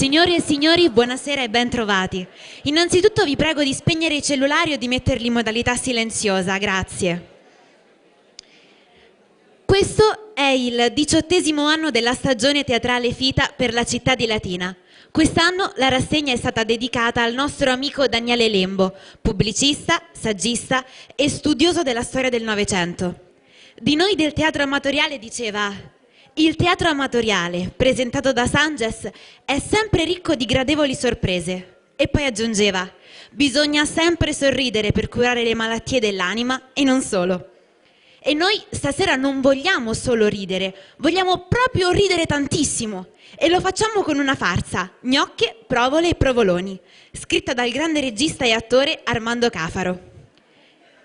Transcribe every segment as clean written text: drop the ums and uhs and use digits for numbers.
Signore e signori, buonasera e ben trovati. Innanzitutto vi prego di spegnere i cellulari o di metterli in modalità silenziosa, grazie. Questo è il diciottesimo anno della stagione teatrale FITA per la città di Latina. Quest'anno la rassegna è stata dedicata al nostro amico Daniele Lembo, pubblicista, saggista e studioso della storia del Novecento. Di noi del teatro amatoriale diceva: Il teatro amatoriale, presentato da Sanges, è sempre ricco di gradevoli sorprese. E poi aggiungeva: Bisogna sempre sorridere per curare le malattie dell'anima e non solo. E noi stasera non vogliamo solo ridere, vogliamo proprio ridere tantissimo. E lo facciamo con una farsa, Gnocche, provole e provoloni, scritta dal grande regista e attore Armando Cafaro.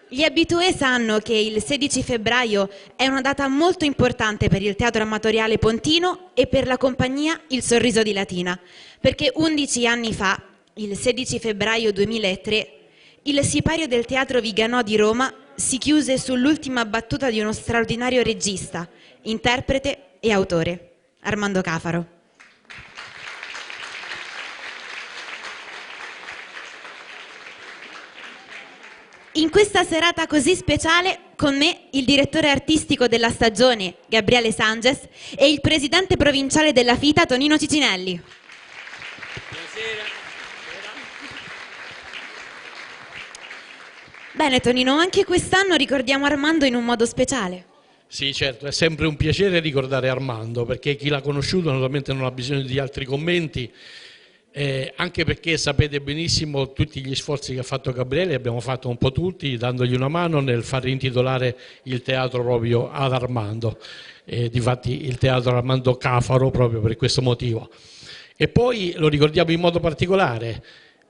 Gli habitué sanno che il 16 febbraio è una data molto importante per il teatro amatoriale pontino e per la compagnia Il Sorriso di Latina, perché 11 anni fa, il 16 febbraio 2003, il sipario del Teatro Viganò di Roma si chiuse sull'ultima battuta di uno straordinario regista, interprete e autore, Armando Cafaro. In questa serata così speciale, con me il direttore artistico della stagione, Gabriele Sanges, e il presidente provinciale della FITA, Tonino Cicinelli. Buonasera. Bene Tonino, anche quest'anno ricordiamo Armando in un modo speciale. Sì, certo, è sempre un piacere ricordare Armando, perché chi l'ha conosciuto naturalmente non ha bisogno di altri commenti, anche perché sapete benissimo tutti gli sforzi che ha fatto Gabriele, abbiamo fatto un po' tutti, dandogli una mano nel far intitolare il teatro proprio ad Armando, difatti il teatro Armando Cafaro proprio per questo motivo. E poi lo ricordiamo in modo particolare,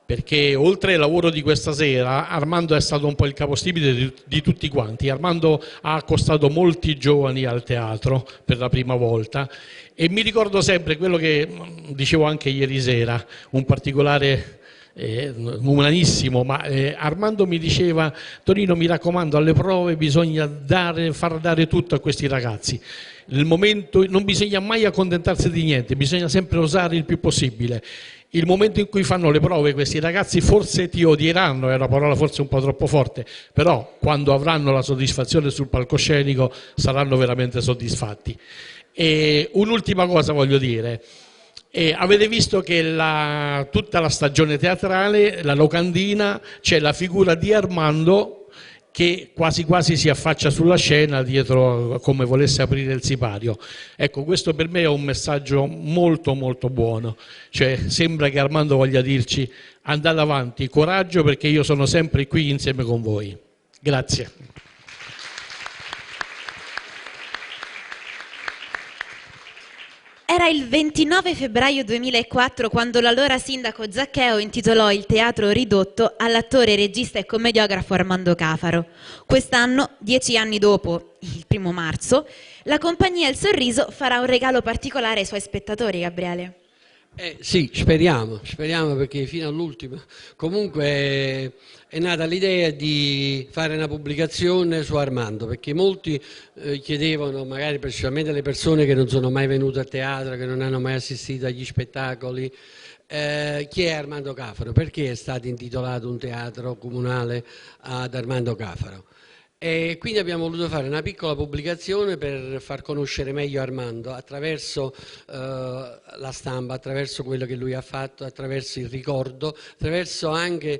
perché oltre al lavoro di questa sera, Armando è stato un po' il capostipite di tutti quanti. Armando ha accostato molti giovani al teatro per la prima volta e mi ricordo sempre quello che dicevo anche ieri sera, un particolare umanissimo, ma Armando mi diceva: Tonino, mi raccomando, alle prove bisogna far dare tutto a questi ragazzi. Nel momento, non bisogna mai accontentarsi di niente, bisogna sempre osare il più possibile. Il momento in cui fanno le prove questi ragazzi forse ti odieranno, è una parola forse un po' troppo forte, però quando avranno la soddisfazione sul palcoscenico saranno veramente soddisfatti. E un'ultima cosa voglio dire. E avete visto che tutta la stagione teatrale, la locandina, c'è la figura di Armando che quasi quasi si affaccia sulla scena dietro come volesse aprire il sipario. Ecco, questo per me è un messaggio molto molto buono, sembra che Armando voglia dirci andate avanti, coraggio, perché io sono sempre qui insieme con voi. Grazie. Era il 29 febbraio 2004 quando l'allora sindaco Zaccheo intitolò il Teatro Ridotto all'attore, regista e commediografo Armando Cafaro. Quest'anno, 10 anni dopo, il 1 marzo, la compagnia Il Sorriso farà un regalo particolare ai suoi spettatori, Gabriele. Sì, speriamo, perché fino all'ultimo. Comunque è nata l'idea di fare una pubblicazione su Armando, perché molti chiedevano, magari specialmente le persone che non sono mai venute a teatro, che non hanno mai assistito agli spettacoli, chi è Armando Cafaro, perché è stato intitolato un teatro comunale ad Armando Cafaro. E quindi abbiamo voluto fare una piccola pubblicazione per far conoscere meglio Armando attraverso la stampa, attraverso quello che lui ha fatto, attraverso il ricordo, attraverso anche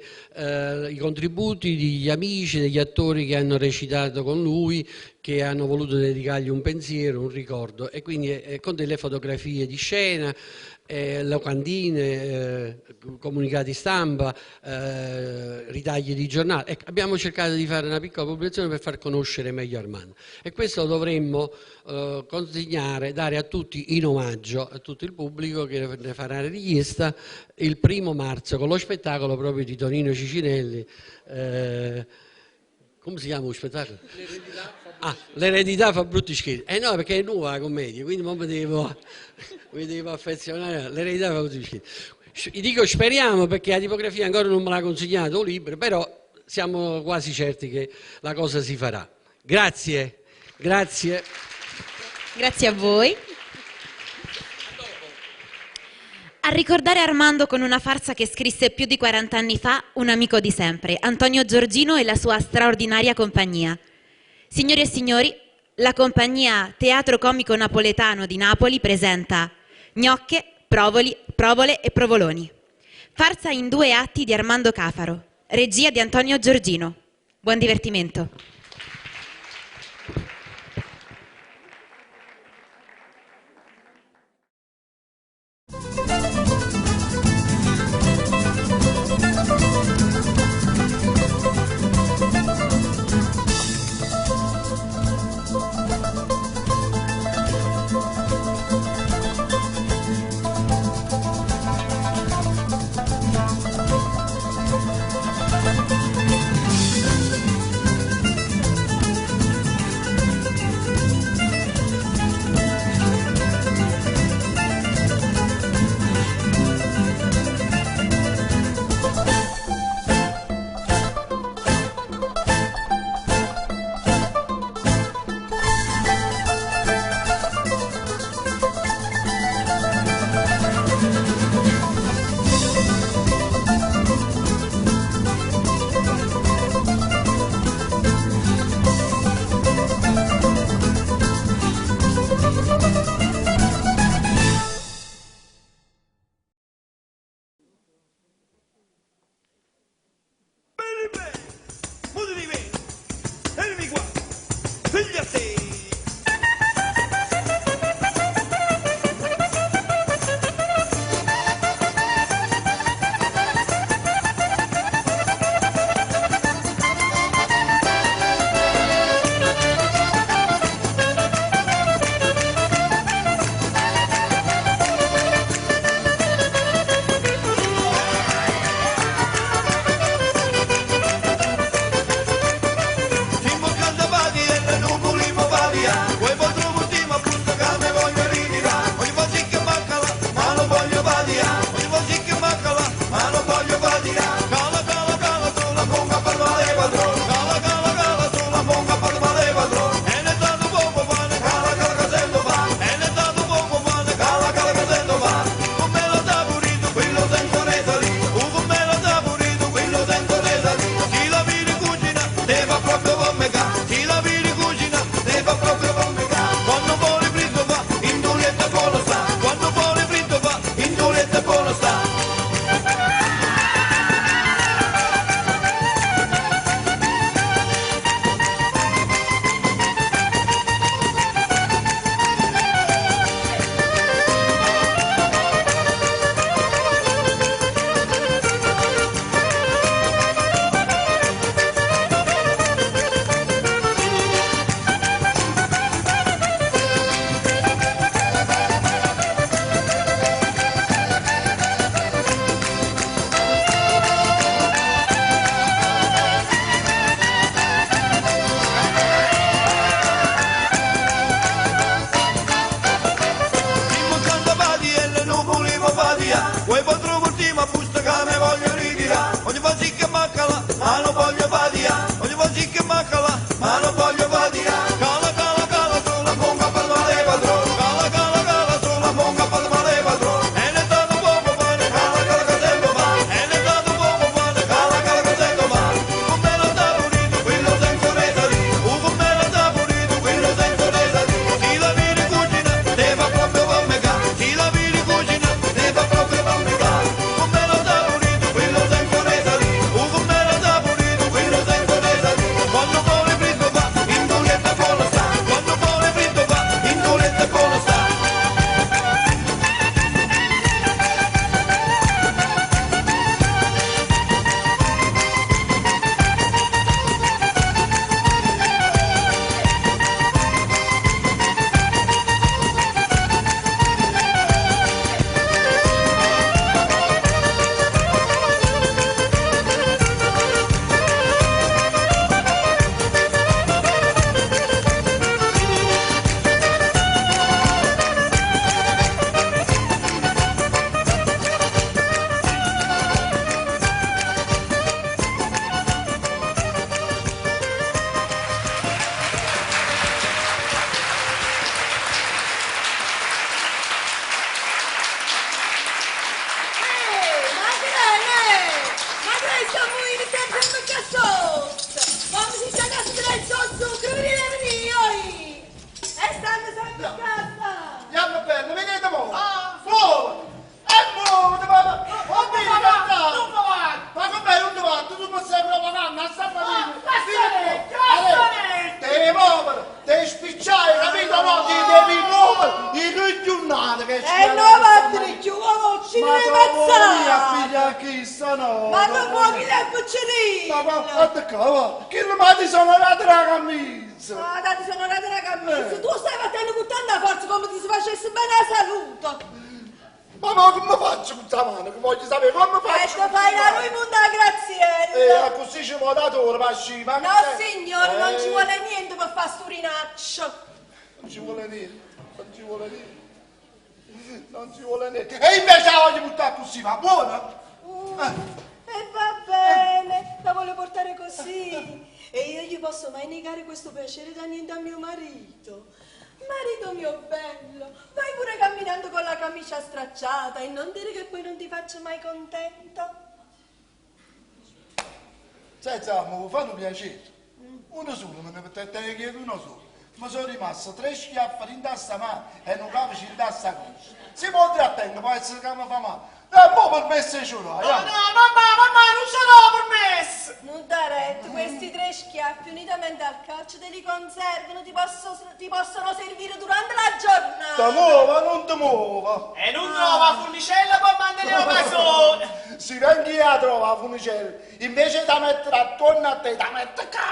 i contributi degli amici, degli attori che hanno recitato con lui, che hanno voluto dedicargli un pensiero, un ricordo, e quindi con delle fotografie di scena, locandine, comunicati stampa, ritagli di giornale. Ecco, abbiamo cercato di fare una piccola pubblicazione per far conoscere meglio Armando, e questo lo dovremmo consegnare, dare a tutti in omaggio, a tutto il pubblico che ne farà richiesta, il 1 marzo con lo spettacolo proprio di Tonino Cicinelli. Come si chiama lo spettacolo? L'eredità. Ah, l'eredità fa brutti scherzi. No, perché è nuova la commedia, quindi mo mi devo affezionare. L'eredità fa brutti scherzi. Dico speriamo, perché la tipografia ancora non me l'ha consegnato il libro, però siamo quasi certi che la cosa si farà. Grazie, grazie. Grazie a voi. A ricordare Armando con una farsa che scrisse più di 40 anni fa un amico di sempre, Antonio Giorgino e la sua straordinaria compagnia. Signori e signori, la compagnia Teatro Comico Napoletano di Napoli presenta Gnocche, Provoli, Provole e Provoloni. Farsa in due atti di Armando Cafaro, regia di Antonio Giorgino. Buon divertimento. Quando vuole fritto va. Eh, chi no? Ma tu puoi chi l'è piccerino? Ma guarda qua, va. Chi mi ha disonorato la camisa? Ah, ti sono nata la camisa. Tu stai battendo con tanta forza come ti si facesse bene la salute. Ma, ma come faccio con questa mano? Che voglio sapere come E faccio? ti fai la Ruimunda Graziella. Eh, così ci vuole dato ora, ma sci, ma No, che- signore, non ci Eh, vuole niente per fare sto rinaccio. Non ci vuole niente, non ci vuole niente. Non ci vuole niente. E invece la voglio buttare così, ma buona? E va bene, la voglio portare così. E io gli posso mai negare questo piacere da niente a mio marito. Marito mio bello, vai pure camminando con la camicia stracciata e non dire che poi non ti faccio mai contento. Senza, mi fanno piacere. Uno solo, me ne te, te ne chiedo uno solo. Mi sono rimasto tre schiaffi in testa mano e un camice in testa coscia. Si può trattenere, può essere che mi fa male. E mo per me se ce l'ho, No, no, mamma, mamma, non ce l'ho permesso! Non da retto, questi tre schiaffi unitamente al calcio te li conservano, ti, ti possono servire durante la giornata. Ti muova, non ti muova. E non trova la furnicella per mantenere la casone! Si vengi a trova la funicella, invece da mettere attorno a te, da mettere qua.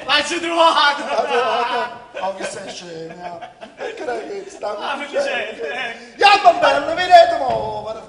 L'hai trovato! Oh, che sei scemo. Che è questa La funicella, eh. Andiamo bello, vedete muovere.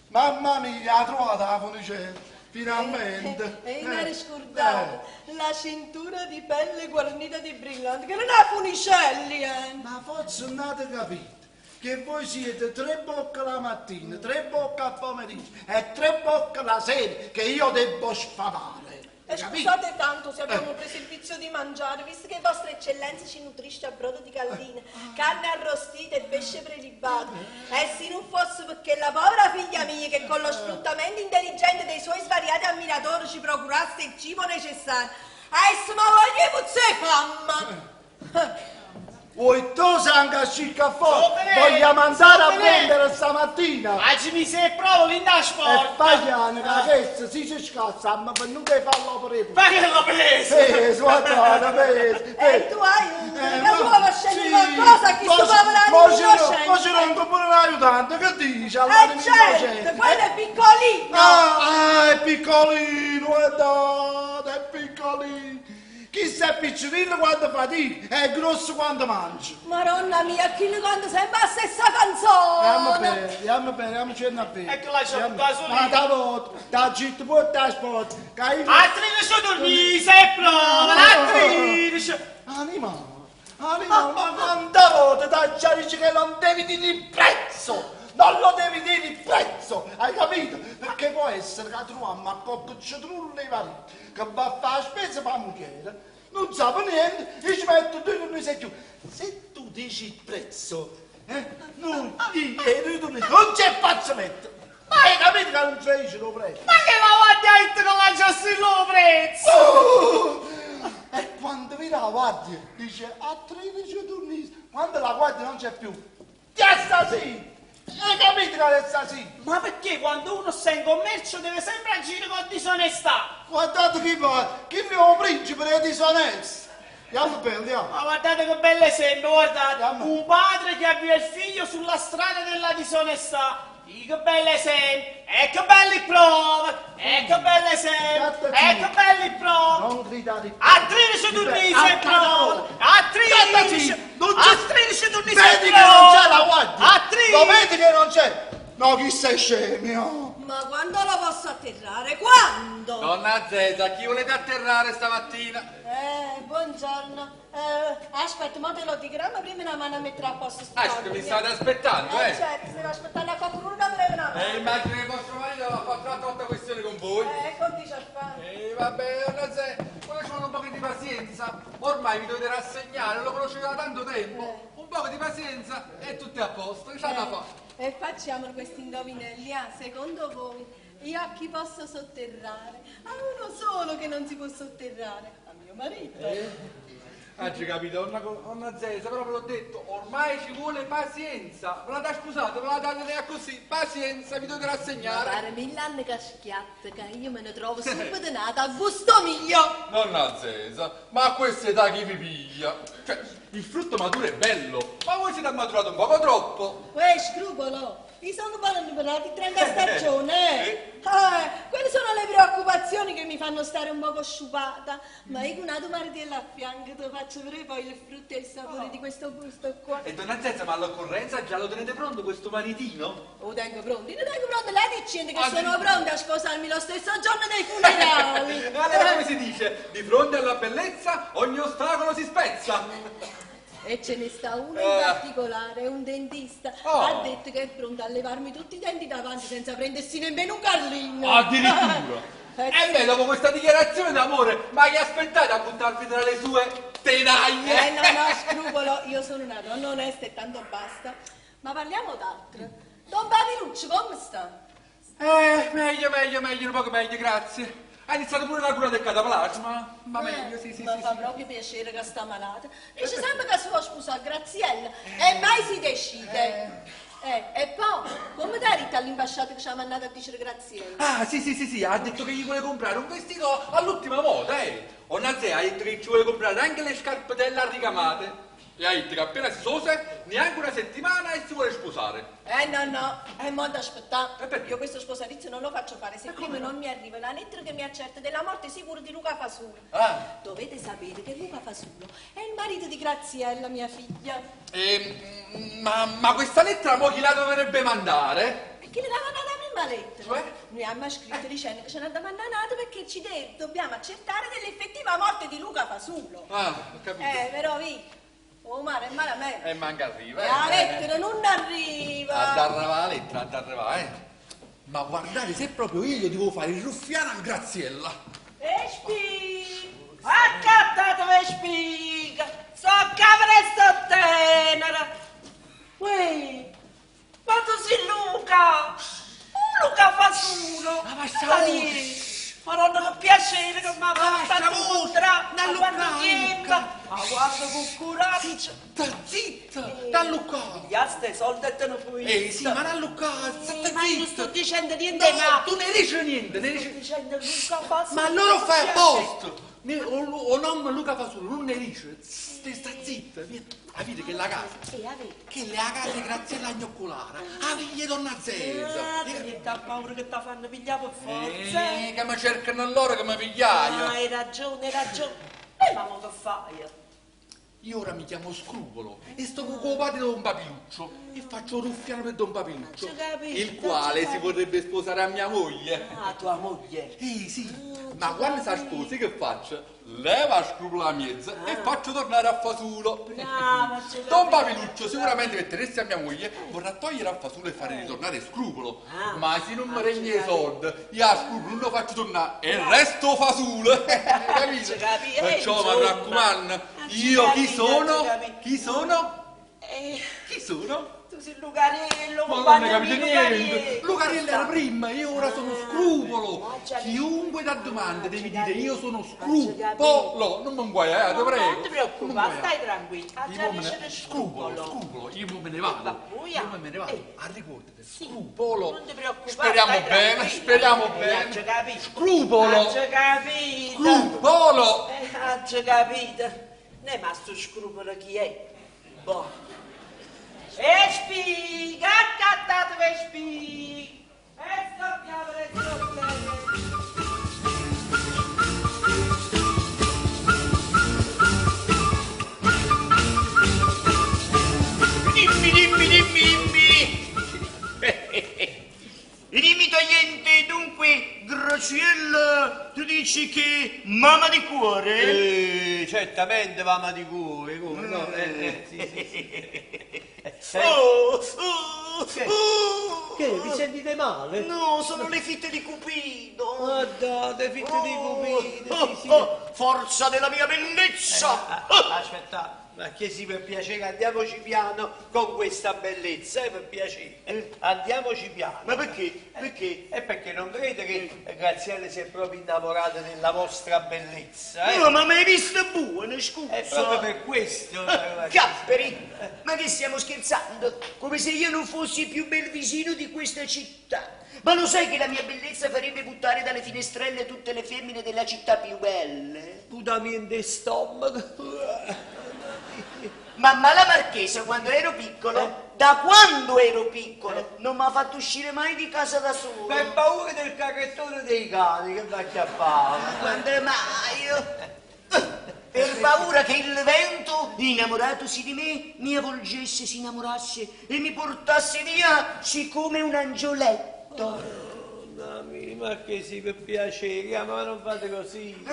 Mamma mia, ha trovata la funicella, finalmente. E io mi ero scordato la cintura di pelle guarnita di brillanti, che non ha funicelli, eh. Ma forse non avete capito che voi siete tre bocche la mattina, tre bocche al pomeriggio e tre bocche la sera che io devo sfamare. E scusate tanto se abbiamo preso il vizio di mangiare, visto che vostra eccellenza ci nutrisce a brodo di gallina, carne arrostita e pesce prelibato. E se non fosse perché la povera figlia mia, che con lo sfruttamento intelligente dei suoi svariati ammiratori ci procurasse il cibo necessario, adesso ma voglio puzzare fame. Vuoi tu sangue scicca fuori? Bene, Vogliamo andare a bene. prendere stamattina? Ma ci mi se provo lì da E sport! Fagliano, che questo si ci scazza, ma per non devi farlo per Ma che l'ho preso? Sì, guardate, vedi, E tu hai un... che tu vuoi scegliere qualcosa a chi sto Mo povero innocente. c'è un pure un aiutante, che dici? Eh certo, quello è piccolino. Ah, ah, è piccolino, guardate, è piccolino. Chi è piccolino quando fatica, è grosso quando mangia. Maronna mia, chi ne canta sempre la stessa Andiamo canzone. bene, andiamo bene, andiamo cena a bere. Ecco là, c'è Andiamo. da solo. Ma da volta, da gitto, poi da sport. Che io- A 13 dormi, se prova, a 13! Anima, anima, ma quanta volte ti già dice che non devi dire il prezzo! Non lo devi dire il prezzo, hai capito? Perché può essere che troviamo a cocco citrullo e marito che va a fare la spesa per la moglie, non sa per niente, e ci mette due non sei più. Se tu dici il prezzo, noi, io e noi, tu, non c'è fazzoletto. Ma hai capito che non c'è il prezzo? Ma che la guardia ha detto che la già prezzo? Oh! E quando vede la guardia, dice a 13 turni, quando la guardia non c'è più, ti sì! Hai capito che è sì? Ma perché quando uno sta in commercio deve sempre agire con disonestà? Guardate chi va, chi è un principe è disonesto. Andiamo bene, andiamo. Ma guardate che bello esempio, guardate, Andiamo. un padre che avvia il figlio sulla strada della disonestà. Ih, Che bello esempio, e che belli prove, e che bello esempio, e che belli prove. Non gridare. A 13 turni se prova, a 13, Non c'è- a 13 turni se Vedi che non c'è la guardia. A 13. Lo vedi che non c'è? No, chi sei scemio? Ma quando lo posso atterrare? Quando? Donna Zeza, chi volete atterrare stamattina? Buongiorno. Aspetta, ma te lo dico, ma prima una mano a mettere a posto sto Ah, scusa, mi state aspettando, eh? Certo, stavo aspettando a qualcuno che mi leva una mano. Immagino che vostro marito aveva fatto un'altra volta questione con voi. Conti a fare. Vabbè, donna Zeza, ora ci vuole un po' di pazienza. Ormai vi dovete rassegnare, lo conoscete da tanto tempo. Un po' di pazienza e tutto è a posto, che c'è da fare? E facciamo questi indovinelli, ah, secondo voi io a chi posso sotterrare? A uno solo che non si può sotterrare, a mio marito. Ah, ci capito, donna Zeza, però ve l'ho detto, ormai ci vuole pazienza. Ve la dà, scusate, ve la date lei così, pazienza, vi dovete rassegnare. Pare mille anni che schiatta, che io me ne trovo subito nata a gusto mio. Nonna Zeza, ma a questa età chi vi piglia? Cioè, il frutto maturo è bello, ma voi siete maturato un poco troppo. Uè, scrupolo, Io sono per la 30 stagione, eh? Quelle sono le preoccupazioni che mi fanno stare un poco sciupata. Ma io con una martella a fianco ti faccio vedere poi il frutto e il sapore di questo gusto qua. E donna Zezza, ma all'occorrenza già lo tenete pronto questo maritino? Lo tengo pronto, io lo tengo pronto, lei dice che Ah, sono pronta a sposarmi lo stesso giorno dei funerali. E allora come si dice? Di fronte alla bellezza ogni ostacolo si spezza. E ce ne sta uno in particolare, un dentista. Oh. Ha detto che è pronto a levarmi tutti i denti davanti senza prendersi nemmeno un carlino. Addirittura. Eh, E beh, dopo questa dichiarazione d'amore, ma che aspettate a buttarvi tra le sue tenaglie? Eh no, no, scrupolo, io sono una donna onesta e tanto basta. Ma parliamo d'altro. Don Papiluccio, come sta? Meglio, meglio, meglio, un poco meglio, grazie. Ha iniziato pure la cura del cataplasma. Ma meglio, sì, sì, Mi sì. fa sì. proprio piacere che sta malata. Dice sempre che si vuole sposare Graziella e mai si decide. E poi, come ti ha detto all'imbasciata che ci ha mandato a dire Graziella? Ah, sì, sì, sì, sì, ha detto che gli vuole comprare un vestito all'ultima moda, eh. Onna Zea ha detto che ci vuole comprare anche le scarpetelle ricamate. E ha detto che appena si sose, neanche una settimana e si vuole sposare. No, no, è mo da aspettare. E perché? Io questo sposalizio non lo faccio fare se prima non mi arriva la lettera che mi accerta della morte sicura di Luca Fasulo. Ah. Dovete sapere che Luca Fasulo è il marito di Graziella, mia figlia. Ma questa lettera mo chi la dovrebbe mandare? E chi le dava la prima lettera? Cioè? Noi abbiamo scritto dicendo che ce n'ha da mandare perché ci dobbiamo accertare dell'effettiva morte di Luca Fasulo. Ah, ho capito. Però vi, oh mare, è malamente. E manca arriva, E la lettera non arriva. Ad arrivare la lettera, ad arrivare, eh. Ma guardate, se proprio io devo fare il ruffiano a Graziella. E spiga, accattatevi spiga, so capre sto tenera. Uè, ma tu sei Luca, un Luca Fasulo. Ma basta Ma voce. lì, Madonna, che piacere che mi ha Ma fatto basta voce. incontrare, ma Dallo quanto qua, tempo, Luca. ma guarda con coraggio. Zitta, zitta, dallo qua. Pigliaste i soldi e te ne fui. Ehi, sì, ma dallo qua, zitta, Ma io non zitta. sto dicendo niente, No, ma... tu ne dici niente, ne dici... Sto dicendo Luca Fasulo. Ma allora fai apposta. O nome Luca Fasulo, non ne dice. Stai sta zitta, via. Capite che la casa, che le ha casa Graziella Gnoccolara, a figlia donna Zezza. Ah, ti ha paura che ti fanno pigliare per forza. Che mi cercano loro che mi pigliaio. Ah, hai ragione, hai ragione. Ma mo che fai? Io ora mi chiamo Scrupolo e sto con il padre di Don Papiluccio e faccio ruffiano per Don Papiluccio, Ci capito, il quale ci si capito. vorrebbe sposare a mia moglie. Ah, tua moglie. Sì, ma quando si sposi che faccio? Leva Scrupolo a mezza e faccio tornare a Fasulo. Brava, ci Don capito. Papiluccio sicuramente per tenersi a mia moglie vorrà togliere a Fasulo e fare ritornare Scrupolo. Ah. Ma se non mi Ah, regni ci i soldi, io a Scrupolo non lo faccio tornare e resto Fasulo. Capito? Ci capi- Perciò mi insomma. raccomando, Ah, ci io chi capito, sono? ci capito. Chi sono? Eh, Chi sono? tu sei Lucarello, Ma non compagno ne capite mio, niente! Lucarello. Lucarello era prima, io ora sono Scrupolo! Ah, già Chiunque da domanda devi già dire io sono capito, già Scrupolo! Non mi inguaiate, No, prego! Non ti preoccupare, Non mi stai tranquillo. Ah, Io già me ne- dice Scrupolo, Scrupolo. Scrupolo, io me ne vado. Va buia. Io me ne vado. Eh. Arricordate, Sì. Scrupolo. Non ti preoccupare, Speriamo stai bene, tranquillo. speriamo Eh, bene. ha capito. Scrupolo. Ha capito. Scrupolo. Ha già capito. Ne ma sto scrupolo chi è? Boh. E spiga, accattatevi spiga. E scoppiamo le zolle. Dimmi, dimmi, dimmi, dimmi. Dimmi tagliente, dunque, Graziella, tu dici che mamma di cuore? Certamente mamma di cuore, come no? Sì, sì, sì. Oh, oh, Che? oh. Che, vi sentite male? No, sono le fitte di Cupido. Guardate, fitte di Cupido, Oh, sì, sì. oh, forza della mia bellezza! Aspetta, ma chiesi per piacere, andiamoci piano con questa bellezza, per piacere. Andiamoci piano. Ma perché? Perché? E perché non credo che Graziella si è proprio innamorata della vostra bellezza, eh? No, ma mi hai vista buona, scusa. È proprio per questo. Capperi, ma che stiamo scherzando? Come se io non fossi il più bel visino di questa città. Ma lo sai che la mia bellezza farebbe buttare dalle finestrelle tutte le femmine della città più belle? Putamente stomaco. Mamma la marchesa, quando ero piccolo, da quando ero piccolo, non mi ha fatto uscire mai di casa da solo. Per paura del carrettone dei cani che mi acchiappava. Quando mai? Per paura che il vento, innamoratosi di me, mi avvolgesse, si innamorasse e mi portasse via siccome un angioletto. Mamma ma che sì, per piacere, ma non fate così.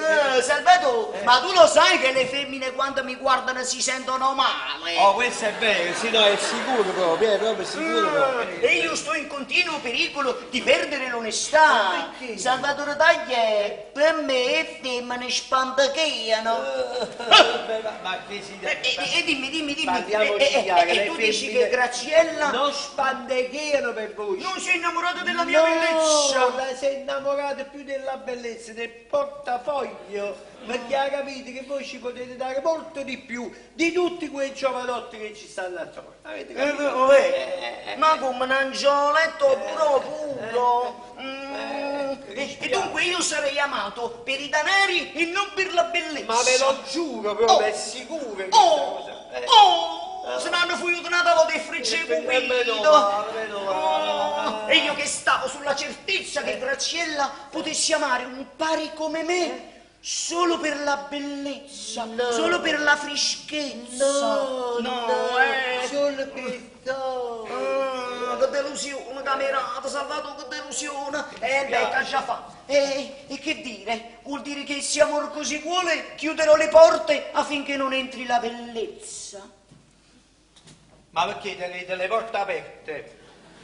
Salvatore, ma tu lo sai che le femmine quando mi guardano si sentono male? Oh, questo è vero, sì, no, è sicuro proprio, è proprio sicuro proprio. E io sto in continuo pericolo di perdere l'onestà. Salvatore Taglie, per me le femmine spantacchiano. Vabbè, ma, ma che si... E, e dimmi, dimmi, dimmi, Parliamoci e, chiaro, e le tu dici femmine che Graziella Non spandegheano per voi. non si è innamorata della mia No, bellezza? la si è innamorata più della bellezza, del portafoglio, perché ha capito che voi ci potete dare molto di più di tutti quei giovanotti che ci stanno attorno. Avete capito? Vabbè, ma come un angioletto puro puro. E dunque io sarei amato per i danari e non per la bellezza. Ma ve lo giuro, proprio, Oh. è sicuro questa Oh, cosa. Eh. oh, se n'hanno fuito una tavola di frecce Meno pulito. male, meno male. Oh, e io che stavo sulla certezza che Graziella potesse amare un pari come me solo per la bellezza, solo per la freschezza. No, no, eh. solo questo. Ah, che delusione, camerata, Salvatore, che delusione. Beh, che già fa. E che dire? Vuol dire che se amor così vuole, chiuderò le porte affinché non entri la bellezza. Ma perché tenete le porte aperte?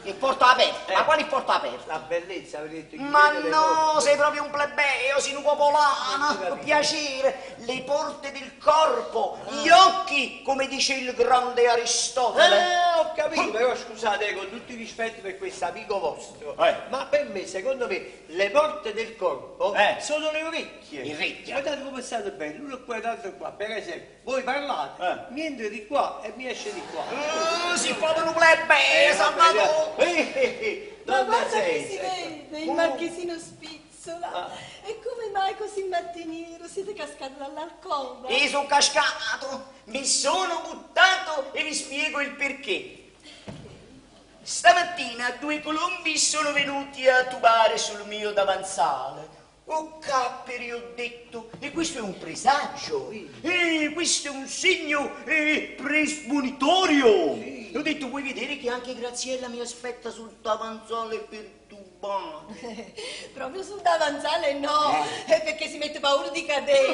E porta aperta? Ma quali porta aperta? La bellezza, avete detto. Ma chiudete le no, porte. sei proprio un plebeo, sei un popolano, che piacere, le porte del corpo, gli occhi, come dice il grande Aristotele. Ho capito, però scusate, con tutti i rispetti per questo amico vostro, ma per me, secondo me, le porte del corpo sono le orecchie. Le orecchie. Guardate come state bene, uno qua e l'altro qua. Per esempio, voi parlate, mi entra di qua e mi esce di qua. Si fa per un plebeo, Salvatore. Ma Non guarda che sei. si vede, il marchesino spizzola. E come mai così mattiniero siete cascato dall'alcova? Io sono cascato, mi sono buttato e vi spiego il perché. Stamattina due colombi sono venuti a tubare sul mio davanzale. Oh capperi, ho detto, e questo è un presagio, e questo è un segno premonitorio. E ho detto, vuoi vedere che anche Graziella mi aspetta sul davanzale per tubare? Proprio sul davanzale no, è perché si mette paura di cadere.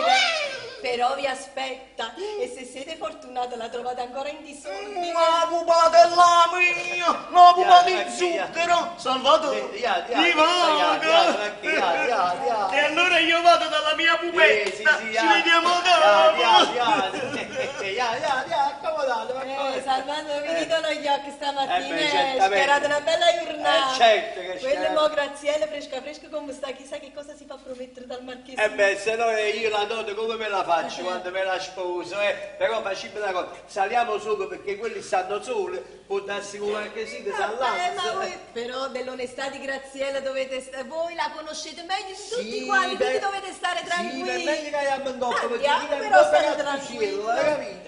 Però vi aspetta e se siete fortunato la trovate ancora in disordine. La pupatella mia, la pupa di zucchero, Salvatore, mi vado. E allora io vado dalla mia pupetta, ci vediamo dopo. Salvatore, vi dicono gli occhi stamattina, Eh beh, certamente. sperate una bella giornata. Certo che Quella spero. mo Graziella, fresca fresca come sta, chissà che cosa si fa promettere dal marchesino. Eh beh, se no io la dote come me la faccio quando me la sposo, eh? Però facciamo una cosa, saliamo solo perché quelli stanno soli, può darsi che un marchesino si Vabbè, ma allanza. voi, però dell'onestà di Graziella dovete stare, voi la conoscete meglio di tutti Sì, quanti, beh, quindi dovete stare Sì, tranquilli. per meglio che andiamo in coppa, perché Andiamo, chi è un però po' state per tranquilli. hai capito?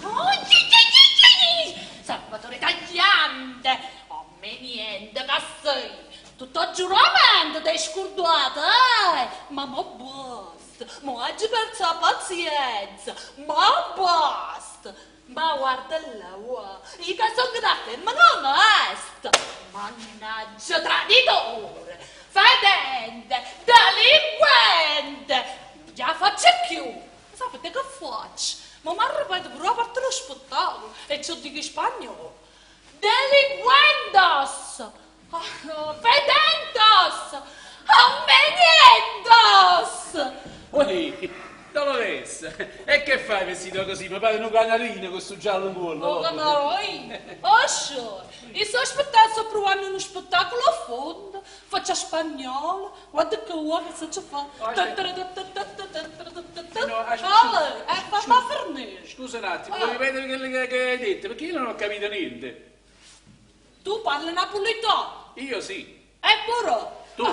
Oh, gi, gi, gi, gi. Salvatore Tagliante, oh, me niente che sei. Tutto giuramento ti hai scordato, eh? Ma mo basta, mo oggi perso la pazienza, ma basta. Ma guarda là, wow, io che sono da femmina onesta. Mannaggia, traditore, fedente, delinquente. Già faccio più. Sapete che faccio? Ma mi ripeto pure a parte lo spettacolo e ci dico in spagnolo. Delinquendos! Ah, Fedentos! Ammenientos! Oi, Dolores, e che fai vestito così? Mi pare un canarino con questo giallo in culo. Oh, canarino! Oh, sure! Io sto aspettando, sto provando uno spettacolo a fondo. Faccio spagnolo, guarda che uomo che ci fa. No, aspetta. Allora, fa finire. Scusa un attimo, puoi ripetere quello che hai detto? Perché io non ho capito niente. Tu parli napoletano. Io sì. E pure. Tu.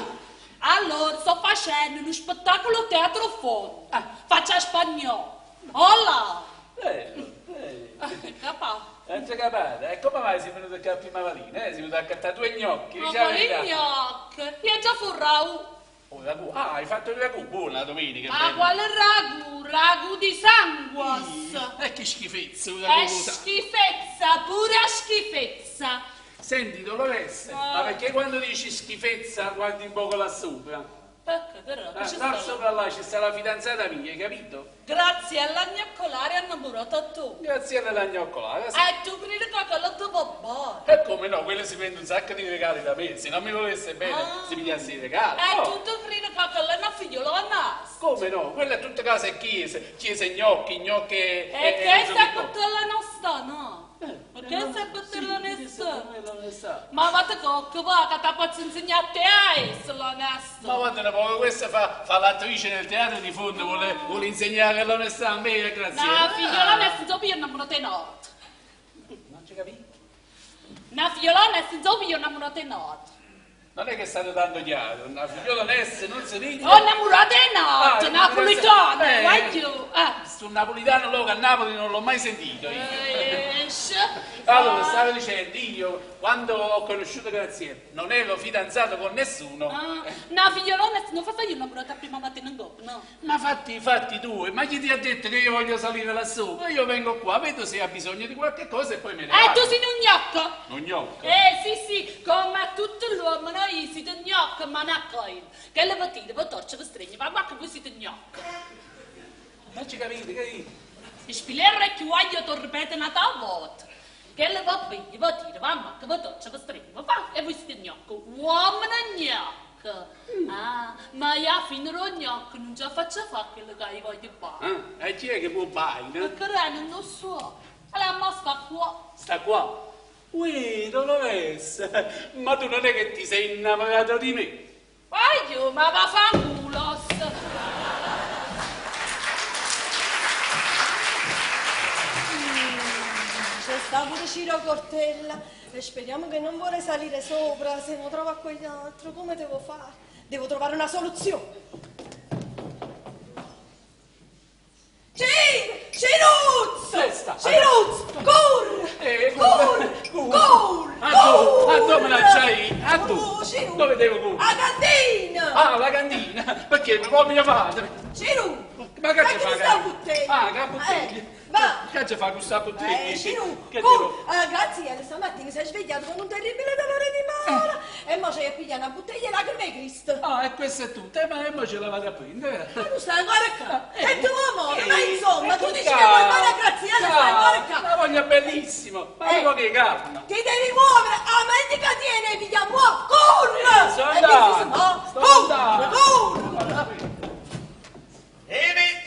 Ah, allora, sto facendo uno spettacolo teatro fondo. Ah. Faccio a spagnolo. Hola! Bello, bello. Capà. Non c'è capito. E come mai sei venuto qua a prima mattina? Eh? Sei venuto a accattare due gnocchi, Ma dici la quali verità. gnocchi? Io già fu ragù. Oh, ragù. Ah, hai fatto il ragù, buona la domenica. Ma bello. quale ragù? Ragù di sanguas. E che schifezza, un È ragù. sa- schifezza, pura schifezza. Senti, Dolores, Ah. ma perché quando dici schifezza guardi un poco là sopra? Perché però? Ah, Ci là sta? sopra là ci sta la fidanzata mia, hai capito? Grazie alla gnoccolare hanno murato tu. Grazie alla gnoccolare. sì. E tu credi che quello ti va bene? E come no, quello si prende un sacco di regali da me, se non mi volesse bene Ah. si pigliasse i regali. E no. tu ti credi che quella è una figliola nasca? Come no? Quella è tutta casa e chiese, chiese gnocchi, gnocchi e... E e che non so sta che cosa. per la nostra, no? Ma che sta per la nostra? L'onestà. Ma va te cocco, va, che ti posso insegnare a te a essere onesto. Ma guarda un poco, questa fa, fa l'attrice nel teatro di fondo, vuole, vuole insegnare l'onestà a me, grazie. Una figliola onesta, insomma, io innamorata di notte. Non ci capito? Una figliola onesta, insomma, io innamorata di notte. Non è che è stato tanto chiaro, una figliola onesta non si dice. Ho innamorato di notte, Ah, napolitano, eh. guaglio. Eh. Sul napolitano lo che a Napoli non l'ho mai sentito io. Esce. Allora, stavo dicendo, io quando ho conosciuto Graziella non ero fidanzato con nessuno. Ah, una figliola onesta non fa io innamorata prima mattina in coppa, no? Ma fatti i fatti tuoi, ma chi ti ha detto che io voglio salire lassù? Io vengo qua, vedo se ha bisogno di qualche cosa e poi me ne Eh, vado. tu sei un gnocco? Un gnocco. Eh, sì, sì, come a tutto l'uomo, noi siete gnocco, ma non coin. Che le partite, vi torce, vi stregne, ma qua che voi siete gnocco. Non ci capite, che Spilere che voglio ti ripeto una volta. Che le va bene, va tira, va ammacca, va torce, va stregne, va fa, e voi siete gnocco. Uomo gnocco. Ah, ma io fino allo gnocco non ce la faccio fare quello che io voglio fare. Ah, e chi è che può fare? Perché non lo so. Allora, ma sta qua. Sta qua. Ui, Dolores, ma tu non è che ti sei innamorato di me? Voglio, ma va fanculo. C'è sta pure Ciro Cortella e speriamo che non vuole salire sopra, se non trova quell'altro, come devo fare? Devo trovare una soluzione. Ciro! Ciruzzo! Testa. Ciruzzo! Corri! Eh, Corri! Corri! A tu, a dove la c'hai? A tu. Oh, Ciruzzo! Dove devo correre? A cantina! Ah, la cantina! Perché mi mio padre? Ciru! Ma che Ma ci che fa? sta bottiglia? Ah, che bottiglia? Eh, va! Che ci fa questa bottiglia? Eh, Ciru, Che cur, devo... eh, Graziella stamattina si è svegliato con un terribile dolore di mano e mo c'è a pigliare una bottiglia di lacrime di Cristo. Ah, e questo è tutto. Eh, ma e mo ce la vado a prendere. Ma tu stai ancora qua? Eh, E tu amore, ma insomma, tu ecco dici qua. che vuoi fare a Graziella, stai ancora qua. La voglio bellissimo. Ma Eh. eh. che calma. Ti devi muovere, a meglio che tieni, piglia muovi, corri! Eh, sto E mi si andando, no, sto corri, andando. corri! Eve,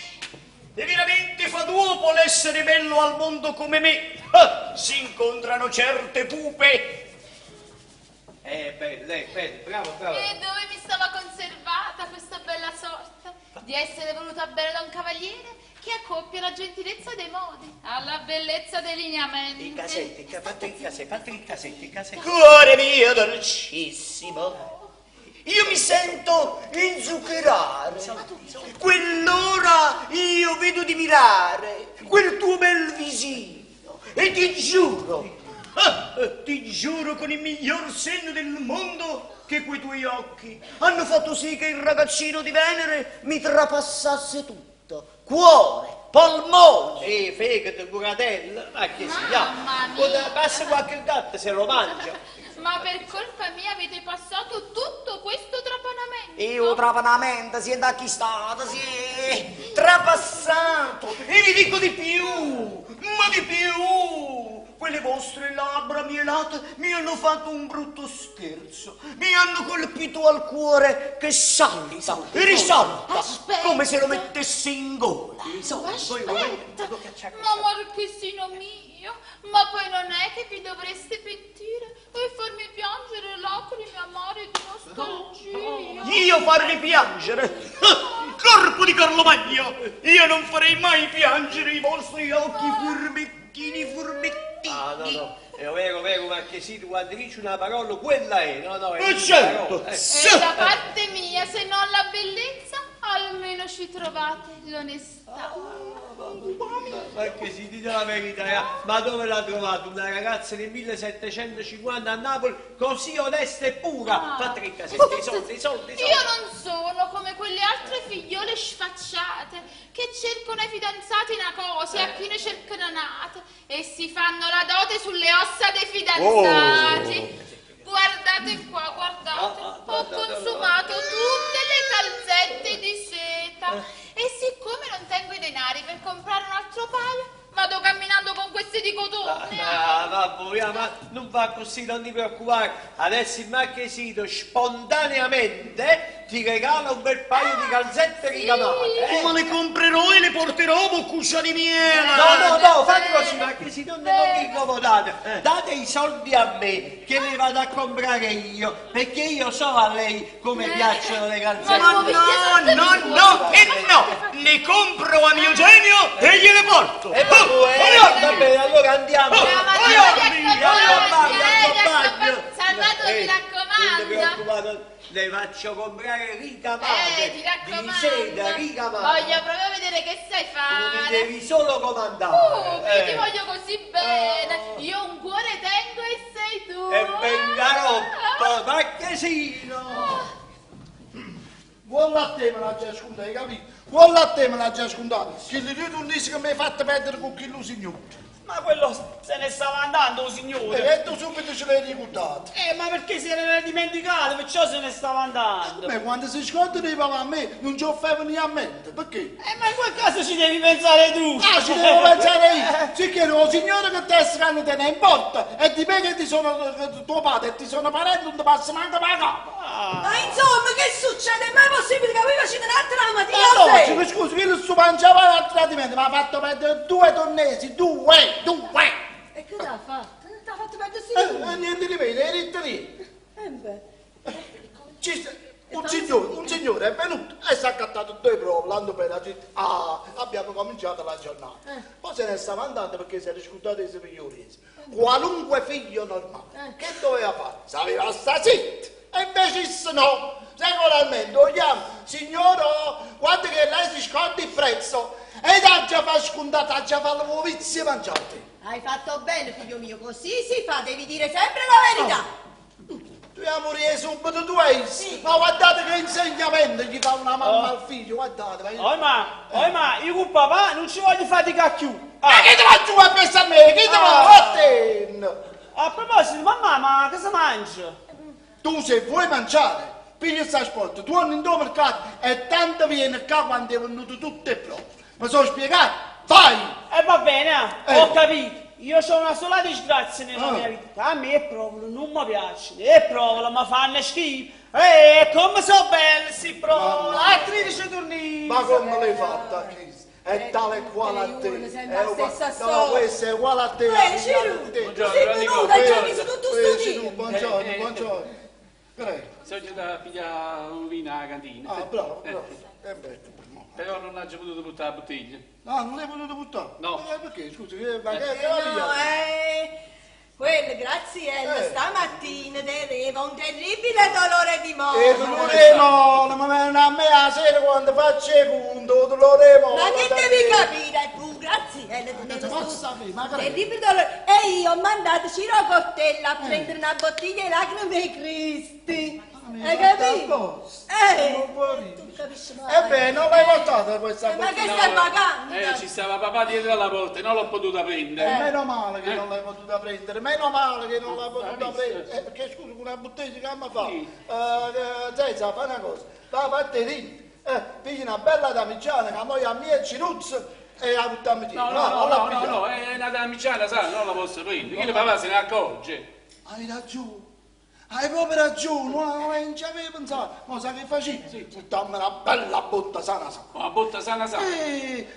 e veramente fa duopo l'essere bello al mondo come me. Ah, si incontrano certe pupe. Eh, bello, eh, bello, bravo, bravo. E dove mi stava conservata questa bella sorte di essere voluta bene da un cavaliere che accoppia la gentilezza dei modi alla bellezza dei lineamenti. In casetta, fatto in casetta, fatto in casetta, in casetta. Cuore mio dolcissimo, io mi sento inzuccherare. Quell'ora io vedo di mirare quel tuo bel visino e ti giuro, ah, ti giuro con il miglior senno del mondo che quei tuoi occhi hanno fatto sì che il ragazzino di Venere mi trapassasse tutto, cuore, polmoni. Sì, fegato, curatella, ma che si Mamma chiama? mia. Quando Passa qualche gatto se lo mangia. Ma per colpa mia avete passato tutto questo trapanamento. Io trapanamento, si è da chi stato, si è trapassato. E vi dico di più, ma di più. Quelle vostre labbra mielate mi hanno fatto un brutto scherzo. Mi hanno colpito al cuore che salta e risalta, Aspetta. come se lo mettessi in gola. Aspetta, ma marchesino mio, ma poi non è che vi dovreste pentire e farmi piangere lacrime amare di nostalgia. Io farvi piangere? Corpo di Carlo Magno! Io non farei mai piangere i vostri occhi furbettini, furbettini. Ah, no, no. È vero, vero, Marchesino, quando dice una parola, quella è, no, no, è Eh, certo. parola, eh. E da parte mia, se non la bellezza, almeno ci trovate l'onestà. Marchesino, dite la verità, eh, ma dove l'ha trovato una ragazza nel 1750 a Napoli così onesta e pura? Ah. Fa 37, i soldi, i soldi, i soldi. Io non sono come quelle altre figliole sfacciate che cercano ai fidanzati una cosa e a chi ne cercano un'altra e si fanno la dote sulle ossa dei fidanzati. Guardate qua, guardate, ho consumato tutte le calzette di seta e siccome non tengo i denari per comprare un altro paio, vado camminando con queste di cotone. Ah, vabbè, via, ma non va così, non ti preoccupare. Adesso il marchesino spontaneamente ti regala un bel paio di calzette ricamate. Eh? Ma le comprerò e le porterò, boccuccia di miele. No, no, no, fate così, marchesino, non vi incomodate. Date i soldi a me, che li vado a comprare io, perché io so a lei come piacciono le calzette. Ma no, no, no e no! Le compro a mio genio e gliele porto! E va, va bene, allora andiamo. Salvatore, mi Non raccomando. ti preoccupare, le faccio comprare ricamate Eh, ti di raccomando. seta ricamate. Voglio proprio vedere che sai Mi fare. devi solo comandare. Oh, io ti Eh. voglio così bene. Io un cuore tengo e sei tu. E venga roba, marchesino! Buon latte me l'ha già scontato, hai capito? Buon latte me l'ha già scontato. Che li due tornisi che mi hai fatto perdere con chi lo signore. Ma quello se ne stava andando, signore. E tu subito ce l'hai ricordato. Eh, ma perché se ne era dimenticato, perciò se ne stava andando. Beh, quando si scordano di papà a me, non ci offre neanche a mente, perché? Eh, ma in quel caso ci devi pensare tu. Ah, ci devo pensare io! Sicché lo signore che te strano te ne importa e di me che ti sono che tuo padre e ti sono parente non ti passa manco per la capo. Ma insomma, che succede? È mai possibile che voi facete un'altra mattina? Eh no, sì, scusi, io su mangiava l'altro tradimento, mi ha fatto perdere due tornesi, due, due! E che t'ha fatto? T'ha fatto perdere Eh, niente di meno, eri lì. Eh beh. Ci sta- un signore, un signore è venuto e si è accattato due prove, l'hanno per la città. Ah, abbiamo cominciato la giornata. Poi se ne stava andando perché si era scordato i figlioli. Qualunque figlio normale, che doveva fare? Sapeva sta zitto. E invece disse no. Regolarmente, vogliamo, signore, guarda che lei si scorda il prezzo. Ed ha già fatto scontato, ha già fatto il vizio mangiate. Hai fatto bene, figlio mio, così si fa, devi dire sempre la verità. Dobbiamo morire subito tu eis. Ma guardate che insegnamento gli fa una mamma al figlio, guardate. Ma, Oh ma, oh ma, io con papà non ci voglio faticare più. ma che ti va giù a pensare a me? Che ti va? Vattene! A proposito, mamma, ma cosa mangia? Tu se vuoi mangiare, piglia sta sport, torni in tuo mercato e tanto vieni qua quando è venuto tutto e pronto. Mi sono spiegato? Vai! E va bene, eh, Eh. ho capito. Io ho una sola disgrazia nella Ah. mia vita. A me provola non mi piace, e provola mi fanno schifo. E come so belle si provola, a 13 tornini. Ma come l'hai fatta, Chris? È tale e quale a te. sembra la È uguale- stessa No, storia. questo è uguale a te. Eh, Ciro, di te. Buongiorno, sei venuto, hai già visto tutto sto Eh, Ciro, dia. Buongiorno, Eh, eh, buongiorno. Prego. Sono venuto a pigliare un vino alla cantina. Ah, bravo, Eh, bravo. Eh, beh, Però non ho già potuto buttare la bottiglia. No, non l'hai potuto buttare? No. Eh, perché? Scusi, che, ma che, che la No, pigliate? eh, quello, Graziella, Eh. stamattina teneva un terribile dolore di mola. E dolore mola, ma non a me la sera quando faccio il punto, dolore mola. Ma che devi capire tu, Graziella, teneva Ma sto sapere, ma che- terribile dolore. E io ho mandato Ciro Cortella a prendere una bottiglia di lacrime ai Cristi. Hai capito? apposta. Eh, Non può ridere. tu capisci male. Eh beh, non l'hai portata questa Eh, ma che bottiglia. stai pagando? Eh, ci stava papà dietro alla porta e non l'ho potuta prendere. Eh, meno male che non l'hai potuta prendere, meno male che non l'hai potuta visto? prendere. Eh, perché scusa, con una bottiglia che mi fa? Sì. Eh, Zezza, fai una cosa, va a lì, eh, pigli una bella damigiana che noi a mia Ciruzzo e la buttiamo dietro. No, no, Va, no, non la no, no, pigliamo. no, è una damigiana, sa, non la posso prendere. Che papà se ne accorge. Hai ragione, Hai proprio ragione, no, non ci avevo pensato. Ma sai che facevi? Sì. Buttammo una bella botta sana sana. Una botta sana sana?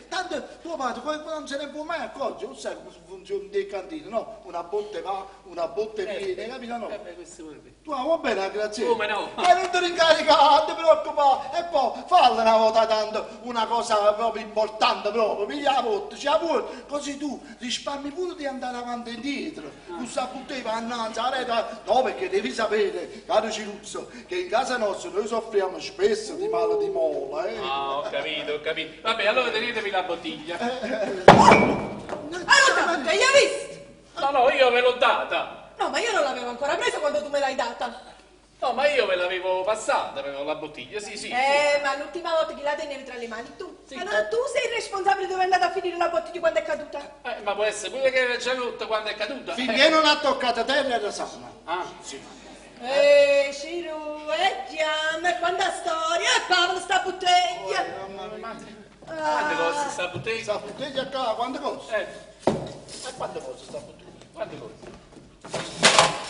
Tanto tuo padre poi non se ne può mai accorgere, non sai come funziona le cantine, no? Una botte va, una botte viene, capito no? Eh beh, questo pure vero. Tu va bene, grazie. Come no? E non ti rincaricare, non ti preoccupare. E poi falla una volta tanto, una cosa proprio importante proprio, piglia la botte, ce la porti, così tu risparmi pure di andare avanti e indietro. Tu sa poteva annanzi, a No, perché devi sapere, caro Ciruzzo, che in casa nostra noi soffriamo spesso di male di mola, eh. Ah, ho capito, ho capito. Vabbè, allora tenetevi la bottiglia. Allora, che hai visto? No, no, io ve l'ho data. No, ma io non l'avevo ancora presa quando tu me l'hai data. No, ma io ve l'avevo passata, avevo la bottiglia, sì, sì. Ma l'ultima volta che la tenevi tra le mani tu. Allora tu sei il responsabile dove è andata a finire la bottiglia quando è caduta. Ma può essere pure che era già rotta quando è caduta. Finché non ha toccato terra era sana. Ah, sì. Ciru, e quanta storia, e Paolo sta bottiglia. Quanto costa sta bottiglia? Sta bottiglia qua, quanto costa? E quanto costa sta bottiglia? Quanto costa?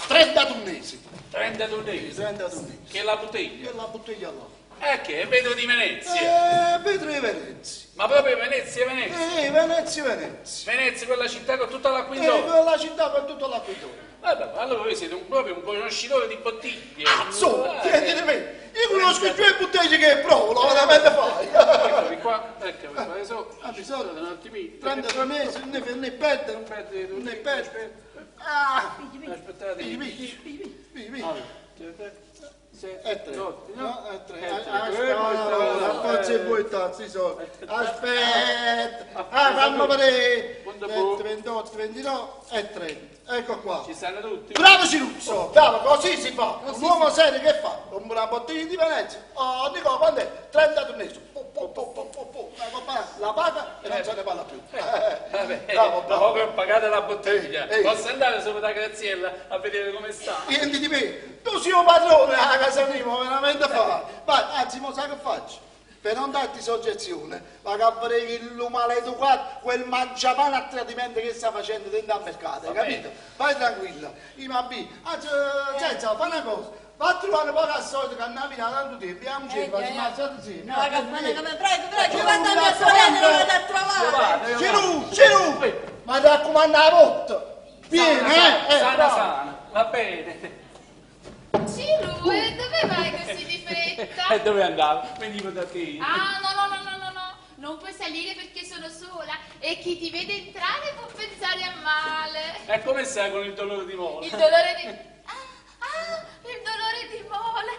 30 tunnesi. 30 tunnesi? 30 tunnesi. Che è la bottiglia? Che è la bottiglia là. Che è vetro di Venezia. Vetro di Venezia. Ma proprio Venezia, Venezia. Venezia, Venezia. Venezia, quella città con tutta l'acqua intorno. Quella città con tutta l'acqua intorno. Vabbè, allora voi siete proprio un conoscitore di bottiglie. Cazzo, tieni di me. Io conosco più le bottiglie che provo, lo veramente fai. Eccomi qua, eccomi qua, adesso. Ah, tesoro, un attimino. 33 mesi, ne perde, ne perde. Ah! Aspettate. Pigli, pigli, pigli. E tre. No, e tre. Aspetta, forza e voi tazzi soldi. Aspetta. Ah, fammi vedere. 28, 29 e 30. Ecco qua. Ci stanno tutti. Bravo Ciruzzo, bravo, così si fa. Un uomo serio che fa? Compra una bottiglia di Venezia. Oh, dico, quando è? 30 tornesi. La paga e non se ne parla più. Vabbè, bravo, bravo. Ho pagato la bottiglia. Posso andare sopra da Graziella a vedere come sta? Niente di me. Tu sei un padrone a casa mia, ma veramente fa. Vai, anzi, mo sai che faccio? Per non darti soggezione, va a vedere il maleducato, quel mangiapane a tradimento che sta facendo dentro al mercato, hai capito? Vai tranquilla, i bambini. Anzi, senza, fa una cosa, va a trovare poco al solito che andiamo da tanto tempo, andiamo in facciamo una strada insieme. No, come prego, prego, vado a mia sorella, lo vado a trovare. Cirù, Cirù, ma raccomando la botta, piena, eh? Sana, sana, va bene. Ciru, e dove vai così di fretta? E dove andavo? Venivo da te. Ah, no, no, no, no, no, no. Non puoi salire perché sono sola e chi ti vede entrare può pensare a male. E come stai con il dolore di mola? Il dolore di... Ah, il dolore di mola.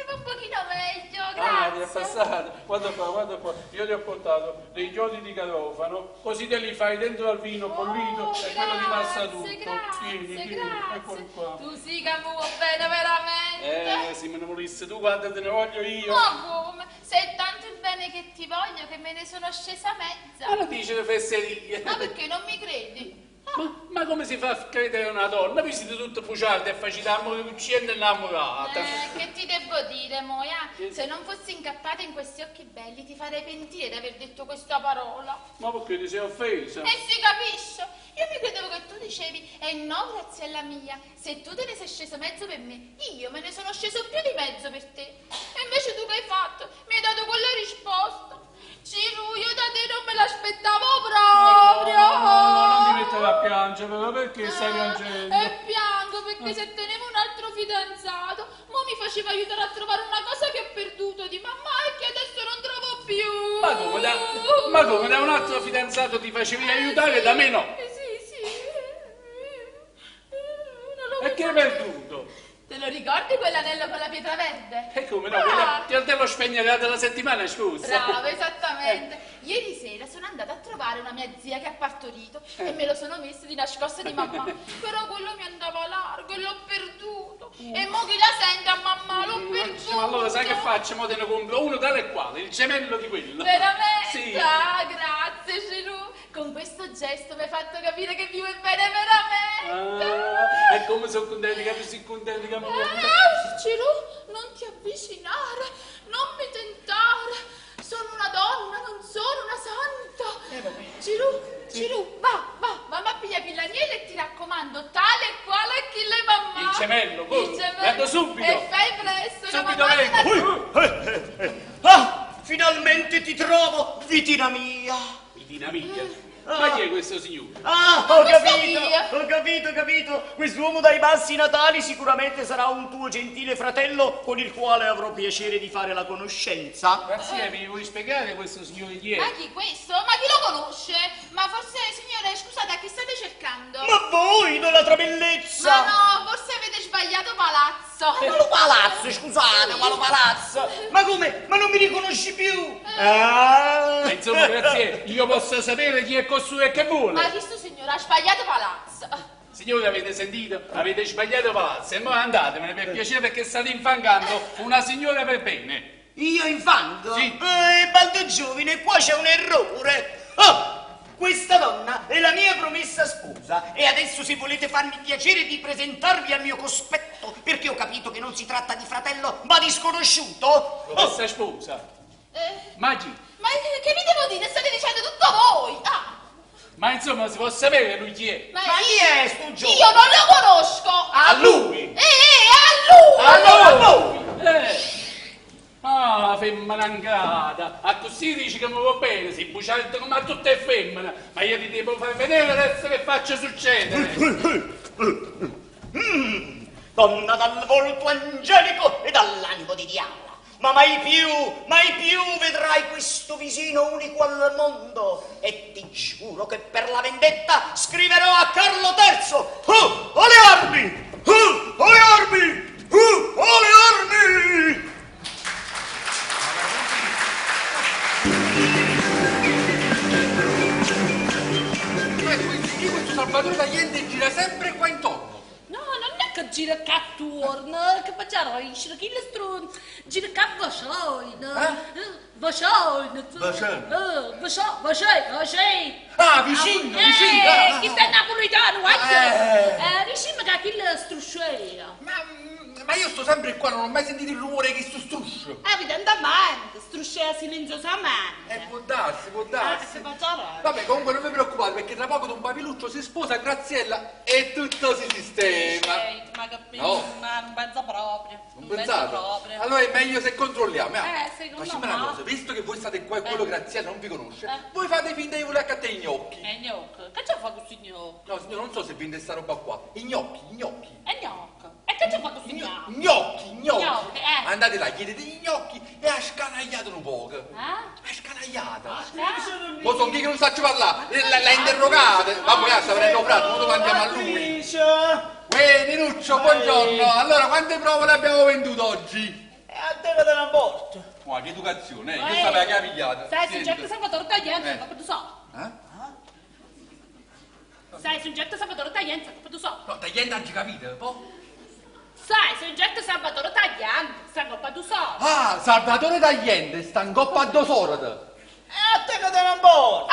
Va un pochino meglio, grazie. Ah, ti è passato. Guarda qua, guarda qua. Io ti ho portato dei chiodi di garofano, così te li fai dentro al vino bollito e quello ti passa tutto. Grazie, Tieni, tieni, grazie. Eccoli qua. Tu sì che mi vuoi bene veramente. Se me ne volessi tu, guarda, te ne voglio io. Ma come? Se è tanto il bene che ti voglio che me ne sono scesa mezza. Ma non dici le fesserie. Ma perché non mi credi? Ma come si fa a credere a una donna? Vi siete tutte bugiarde e facete amore uccidendo innamorata. Che ti devo dire, Moia? Se non fossi incappata in questi occhi belli ti farei pentire di aver detto questa parola. Ma perché ti sei offesa? E si capisce! Io mi credevo che tu dicevi, eh no, Graziella mia, se tu te ne sei sceso mezzo per me, io me ne sono sceso più di mezzo per te. E invece tu che hai fatto? Mi hai dato quella risposta. Ciru, io da te non me l'aspettavo proprio. No, no, no, non ti mettere a piangere, però perché stai piangendo? E piango perché se tenevo un altro fidanzato, mo mi faceva aiutare a trovare una cosa che ho perduto di mamma e che adesso non trovo più. Ma come da, ma come da un altro fidanzato ti facevi aiutare, da me no? Sì, sì. Non l'ho E che hai perduto? Te lo ricordi quell'anello con la pietra verde? E come no? Quella, te l'ho spegnata la settimana scorsa. Bravo, esattamente. Ieri sera sono andata a trovare una mia zia che ha partorito e me lo sono messo di nascosto di mamma. Però quello mi andava largo e l'ho perduto. E mo chi la sente a mamma, l'ho perduto. Ma allora sai che faccio? Mo te ne compro uno tale e quale, il gemello di quello. Veramente? Sì. Ah, grazie, Cerù. Con questo gesto mi hai fatto capire che vivo bene veramente. Ah, e come sono contenti che tu sei contenti che mi Ah, Cerù, non ti avvicinare, non mi tentare. Sono una donna, non sono una santa. Cerù, Cerù, va, va, va a pigliare l'agnello e ti raccomando, tale e quale a chi le mamma. Il gemello, Il corro, gemello. Vengo subito. E fai presto, che Subito mamma vengo. Ah, finalmente ti trovo, vitina mia. Vitina mia. Ma chi è questo signore? Ah, Ma ho questo capito, chi è? ho capito, ho capito. Quest'uomo dai bassi natali sicuramente sarà un tuo gentile fratello con il quale avrò piacere di fare la conoscenza. Grazie, mi vuoi spiegare questo signore chi è? Ma chi questo? Ma chi lo conosce? Ma forse, signore, scusate, a chi state cercando? Ma voi, idolatra bellezza! Ma no, forse avete sbagliato palazzo. Ma lo palazzo, scusate, ma lo palazzo! Ma come? Ma non mi riconosci più? Ah. Ma insomma, grazie, io posso sapere chi è costui e che vuole. Ma chi sto signore ha sbagliato palazzo. Signore, avete sentito? Avete sbagliato palazzo e ora andatemene per piacere perché state infangando una signora per bene. Io infango? Sì. Baldo giovine, qua c'è un errore. Oh, questa donna è la mia promessa sposa e adesso se volete farmi il piacere di presentarvi al mio cospetto, perché ho capito che non si tratta di fratello, ma di sconosciuto. Promessa sposa. Ma chi? Ma che vi devo dire? State dicendo tutto voi. Ah, Ma insomma, si può sapere lui chi è? ma, Ma chi è sto giovane? Io non lo conosco. A lui! A lui! A lui! Ah, femmina ingrata! A così dici che mi va bene, sei buciato come a tutte le femmine, ma io ti devo far vedere adesso che faccio succedere! Donna dal volto angelico e dall'animo di diavola. Ma mai più vedrai questo visino unico al mondo. E ti giuro che per la vendetta scriverò a Carlo III. Oh, alle armi! Oh, alle armi! Oh, alle armi! Ma quindi io questo Salvatore Tagliente gira sempre qua intorno. No, non è che gira qua attorno, che facciamo? Chi le stron... Gira qua vicino. Vicino. Vicino. Vicino, vicino, vicino. Ah, vicino, vicino. Ah, Chi sta napoletano, guarda. Diciamo che chi le struscea. Ma io sto sempre qua, non ho mai sentito il rumore che sto struscio. Evidentemente, struscea silenziosamente. Può darsi, può darsi. Se facciamo. Vabbè, comunque non vi preoccupate perché tra poco Don Papiluccio si sposa a Graziella e tutto si sistema. Ma che No. ma non penso proprio. Non penso pensate? proprio. Allora è meglio se controlliamo. eh. Secondo Facciamo me. una cosa, visto che voi state qua e quello Graziella non vi conosce, voi fate finta di voler accattare i gnocchi. Gnocchi? Che c'è fa questo gnocchi? No, signor, non so se vende sta roba qua. I gnocchi, i gnocchi. E gnocchi? E che c'è fa questo gnocchi? Gnocchi, gnocchi. Gnocchi, eh. Andate là, chiedete gli gnocchi e ha scanagliato un poco. Eh? Ha scanagliata. Ah? Mo sono chi che non sa parlare, la interrogate. Vabbè, sta prendendo prato, mo domandiamo a lui. Uè, Ninuccio, buongiorno. Allora, quante provole abbiamo venduto oggi? E a te che te ne porto. Ma che educazione, eh? Eh. Che sapeva che ha pigliato. Sai, Senti. soggetto Salvatore Taglienza, Eh. come tu so. Eh? Sai, soggetto Salvatore Taglienza, come tu so. No, Tagliente non ci capite, po'? Sai, soggetto Salvatore Tagliente, sta in coppa tu so. Ah, Salvatore Tagliente sta in coppa a Dosorata. E a te che te ne porto.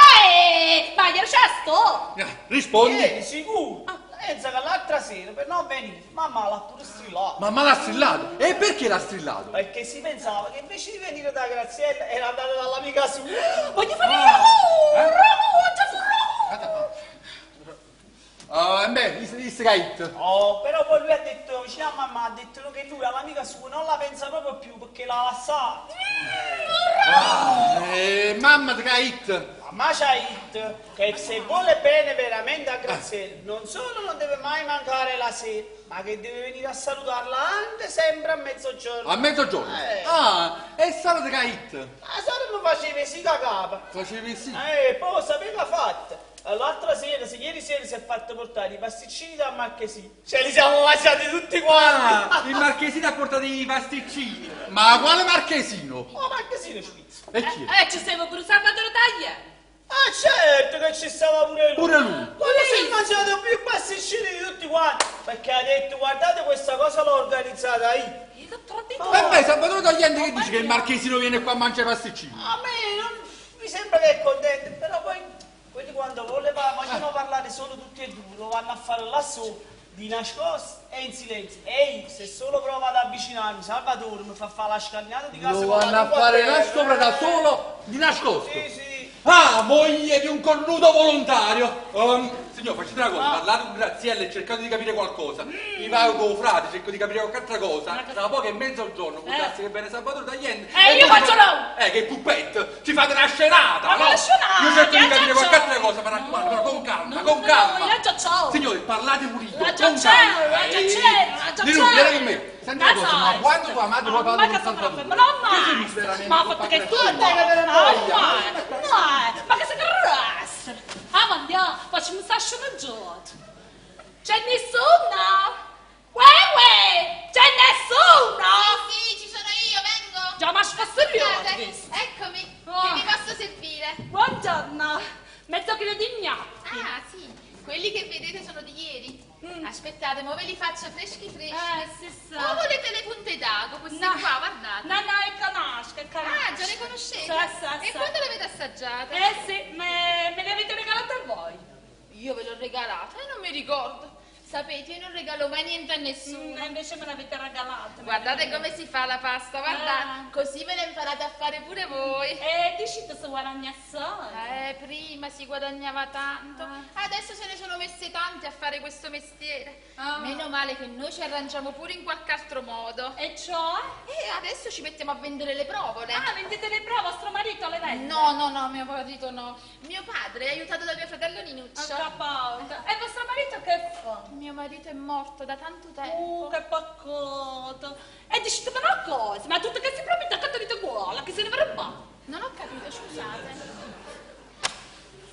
Ma ieri c'è sto. Rispondi. Sicuro. Pensa che l'altra sera per non venire, mamma l'ha pure strillato. Mamma l'ha strillato. E perché l'ha strillato? Perché si pensava che invece di venire da Graziella era andata dall'amica sua. Voglio fare il ragù, ragù, già Ah, beh, disse che ha detto. Oh, però poi lui ha detto, vicino a mamma, ha detto che lui all'amica sua non la pensa proprio più perché l'ha lasciata. Ah, mamma che ha detto. Mamma c'ha detto che se vuole bene veramente a Graziella, non solo non deve mai mancare la sera, ma che deve venire a salutarla anche sempre a mezzogiorno. A mezzogiorno? Eh. Ah, e Sara che ha detto? La Sara mi faceva sì la capa. Facevi sì? Poi sapeva fatta. L'altra sera, se ieri sera si è fatto portare i pasticcini da Marchesino. Ce li siamo mangiati tutti quanti. Ah, il marchesino ha portato i pasticcini. Ma quale marchesino? Oh, Marchesino svizzero. E chi è? Ci stava pure Salvatore Tagliente. Ah, certo che ci stava pure lui. Pure lui. Quello si è mangiato più pasticcini di tutti quanti. Perché ha detto, guardate questa cosa l'ho organizzata io. E beh, Salvatore Tagliente che dice che il marchesino viene qua a mangiare i pasticcini. A me non mi sembra che è contento, però poi quelli quando vogliono parlare solo tutti e due, lo vanno a fare lassù, di nascosto e in silenzio. E io, se solo provo ad avvicinarmi, Salvatore mi fa fare la scalinata di casa Lo con la vanno a lingua fare terra. là sopra da solo, di nascosto. Sì, sì. Ah, moglie di un cornuto volontario. Signor, facite una cosa, parlate con Graziella e cercate di capire qualcosa. Mi vado con 'o frate, cerco di capire qualche altra cosa. Tra poco è mezzogiorno, può darsi che viene Salvatore Tagliente. E io voi faccio fate- che puppetto, ci fate una scenata, Ma no? una scenata, Io cerco di già capire c'ho. qualche altra cosa, mi raccomando, però con calma, No, con no, calma. no, io già c'ho. Signori, parlate pulito, La già con c'è, calma. la già c'è, la già Ninu, c'è. vieni con me. Senti una cosa, ma sai. quando tua madre poi parla Ma con che sono Salvatore? ma non Che si mai. dice veramente Ma ha con fatto che tu Patrick? no, no, ma che sei grosso. Ah, ma andiamo, facciamo sta sceneggiata. C'è nessuno? Uè, uè, c'è nessuno? Sì, sì, ci sono io, vengo. Già, ma sfastidio. Scusate, eccomi, Oh. che vi posso servire? Buongiorno, mezzo chilo di gnocchi. Ah, sì, quelli che vedete sono di ieri. Aspettate, mo ve li faccio freschi freschi. Sì, sì. O volete le punte d'ago, queste No. qua, guardate. No, no, è conosco, è conosco. Ah, già le conoscete? Sì, sì, E sì. quando le avete assaggiate? Eh sì, me le avete regalate voi. Io ve l'ho regalata e non mi ricordo. Sapete, io non regalo mai niente a nessuno. Mm, invece me l'avete regalata. Guardate come si fa la pasta, guardate. Ah. Così ve la imparate a fare pure voi. E dici che si guadagna solo. Prima si guadagnava tanto. Ah. Adesso se ne sono messe tante a fare questo mestiere. Ah. Meno male che noi ci arrangiamo pure in qualche altro modo. E cioè? E adesso ci mettiamo a vendere le provole. Ah, vendete le prove, vostro marito le vende? No, no, no, mio marito no. Mio padre è aiutato da mio fratello Ninuccio. Ho capito. E vostro marito che fa? Mio marito è morto da tanto tempo. Che peccato. E dici ma una cosa, ma tutte queste proprietà che tenete vuole, che se ne verrà. Non ho capito, scusate.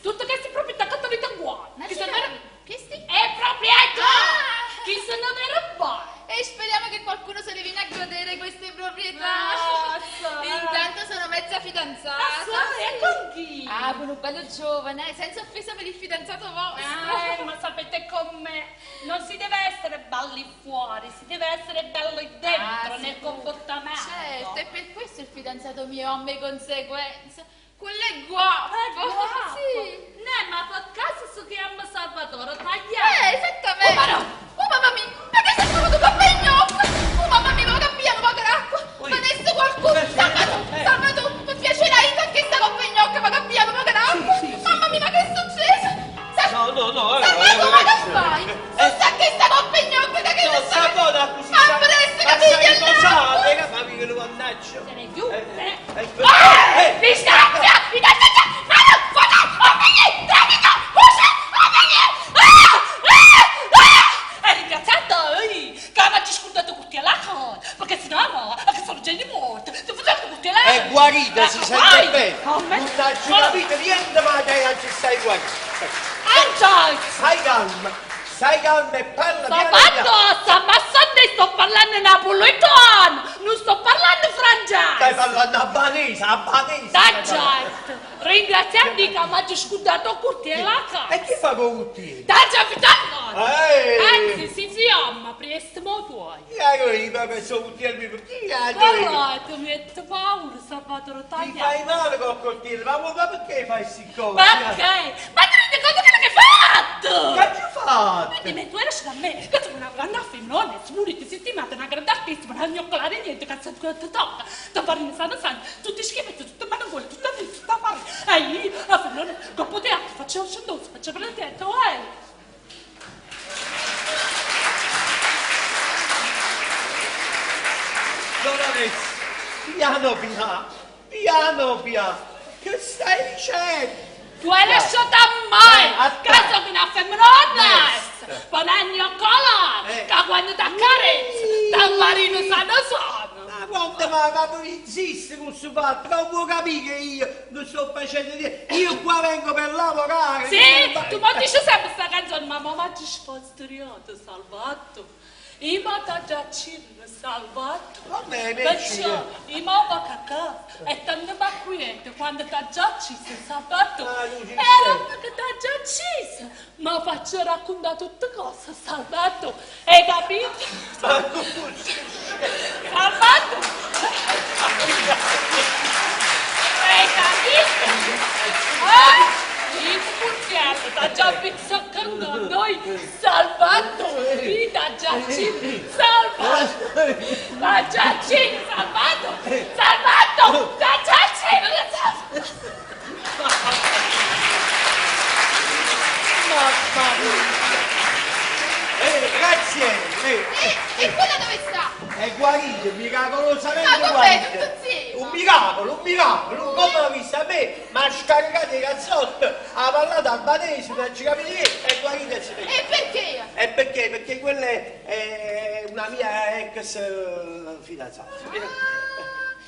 Tutte queste proprietà che tenete vuole, Ma che se sì, ne verrà. Che sti? È proprietà! Ah! Chi se ne verrà. E speriamo che qualcuno se ne viene a godere queste proprietà. Ah, sì. Intanto sono mezza fidanzata. Ah, sì? E con chi? Ah, con un bello giovane, eh, senza offesa per il fidanzato vostro. Eh, ma sapete com'è? Non si deve essere belli fuori, si deve essere belli dentro, Ah, nel sicuro. comportamento. Certo, e per questo il fidanzato mio ha me conseguenza. Quello è guappo. È guapo. Sì. Ne, ma per caso si chiama Salvatore Tagliani? Esattamente. Oh, ma no. Oh mamma mia, ma che sei venuto con me gnocco? Oh mamma mia, ma che piano, ma che acqua. Ma adesso qualcuno... Salvatore, Salvatore, mi piacerà io che sta con me gnocco, ma che piano, ma che acqua. Mamma mia, ma che è successo? Sa- No, no, no, eh, Salvatore, ma che eh, fai? Si sa che sta con me gnocco, da che No, non sa... Salvatore, così Ma sta- presto, ma che piglia stai l'acqua. posate, che ma mica lo mannaggia. Se ne chiude. Eh, Ah! eh. Mi scappia! Mi scappia! Ma no! Guarda! Oh, mi Trafico! Cosa? Oh, mi Ah! Ah! Ah! E ringraziato, eh, che mi scudato tutti alla cosa, perché sennò no, che sono gente morta. Ti faccio tutti alla È guarita, si sente bene. Come? Non ci capito niente, ma te ci stai guarendo. Angios! Stai calma, stai calma e parla Sto piano fatto, piano. sta ammazzando e sto parlando napoletano, non sto parlando francese. Stai parlando albanese, albanese. Da certo, ringraziando che mi ha scudato tutti alla casa. E chi fa con tutti? Da già fidanzato! Ehi! Anzi, si chiama presto tuoi. Chi è che mi ha messo tutti al mio? Chi è che Però ti metto paura, Salvatore Ti Tagliani. fai male col coltello, ma, ma perché fai queste cose? Perché? Ma ti rendi conto quello che hai fatto? Che ci fatto? Quindi mentre tu eri da me, che sono una grande femminone, sicuro ti sei stimata, una grande artista, ma non gnoccolare niente, cazzo, ti tocca, ti parli sano sano, tutti schifetti, tutto mano tutta tutta fare. E io, la femminone, coppo teatro, facevo scendozzo, facevo il teatro, eh. Dolores, piano piano, piano piano, che stai dicendo? Tu hai lasciato a me, Eh, a te. che sono una femminone, ma non gnoccolare, Eh. che quando ti accarezzo, ti marino sano sano. Ma quando ma, ma tu insisti con questo fatto, non puoi capire che io non sto facendo niente, io qua vengo per lavorare. Sì, tu mi dici sempre sta canzone, ma mamma ti sfasteriato, salvato. Io mi ho già salvato. Va bene, Perciò io mi vado a casa e tanto va quiete quando ti ha già ucciso, salvato. Ah, tu ci E sei. perché ti ha già ucciso, ma faccio raccontare tutte cose, salvato. Hai capito? Salvato! Hai capito? Eh? Il curtiello t'ha già pizzicato a noi, salvato, vita già ci, salvato, la già ci, salvato, salvato, la già ci, Mamma mia! E, e quella dove sta? È guarito, miracolosamente Ma com'è? guarito. Tutto insieme? Un miracolo, un miracolo, come l'ho vista a me, mi ha scaricato i cazzotti, ha parlato albanese, non ci capito niente, è guarito e si vede. E perché? E perché? Perché quella è una mia ex eh, fidanzata.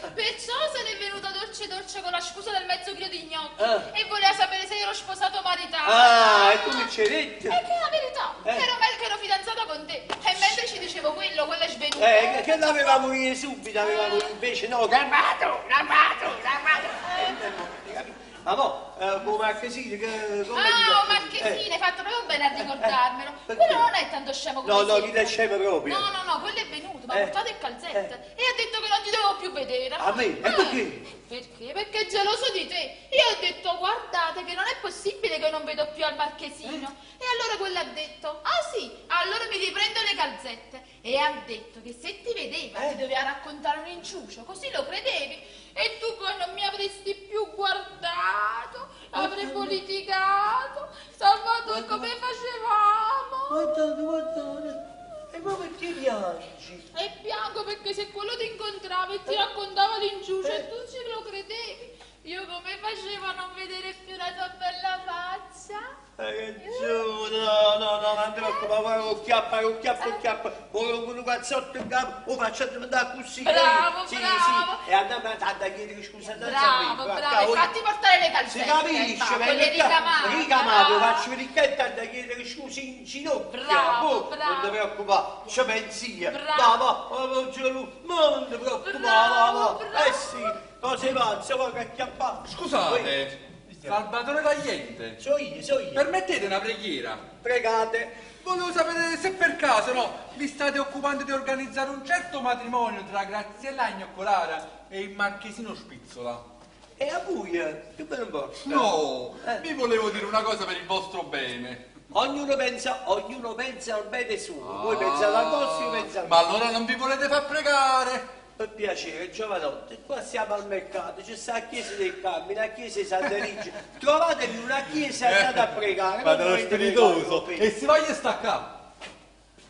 Ah, perciò se n'è venuta dolce dolce con la scusa del mezzo chilo di gnocchi Ah. e voleva sapere se io ero sposato o maritato. Ah, e tu che ci hai detto? E che è la verità, Eh. che ero meglio che ero fidanzata con te. E mentre ci dicevo quello, quello è svenuto. Eh, che l'avevamo io subito, avevamo invece no, grammato, grammato, grammato. Eh, eh, Ma no, eh, come marchesino, che, come Ah, dico? oh, Marchesino, hai fatto proprio bene a ricordarmelo. perché? Quello non è tanto scemo come No, no, chi sembra. l'è scemo proprio? No, no, no, quello è venuto, mi ha Eh. portato il calzetto e ha detto che non ti dovevo più vedere. A me? E perché? Perché? Perché è geloso di te. Io ho detto, guardate che non è possibile che non vedo più al marchesino. Eh. E allora quello ha detto, ah sì, allora mi riprendo le calzette. E ha detto che se ti vedeva Eh. ti doveva raccontare un inciucio, così lo credevi. E tu poi non mi avresti più guardato, avremmo litigato. Salvatore, come facevamo? Guardate, guardate. E ma perché piangi? E piango perché se quello ti incontrava e ti raccontava l'inciucio e tu ci lo credevi, io come facevo a non vedere più la tua bella faccia? Eh, che giù, no, no, no, non ti preoccupare, guarda, lo chiappa, lo chiappa, lo chiappa, con un cazzotto in capo, lo faccio diventare così. Bravo, sì, bravo. Sì, e andiamo a chiedere scusa a Bravo, bravo, e fatti portare le calzette. Si capisce, va, ma quelle ricamate. Ricamate, Ah. faccio ricchetta a chiedere scusa in ginocchio. Bravo, Boh, bravo. Non ti preoccupare, ci pensi io. Bravo. Va, va, va, va, ma non ti preoccupare, va, va. Eh sì, cose pazze, va che acchiappare. Scusate, Salvatore Tagliente. So io, so io. Permettete una preghiera? Pregate. Volevo sapere se per caso, no, vi state occupando di organizzare un certo matrimonio tra Graziella Gnoccolara e il marchesino Spizzola. E a voi, che me ne importa? No, vi volevo dire una cosa per il vostro bene. Ognuno pensa, ognuno pensa al bene suo. Voi pensate al vostro, io penso al Ma allora non vi volete far pregare? Per piacere, giovanotto, qua siamo al mercato, c'è sta la chiesa del Carmine, la chiesa di Santa Ligia. Trovatevi una chiesa e andate a pregare. non Padre dovete spiritoso. pregare con E si voglia staccare.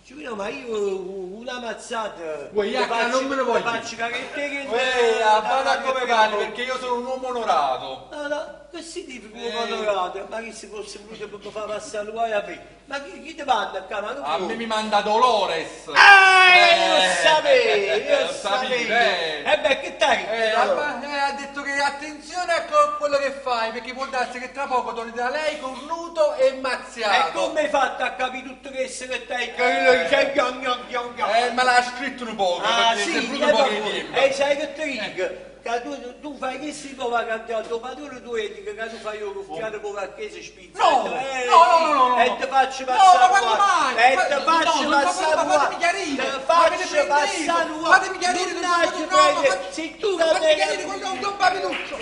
Giulio, ma io una mazzata. Uè, te Iacca, faccio- non me ne voglio. te Faccio cagare che. Uè, abbada come parli, perché io sono un uomo onorato. No, no, che significa un uomo onorato? Ma chi si fosse voluto per far passare l'uomo a me? Ma chi, chi ti manda qua? Ma non A può. me mi manda Dolores. Eh, io sapevo, io lo sapevi, sapevo. eh. Eh beh, che t'hai? Eh, ma, ha detto che attenzione a quello che fai, perché può darsi che tra poco torni da lei cornuto e mazziato. E come hai fatto a capire tutto questo che t'hai? Eh, ma l'ha scritto un poco, Ah perché sì, è venuto eh, poco ma- di tempo. e sai che ti dico? Che tu, tu fai che si può cantare, tuo padrone tu dico che tu fai io ruffiano con la chiesa spizza. No, eh, no, no, no, no, no. E ti faccio No, passare ma quando qua. mai? E Ma- ti no, faccio non passare ma qua. fatemi chiarire. Ti Ma faccio avete passare preso. qua. Fatemi chiarire, non Mannaggia, no, ma prende. fate- Se tu ma la fatemi devi chiarire quello che un papiluccio.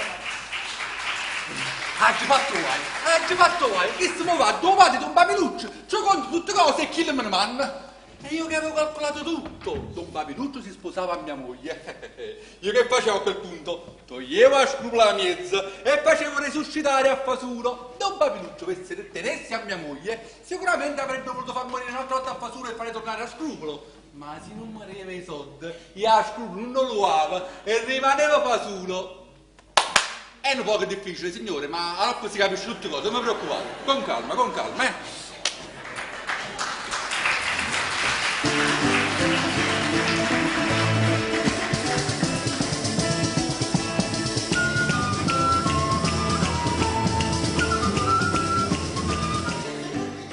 Ah, ci fatto guai, ah, ci fatto guai, che se mo va, dove vado, Don Papiluccio, ci conto tutte cose e chi le me ne manda? E io che avevo calcolato tutto, Don Papiluccio si sposava a mia moglie. Io che facevo a quel punto? Toglievo la scrupola alla mezza e facevo resuscitare a Fasulo. Don Papiluccio, per se tenessi a mia moglie, sicuramente avrebbe voluto far morire un'altra volta a Fasulo e fare tornare a Scrupolo. Ma se non moriva i soldi, io a Scrupolo non lo ava e rimaneva Fasulo. È un poco difficile, signore, ma allora poi si capisce tutte cose, non mi preoccupate. Con calma, eh.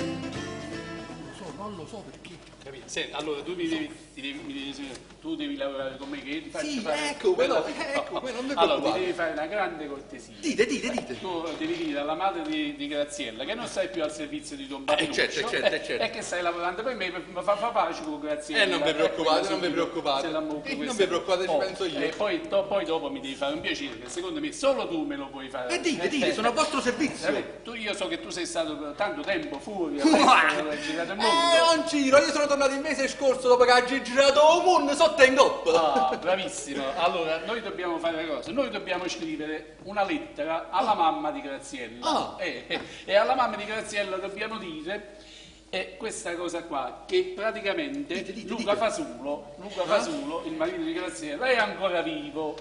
Non so, non lo so perché. Capito? Senti, allora tu mi devi, ti devi- mi devi- tu devi lavorare con me che io ti faccio Sì, fare ecco, quello- quella- ecco, quello, non vi Allora, mi preoccupate. devi fare una grande cortesia. Dite, dite, dite. Tu devi dire alla madre di Graziella che non stai più al servizio di Don Bartuccio certo, certo, certo. e che stai lavorando per me per far fa pace con Graziella. Eh, non vi preoccupate, non vi subito preoccupate. se la mucca Eh, non questa. vi preoccupate, ci Oh, penso io. E poi dopo mi devi fare un piacere, che secondo me solo tu me lo puoi fare. Eh, dite, dite, sono a vostro servizio. Sapete, tu, io so che tu sei stato per tanto tempo fuori, all'estero, hai girato il mondo. Eh, non giro, io sono tornato il mese scorso dopo che ho girato il mondo sotto in coppa. Ah, bravissimo. Allora, noi dobbiamo fare una cosa. Noi dobbiamo scrivere una lettera alla mamma di Graziella. Ah. E, e alla mamma di Graziella dobbiamo dire È questa cosa qua, che praticamente Luca Fasulo, Luca Fasulo, il marito di Graziella, è ancora vivo.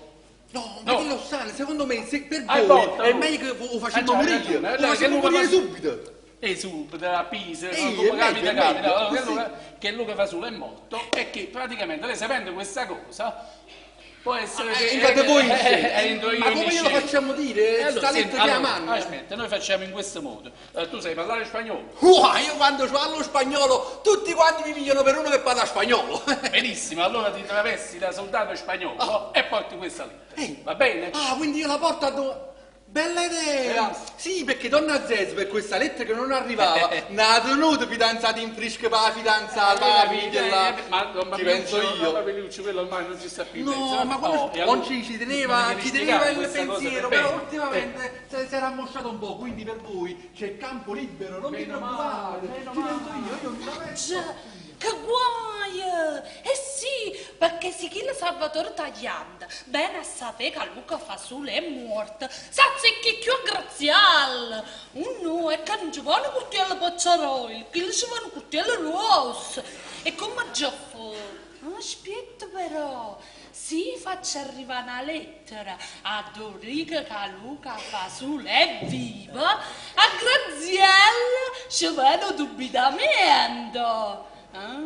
No, ma chi lo sa, secondo me se per Ah, è voi morto, è oh. meglio che lo Ah, facciamo già, hai morire. ragione. Lo Allora, che facciamo Luca morire Fasulo- subito. E subito, a Pisa, Ehi, come è capita, meglio, è capita. meglio, Allora, che così. Luca, che Luca Fasulo è morto e che praticamente lei sapendo questa cosa può essere che... entrate voi in scena. entro io Ma in come glielo scena. facciamo dire? E allora, Sta senti, lettera che allora, manda. Aspetta, noi facciamo in questo modo. Tu sai parlare spagnolo? Uah, io quando parlo spagnolo, tutti quanti mi pigliano per uno che parla spagnolo. Benissimo, allora ti travesti da soldato spagnolo e porti questa lettera. Va bene? Ah, quindi io la porto a dove... Bella idea! Sì, perché donna Zez per questa lettera che non arrivava, n'ha tenuto fidanzati in frisca per la fidanzata, la figlia là. Ma don Ci penso Papiluccio, io. Don Papiluccio, quello ormai non ci sta più. No, penso. ma quello Oh, e allora- non ci, ci teneva, Devi ci teneva spiegare il questa cosa pensiero, per però bene. ultimamente si era ammosciato un po', quindi per voi c'è campo libero, non vi Meno preoccupate, male, meno ci penso io, io mi Mannaggia, che guai! Eh sì, perché se chi il Salvatore Tagliante bene a sapere che Luca Fasulo è morto, sa che più graziale. Un no è che non ci vanno coltello pacciaroli, che ci vanno coltello rosso. E come già fu? Aspetta però, si faccia arrivare una lettera a Dorica che Luca Fasulo è viva, a Graziella ci vedo dubitamente. Ah,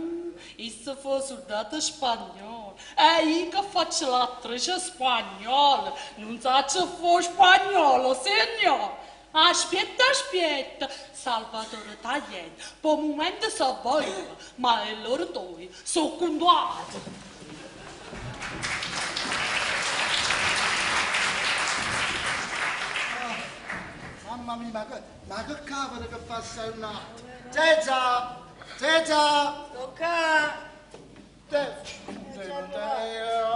isso fu soldato spagnolo. E io che faccio l'attrice spagnola. Non so fu spagnolo, signor. Aspetta, aspetta, Salvatore Tagliente, per un momento si voleva, ma e loro due sono condoati. Mamma mia, ma che cavolo che fa sta un attimo? Zezza! Zezza! Tocca.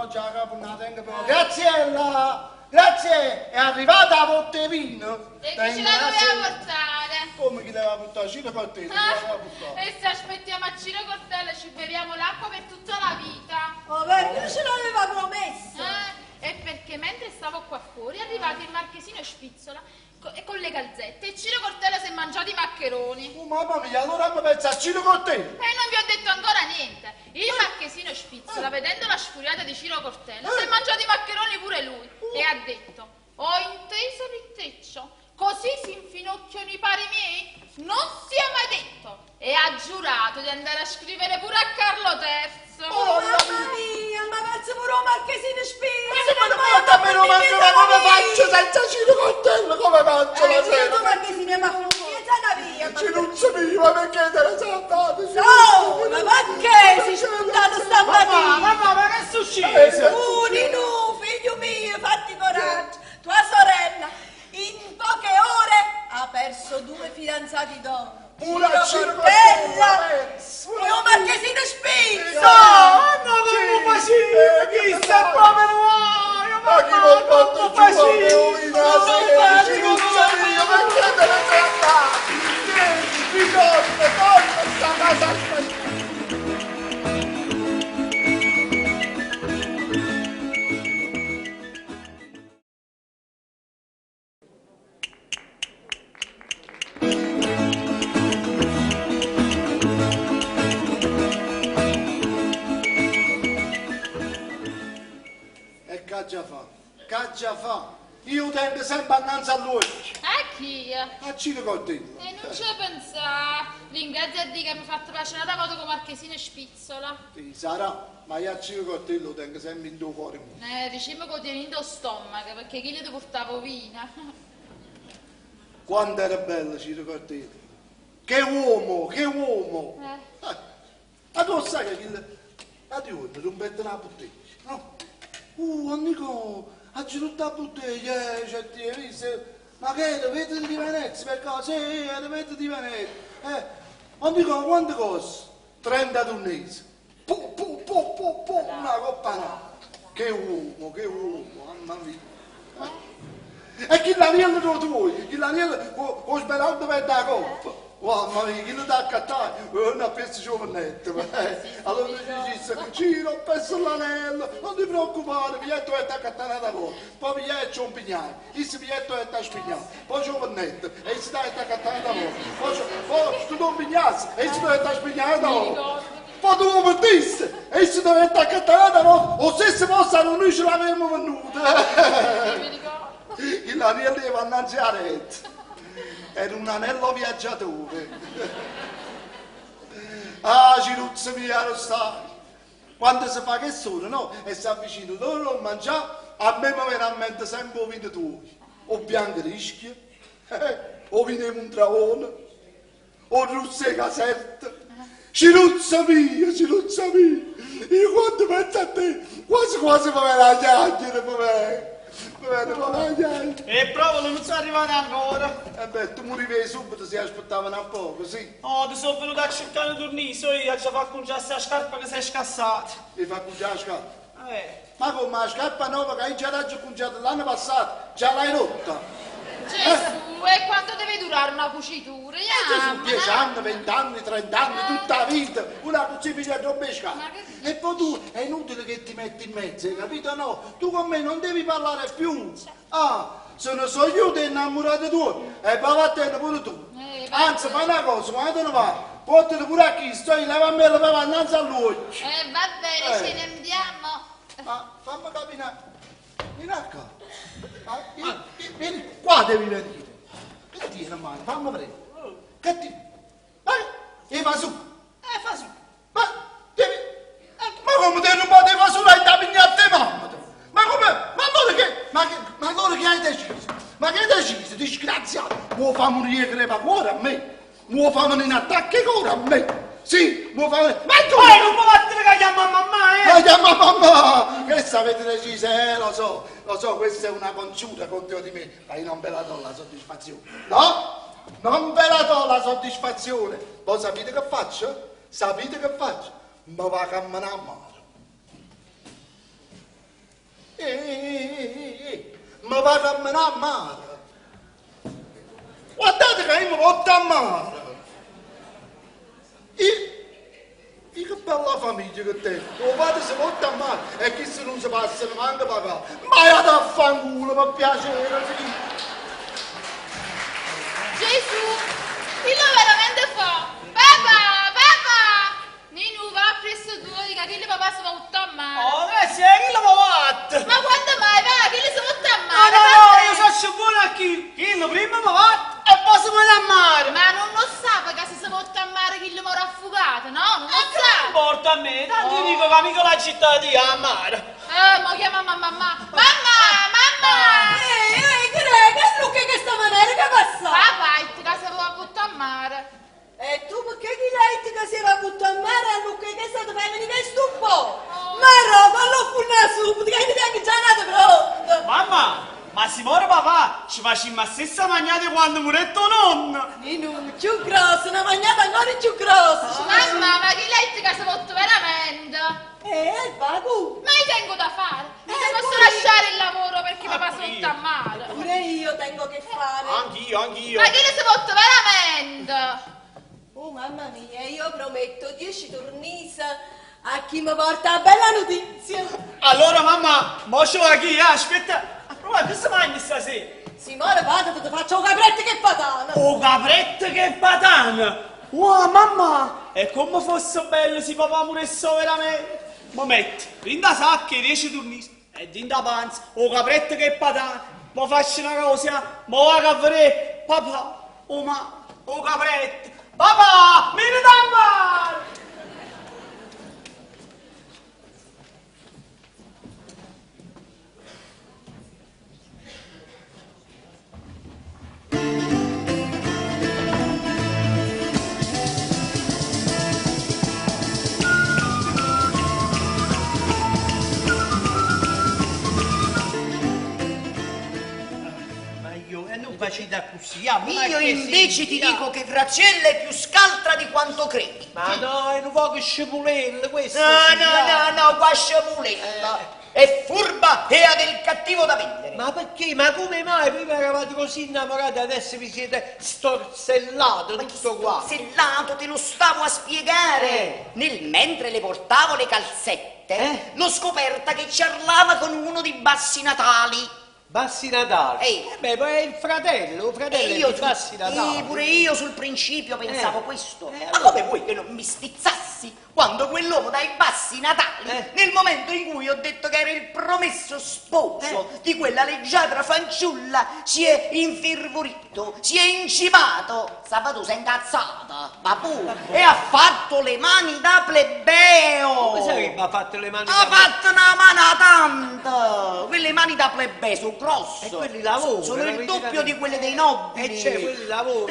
Oggi la capo non la tengo però. Graziella! Grazie! È arrivata la botte vino! E chi ce la doveva portare? Come chi l'aveva portata? Ciro Cortese, chi l'aveva portata? E se aspettiamo a Ciro Cortella ci beviamo l'acqua per tutta la vita. Oh, perché ce l'aveva promesso? E perché mentre stavo qua fuori è arrivato il marchesino Spizzola e con le calzette e Ciro Cortella si è mangiato i maccheroni. Oh, mamma mia, allora mi pensa a Ciro Cortella! E non vi ho detto ancora niente. Il marchesino Spizzola, vedendo la sfuriata di Ciro Cortella, si è mangiato i maccheroni pure lui e ha detto: Ho inteso l'intreccio, così si infinocchiano i pari miei? Non sia mai detto! E ha giurato di andare a scrivere pure a Carlo III. Oh, mamma mia, ma faccio pure un marchesino Spizzola. Ma porta me lo mangio, ma come faccio senza Ciro Cortella? Come faccio la sera? Tu marchesino, ma una via. Ciruzzo mio, ma perché te ne sei andato? No, ma perché si è spuntato stamattina? Mamma, ma che è successo? Nino, figlio mio, fatti coraggio. Tua sorella in poche ore ha perso due fidanzati d'oro. Pure a Ciro Cortella Cortella, e un marchesino Spizzola. No, no, come facevo? Chi sta proprio guaio? Ma chi mi ha fatto come giù facevo? la sera? Ciruzzo mio, perché te ne sei andato? Ritorna, torna, sta casa. E caggia fa, caggia fa. Io tengo sempre annanzi all'occhio. A chi? A Ciro Cortella. E non ci pensare. Ringrazio a Dio che mi ha fatto pace una volta con Marchesino e Spizzola. Sì, sarà, ma io a Ciro Cortella lo tengo sempre in tuo cuore. Diciamo che ho tenuto stomaco perché chi gli ti portavo vino. Quanto era bello Ciro Cortella. Che uomo, che uomo. Eh. Ma tu sai che il... La diurna rompette una bottiglia, no? Amico, ha girato la bottiglia, cioè, ti hai visto? Ma che era vetro di Venezia, per caso? Sì, era vetro di Venezia. Amico, quanto costa? 30 tonnesi. Pu, pu, pu, pu, pu, una coppa no. Che uomo, mamma mia. E chi l'anello lo tuo? Chi l'anello ho sbagliato per la coppa. Mamma mia, chi lo dà a accattare? Non ha perso giovanetto. Allora mi disse, Ciro, ho perso l'anello, non ti preoccupare, biglietto è da accattare da volta. Poi biglietto c'è un pignare, il biglietto è da spignare, poi giovanetto, e si dà da accattare da volta. Poi, poi tu non pignassi, e si dà da spignare da volta. Poi tu mi disse, e si dovette accattare da volta, o se si possa non noi ce l'avevamo venuta. Il anello deve annanziare. Era un anello viaggiatore. Ah, Ciruzzo mia, lo sai. Quando si fa che sono, no? E si avvicina loro a mangiare, a me mi viene a mente sempre il vino tuo. O bianco rischio, o vino di Mondragone, o russe Caserta. Ciruzzo mio, Ciruzzo mio, io quando penso a te, quasi quasi mi viene a chiacchiere, mi viene. Mi viene a chiacchiere. E provalo, non sono arrivato ancora. E beh, tu morivi subito se aspettavano un poco, sì. Oh, ti sono venuto a cercare un torniso, io ci fa acconciare questa scarpa che si è scassata. Mi fa acconciare la scarpa? Eh. Ma come la scarpa nuova che hai già acconciata l'anno passato, già l'hai rotta? Gesù, e quanto deve durare una cucitura? Gesù, 10 anni, 20 anni, 30 anni, tutta la vita, una cucitura a rompesca. E poi tu, è inutile che ti metti in mezzo, hai capito no? Tu con me non devi parlare più. Ah, se ne sono io ti innamorato tu, e poi vattene pure tu. Anzi, fai una cosa, quando te ne vai, portati pure a chi sto, leva a me, leva innanzi a lui. Va bene, ce ne andiamo. Ma fammi capire, vieni qua. Ma, vieni, qua devi venire. Che ti viene male? Fammi prendere. Che ti... Ma... E va su. Fa su. Ma... Devi... Ma come te non potevi fare su la pignata di mamma? Ma come? Ma allora che... Ma allora che hai deciso? Ma che hai deciso? Disgraziato! Vuoi far morire crepa cuore a me? Vuoi far venire in attacco cuore a me? Sì, vuoi far venire... Ma tu... Poi non puoi battere che chiama mamma, eh! Ma chiama mamma! Che avete deciso? Lo so, questa è una congiura contro di me, ma io non ve la do la soddisfazione. No? Non ve la do la soddisfazione. Voi sapete che faccio? Sapete che faccio? Mi va a camminare a mare. Mi va a camminare a mare. Guardate che io mi porto a mare. E che bella famiglia che te! O padre si porta a mare e chi se non si passa neanche papà. Ma è da fanculo, per piacere, sì. Gesù, chi lo veramente fa? Papà, papà! Ninu, va presso tu, dica che il papà si porta a mare. Oh, grazie, chi lo fatto? Ma quando mai va? Chi lo si porta a mare? No, no, no, io so buono a chi. Chi lo prima mi va e poi si va a mare. Ma non lo sa perché se si porta a mare chi lo muore affogato, no? Non lo sa. Non porta a me, tanto io dico che amico la città di a mare. Ma chiama mamma, mamma. Mamma, mamma! Ehi, che è? Che è che questa maniera che passa? Papà, che si va a buttare a mare. E tu perché chi l'hai che si era buttato a mare a Luca che è stato per venire stupo? Ma no, fallo furnare subito, che mi tengo già nato pronto. Mamma, ma si muore papà, ci facciamo la stessa magnata quando muretto nonno. Ninu, più grosso, una magnata ancora più grossa. Mamma, ma chi l'hai che si butta veramente? Va, cu. Ma io tengo da fare, non posso lasciare il lavoro perché papà si butta a mare. Pure io tengo che fare. Anch'io, anch'io. Ma chi ne si butta veramente? Oh mamma mia, io prometto 10 tornisa a chi mi porta la bella notizia. Allora mamma, mo ci va chi? Aspetta, a provare che si mangia stasera? Sì, ma ora vado, ti faccio un capretto che patana. Oh capretto che patana! Wow mamma, e come fosse bello se papà morisse veramente. Mo metti, rinda sacca e 10 tornisa e dinda panza, oh capretto che patana. Mo faccio una cosa, mo vado a vedere papà, oh ma, oh capretto. Papà, mi da mare! facite accussì? Jammo, Io invece ti dico che Graziella è più scaltra di quanto credi. Ma no, è un poco scipulella questo. No, sì, no, ja. no, no, qua scipulella. È furba e ha del cattivo da vendere. Ma perché? Ma come mai prima eravate così innamorati adesso vi siete storzellato tutto qua? Storzellato, te lo stavo a spiegare. Eh. Nel mentre le portavo le calzette, l'ho scoperta che ciarlava con uno dei bassi natali. Bassi Natali? Ehi. Eh beh, poi è il fratello, il fratello E è io, di Bassi Natali. eh, pure io sul principio pensavo Eh. questo. Eh, Ma allora. come vuoi che non mi stizzassi quando quell'uomo dai bassi natali, Eh. nel momento in cui ho detto che era il promesso sposo Eh. di quella leggiadra fanciulla, si è infervorito, si è incimato. Sabato si è incazzata, ma pure, e ha fatto le mani da plebeo. Come sarebbe ha fatto le mani Ha da fatto una mano tanto! Quelle mani da plebeo sono grosse! E quelli lavorano, Sono il avete doppio capito? di quelle dei nobili! E c'è, quelli lavorano.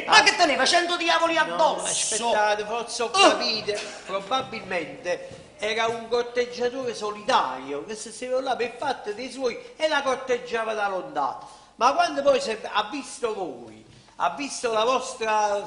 Ma Ah. che teneva 100 diavoli No, addosso! aspettate, forse ho Oh. capito. Probabilmente era un corteggiatore solitario che si stava là per fatto dei suoi e la corteggiava da lontano. Ma quando poi si è- ha visto voi, ha visto la vostra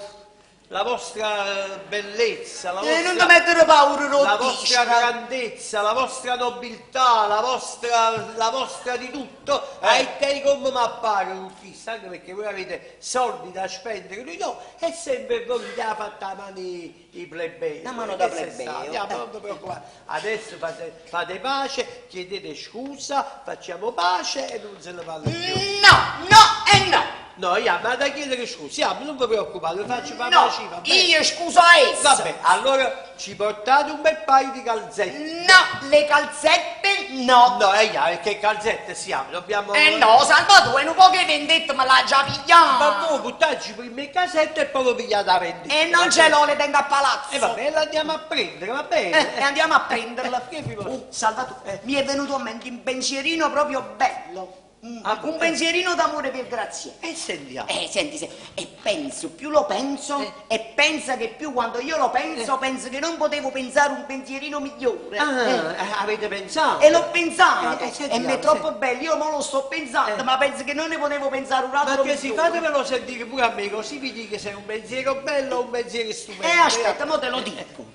bellezza, la Eh, vostra, non ti mettere paura, la Rottisca. vostra grandezza, la vostra nobiltà, la vostra di tutto, Eh. e te come mi appare chissà, anche perché voi avete soldi da spendere, lui no, e sempre voi gli ha fatto la mano i plebei. La mano da Che sei plebeo, stato? Andiamo, eh. non ti preoccupare. Adesso fate pace, chiedete scusa, facciamo pace e non se ne parla più. No, no e no! No, io, ma da chiedere scusa, io, non vi preoccupate, faccio fare No, pace, va bene. io scuso a essa! Vabbè, allora ci portate un bel paio di calzette. No, le calzette no! No, e eh, perché calzette siamo, dobbiamo... Eh no, Salvatore, un po' che vendetta me l'ha già Ma pigliata! voi buttarci prima in casetta e poi lo pigliate la vendetta. E non ce l'ho, le tengo a palazzo! E vabbè, la andiamo a prendere, va bene. E andiamo a prenderla. Che vi posso- Oh, Salvatore, mi è venuto a mente un pensierino proprio bello. Ah, Un eh. pensierino d'amore per Graziella. E sentiamo. Senti, e penso, più lo penso, e pensa che più quando io lo penso, penso che non potevo pensare un pensierino migliore. Ah, avete pensato? E l'ho pensato, Sentiamo, e mi è troppo senti. bello, io mo lo sto pensando, ma penso che non ne potevo pensare un altro Ma che si migliore. fatemelo sentire pure a me, così vi dico se è un pensiero bello o un pensiero stupendo. Aspetta, mo te lo dico.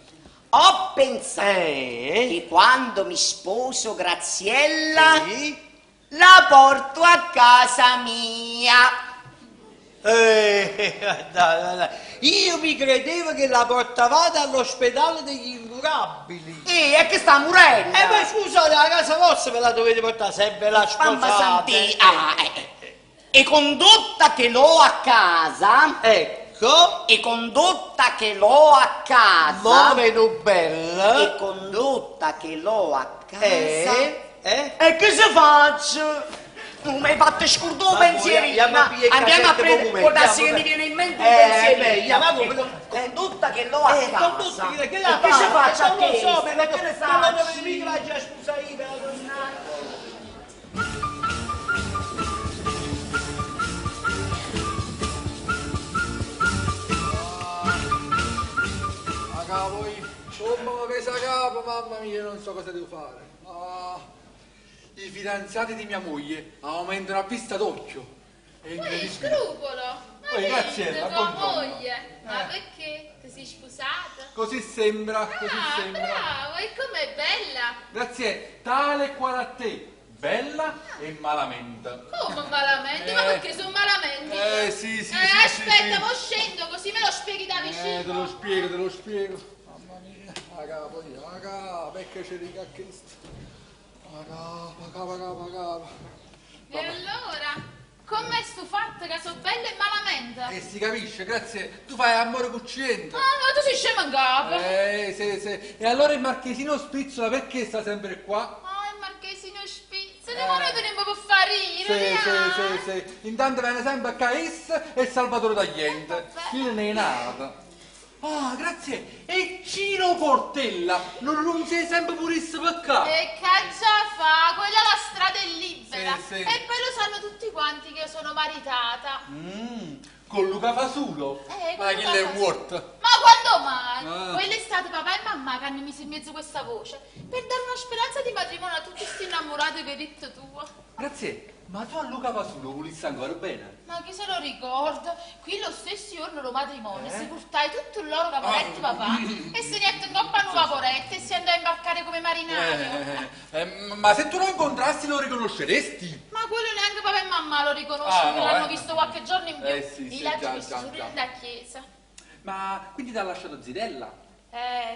Ho pensato che quando mi sposo Graziella, Sì? la porto a casa mia. Dai, dai, dai. Io mi credevo che la portavate all'ospedale degli incurabili. E che sta murella? Ma scusate, la casa vostra ve la dovete portare sempre la Mamma sposate. santi, ah, E condotta che l'ho a casa. Ecco. E condotta che l'ho a casa. Mo vedo bella. E condotta che l'ho a casa. E che se faccio? Non mi hai fatto scordare un Ma pensierino. andiamo a pigliare il Andiamo a cassetto prendere. per un Può darsi momento, che mi viene in mente un pensierino. andiamo, E condotta che l'ho a casa. Condotta che la E che se fa? faccio a Non lo so, che? me la Che ne me la faccio? dovete mica la già scusa io, me la dovete- A capo io, come mi pesa a capo, mamma mia, non so cosa devo fare. Ah, i fidanzati di mia moglie aumentano a vista d'occhio. È Ui, incredibile. scrupolo! Ma Oi, che Graziella, tua buongiorno. moglie? Ma perché? Ti sei sposata? Così sembra, così Ah, sembra. bravo, e com'è bella! Grazie, tale e quale a te, bella e malamente. Come malamente? Ma Eh. perché sono malamente? Sì, sì, sì, aspetta, sì, mo scendo così me lo spieghi da vicino. Te lo spiego, te lo spiego. Mamma mia, a capo, io, a capo, perché c'è di questo? A capo, a capo, a capo, a capo. E allora, com'è sto fatto che sono bella e malamente? E si capisce, grazie, tu fai amore cucciento. Ah, ma tu sei scemo in capo! Sì, sì. E allora il marchesino Spizzola perché sta sempre qua? Ah, il marchesino Spizzola, ma noi teniamo per far ridere, Sì, sì, ah. sì, sì. Intanto viene sempre a Caes e Salvatore Tagliente. Chi ne è nato? Ah, grazie. E Cino Portella non, non sei sempre purissimo per qua. E che già fa? Quella la strada è libera. Sì, sì. E poi lo sanno tutti quanti che io sono maritata. Con Luca Fasulo? Eh, con Ma Luca chi l'è Fasulo. morto? Ma quando mai? Ah. Quello è stato papà e mamma che hanno messo in mezzo questa voce per dare una speranza di matrimonio a tutti questi innamorati che hai detto tu. Grazie, ma tu a Luca Fasulo volessi ancora bene? Ma chi se lo ricorda? Qui lo stesso giorno del matrimonio Eh? si portai tutto il loro caporetto papà e se ne in coppa a un vaporetto e si andò a imbarcare come marinaio. Eh, eh, ma se tu lo incontrassi lo riconosceresti? Ma quello neanche papà e mamma lo riconoscono, Ah, no, l'hanno eh. visto qualche giorno in più. Eh, sì, sì, Li l'hanno già, visto già, solo già. nella chiesa. Ma quindi ti ha lasciato Zitella?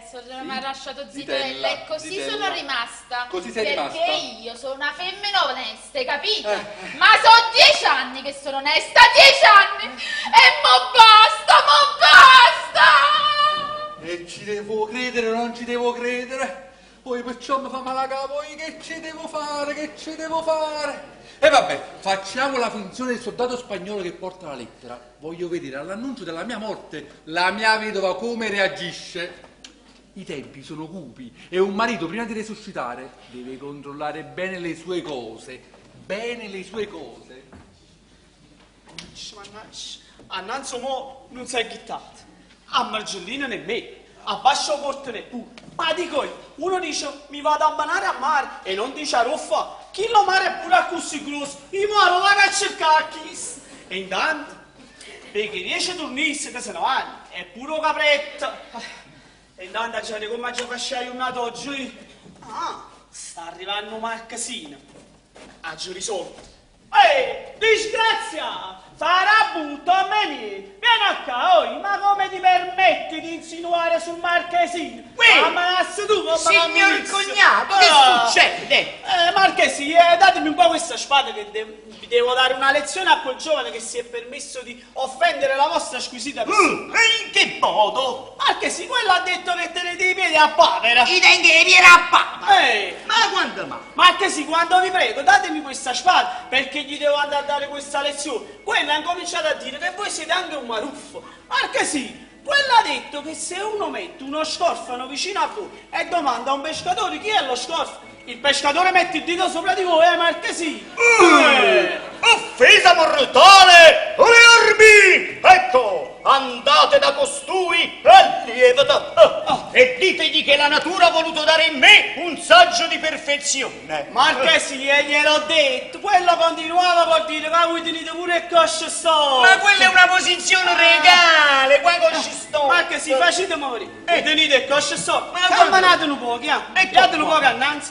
Sono Sì. mi ha lasciato zitella, Zitella, e così zitella. sono rimasta. Così sei perché rimasta? io sono una femmina onesta, hai capito? Eh. Ma sono 10 anni che sono onesta, 10 anni! E mo basta, mo basta! E ci devo credere o non ci devo credere? Poi perciò mi fa male la capo, io che ci devo fare, che ci devo fare? E vabbè, facciamo la finzione del soldato spagnolo che porta la lettera. Voglio vedere all'annuncio della mia morte la mia vedova come reagisce. I tempi sono cupi e un marito prima di resuscitare deve controllare bene le sue cose. Bene le sue cose. Mannaggia, Annanzo mo non si è ghittato. A Margellina nemmeno, a Bascio Corte neppure. Ma dico io, uno dice mi vado a manare a mare e non dice a ruffa. Chi lo mare è pure così grosso, io mo vado a cercare chi. E intanto, perché riesce a tornarsi che se ne vanno, è pure capretto. E intanto c'è come già faccio un nato oggi. Ah, sta arrivando un marchesino. Ha già risolto. Ehi, disgrazia! Farabutto a me Vieni a qua, oi, ma come ti permetti di insinuare sul marchesino? Uè! Ammanassi tu, come Signor ammanassi? cognato, che Ah. succede? Marchesi, datemi un po' questa spada che vi devo dare una lezione a quel giovane che si è permesso di offendere la vostra squisita persona. E in che modo? Marchesi, quello ha detto che tenete i piedi a papera. I tengo i piedi a papera? Ma quando mai? Marchesi, quando vi prego, datemi questa spada perché gli devo andare a dare questa lezione. Quello ha incominciato a dire che voi siete anche un maruffo. Marchesi, quello ha detto che se uno mette uno scorfano vicino a voi e domanda a un pescatore chi è lo scorfano, il pescatore mette il dito sopra di voi, Marchesi. Offesa mortale! Le armi! Ecco, andate da costui e lievita! E ditegli che la natura ha voluto dare in me un saggio di perfezione. Marchesi, gliel'ho detto, quello continuava a dire che voi tenete pure il coscio storto. Ma quella è una posizione regale, qua cosci storto. Marchesi, facete morire. E tenete il coscio storto. Ma Camminate un poco, eh. Ecco Date un qua. poco innanzi.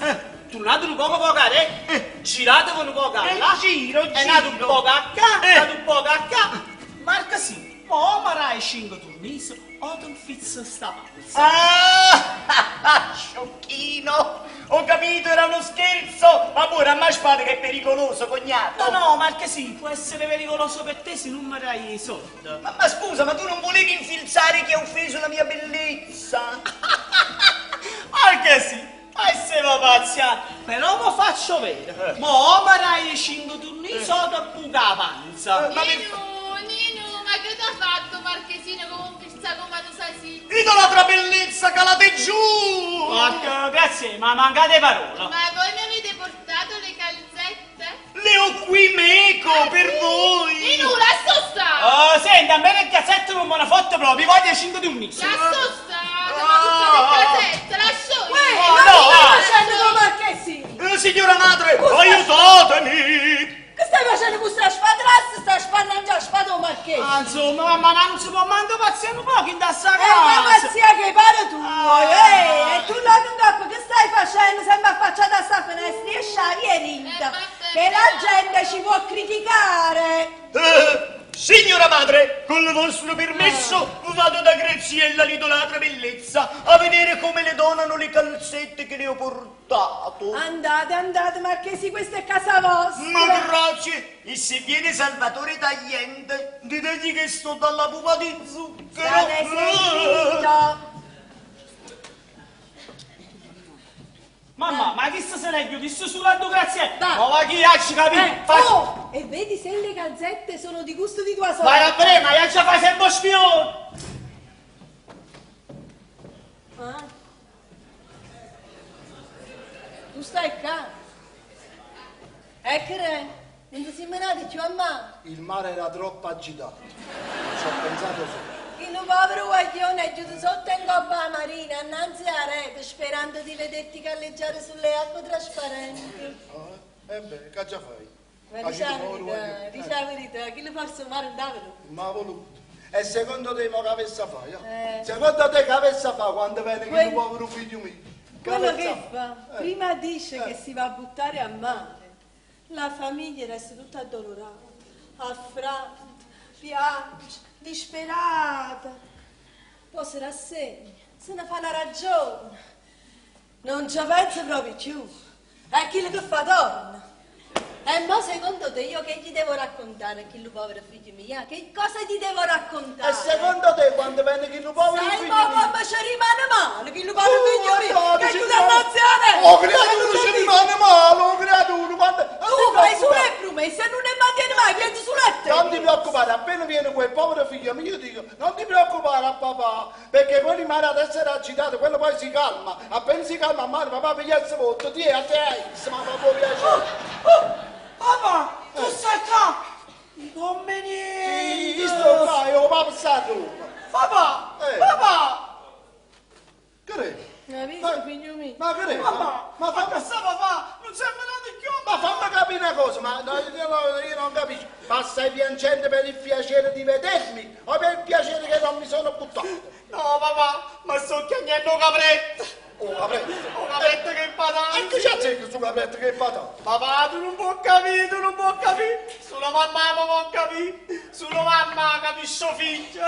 Tornate un poco poco a re. Giratevi un poco a Eh, là. giro, E andate un giro. poco a qua, Eh. andate un poco a qua. Marchesi, mo marai 5 tornisi o ti infizzo sta panza. Ah, sciocchino! Ho capito, era uno scherzo! Ma pure a ma spada che è pericoloso, cognato! No, no, Marchesi, può essere pericoloso per te se non mi dai i soldi. Ma scusa, ma tu non volevi infilzare chi ha offeso la mia bellezza? Marchesi, ma siamo pazziati. Però mo faccio vedere. Mo o mi dai i 5 turni sotto a buca la panza. Nino, Nino, ma che ti ha fatto Marchesino con un pizza come un salsiccia? Idolatra bellezza, calate giù! Porca, grazie, ma mancate parola. Ma voi mi avete portato le calzette? Le ho qui meco per voi! Nino, lascia stare! Oh, senti, a me le calzette non me ne fotte proprio, voglio 5 turni. Lascia stare, ma tutte le calzette, lascio io! Uè, Oh, ma no, che stai ah. facendo con Marchesi? Signora madre, aiutatemi! Che stai facendo con questa spada? Lascia sta spada, non già spada o Marchesi? Ah, insomma, mamma, ma non si può manco pazziare un po' in da sta È una casa. pazzia che pare tu, eh, e tu là non capo, che stai facendo? Sempre affacciata a sta finestra, esci a via rinta, che la gente ci può criticare. Signora madre, con il vostro permesso vado da Graziella l'idolatra bellezza a vedere come le donano le calzette che le ho portato. Andate, andate, Marchesi, questa è casa vostra. Ma grazie! E se viene Salvatore Tagliente, ditegli che sto dalla pupa di zucchero. State sentito. Mamma, ma chi se ne è chiuso sulla tua grazie? Va. Ma va chi ha ci capito? Eh, Faccio- oh, e vedi se le calzette sono di gusto di tua Vai sorella. a vedere, ma io già fai sempre spione! Ah. Tu stai qua? E che re? Non ti sei menato più a mano? Il mare era troppo agitato. Ci ho pensato sopra. Chillo povero guaglione è giù sotto in coppa alla marina, innanzi alla rete, sperando di vederti galleggiare sulle acque trasparenti. Ah, eh beh, che già fai? Ma dici la verità, dici la verità, chi lo forse mare non venuto. Ma voluto. E secondo te mo che avesse a fare? Eh. Secondo te che avesse a fare quando viene Quel- quel povero figlio mio? Che Quello avesse che a fa, prima dice che si va a buttare a mare, la famiglia resta tutta addolorata, affranta, piange, disperata. Poi si rassegna, se ne fa una ragione. Non ci pensa proprio più. È quello che fa torna. E mo secondo te io che gli devo raccontare a quello povero figlio mio? Che cosa gli devo raccontare? E secondo te quando viene quello povero Sai figlio ma mio? come ci rimane male, quello povero figlio mio, no, che ci tu rimane- dannazione! Oh creatura ci rimane male, oh creatura, quando... Tu fai sulle promesse e non ne mantieni mai, vieni sulle te! Non ti preoccupare, appena viene quel povero figlio mio io dico, non ti preoccupare a papà, perché poi rimane ad essere agitato, quello poi si calma, appena si calma a mare, papà piglia il voto, ti è a te, ma fa può piacere. Papà, tu stai qua! Come niente! Io sto qua, io papà sta a Roma. Papà! Eh. Papà! Che è? Hai visto, figlio mio? Ma che è? Papà! Ma fammi, sta papà! Non sei venuto più! ma fammi capire una cosa, ma no, io, io non capisco. Ma stai piangendo per il piacere di vedermi o per il piacere che non mi sono buttato? No papà, ma sto chiamando capretto! Oh, capretto! Oh capretto che patata! E che c'è questo capretto che patata? Papà, tu non puoi capire, tu non puoi capire! Solo mamma mi può capire! Solo mamma capisce figlio!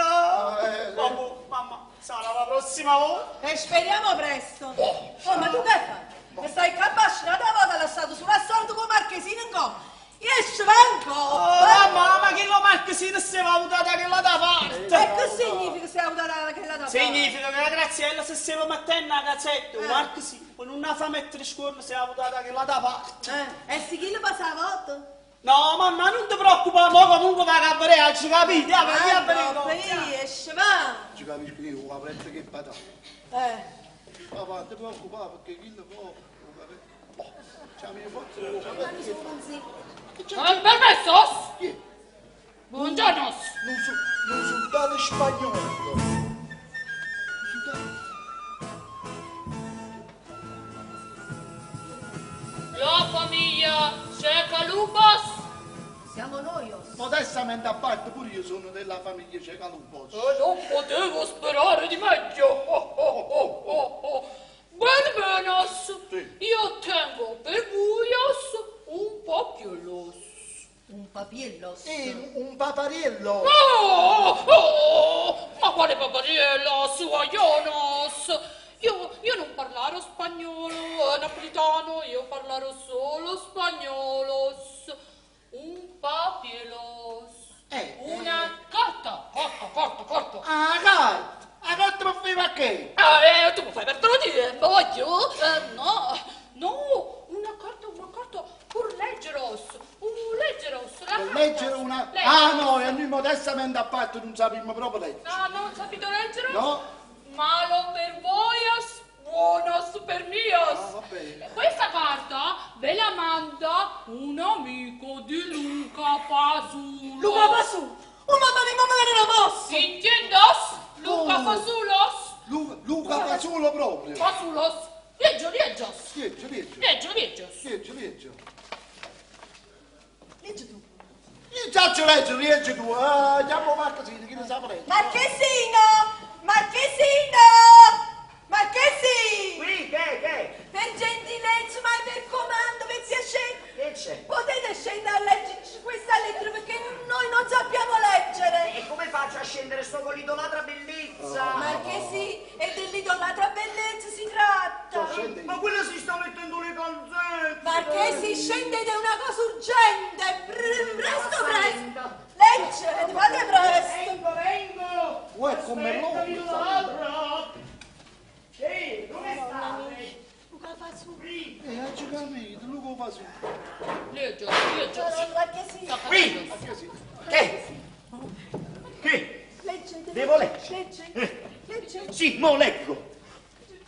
eh, Mamma, mamma, sarà la prossima volta! E speriamo presto! Oh, ma tu che fai? Mi stai qua un'altra volta lasciato sulla soldo con Marchesino in coppa! Esce, vengo! Oh, mamma, ma che lo Marchesino si è avuto da quella da parte! E che significa se è avuto da quella da parte? Significa che la Graziella se si mettendo la cazzetta, un Marchesino, poi non la fa mettere scorno se è avuto da quella da parte. E se chi lo passa a volta? No, mamma, non ti preoccupare, mo comunque va a vedere, ci capite? Ah, vai a vedere. Esce, va! Ci capisco io, un capretto che patata. Eh. Papà, non ti preoccupare perché quello poi... un capretto- Oh, c'è mia forza, un capretto che patata. Eh, permesso? Chi è? Buongiorno. Non su, non sultano spagnolo. La famiglia Cecalupos. Siamo noi, os. Modestamente a parte, pure io sono della famiglia Cecalupos. Eh, non potevo sperare di meglio. Oh, oh, oh, oh, oh. Bene, benos. Io tengo per voi os, un papielos. Un papiello. Sì, un papariello. Oh, oh, ma quale papariello, guaglionos? Io non parlaro spagnolo, napolitano, io parlaro solo spagnolos. Un papielos. Una carta, carta, carta, carta. Ah, carta! La carta per fare ma che? Ah, tu mi fai perdere tempo, voglio. No, no, una carta, per leggeros, un leggeros, la Per carta. leggere una... Leggere. Ah no, e noi modestamente a parte non sappiamo proprio leggere. No, non sapete leggere? No. Malo per voios, buonos per mios. Ah, va bene. Questa carta ve la manda un amico di Luca Fasulo. Luca Fasulo? Oh mamma mia, mamma mia, non posso! Intendos? Luca Oh. Fasulos? Luca, Luca Fasulo proprio. Fasulos. Leggio, leggio. Leggi, leggi. Leggio, leggio. Leggi, leggi. Leggi tu. Io già ci leggo, leggi tu. Ah, chiamo Marchesino, chi ne sa leggere? Marchesino! Marchesino! Marchesino! Qui, che, che? Per gentilezza, ma per comando, per piacere. Che c'è? Potete scendere a leggerci questa lettera perché noi non sappiamo leggere. E come faccio a scendere? Sto con l'idolatra bellezza. Marchesi, e dell'idolatra bellezza si tratta. Ma quello si sta mettendo le calzette. Marchesi, scendete, è una cosa urgente. Presto, presto. Leggete, fate presto. Vengo, vengo! Uè, come Aspetta, l'uomo. l'idolatra! Sì, dove state? Luca Fasulo. Eh, ci capito, Luca Fasulo. Leggio, leggio. Marchesino. Qui! Che? Che? Leggete. Devo leggere. Legge. Legge. Sì, mo leggo.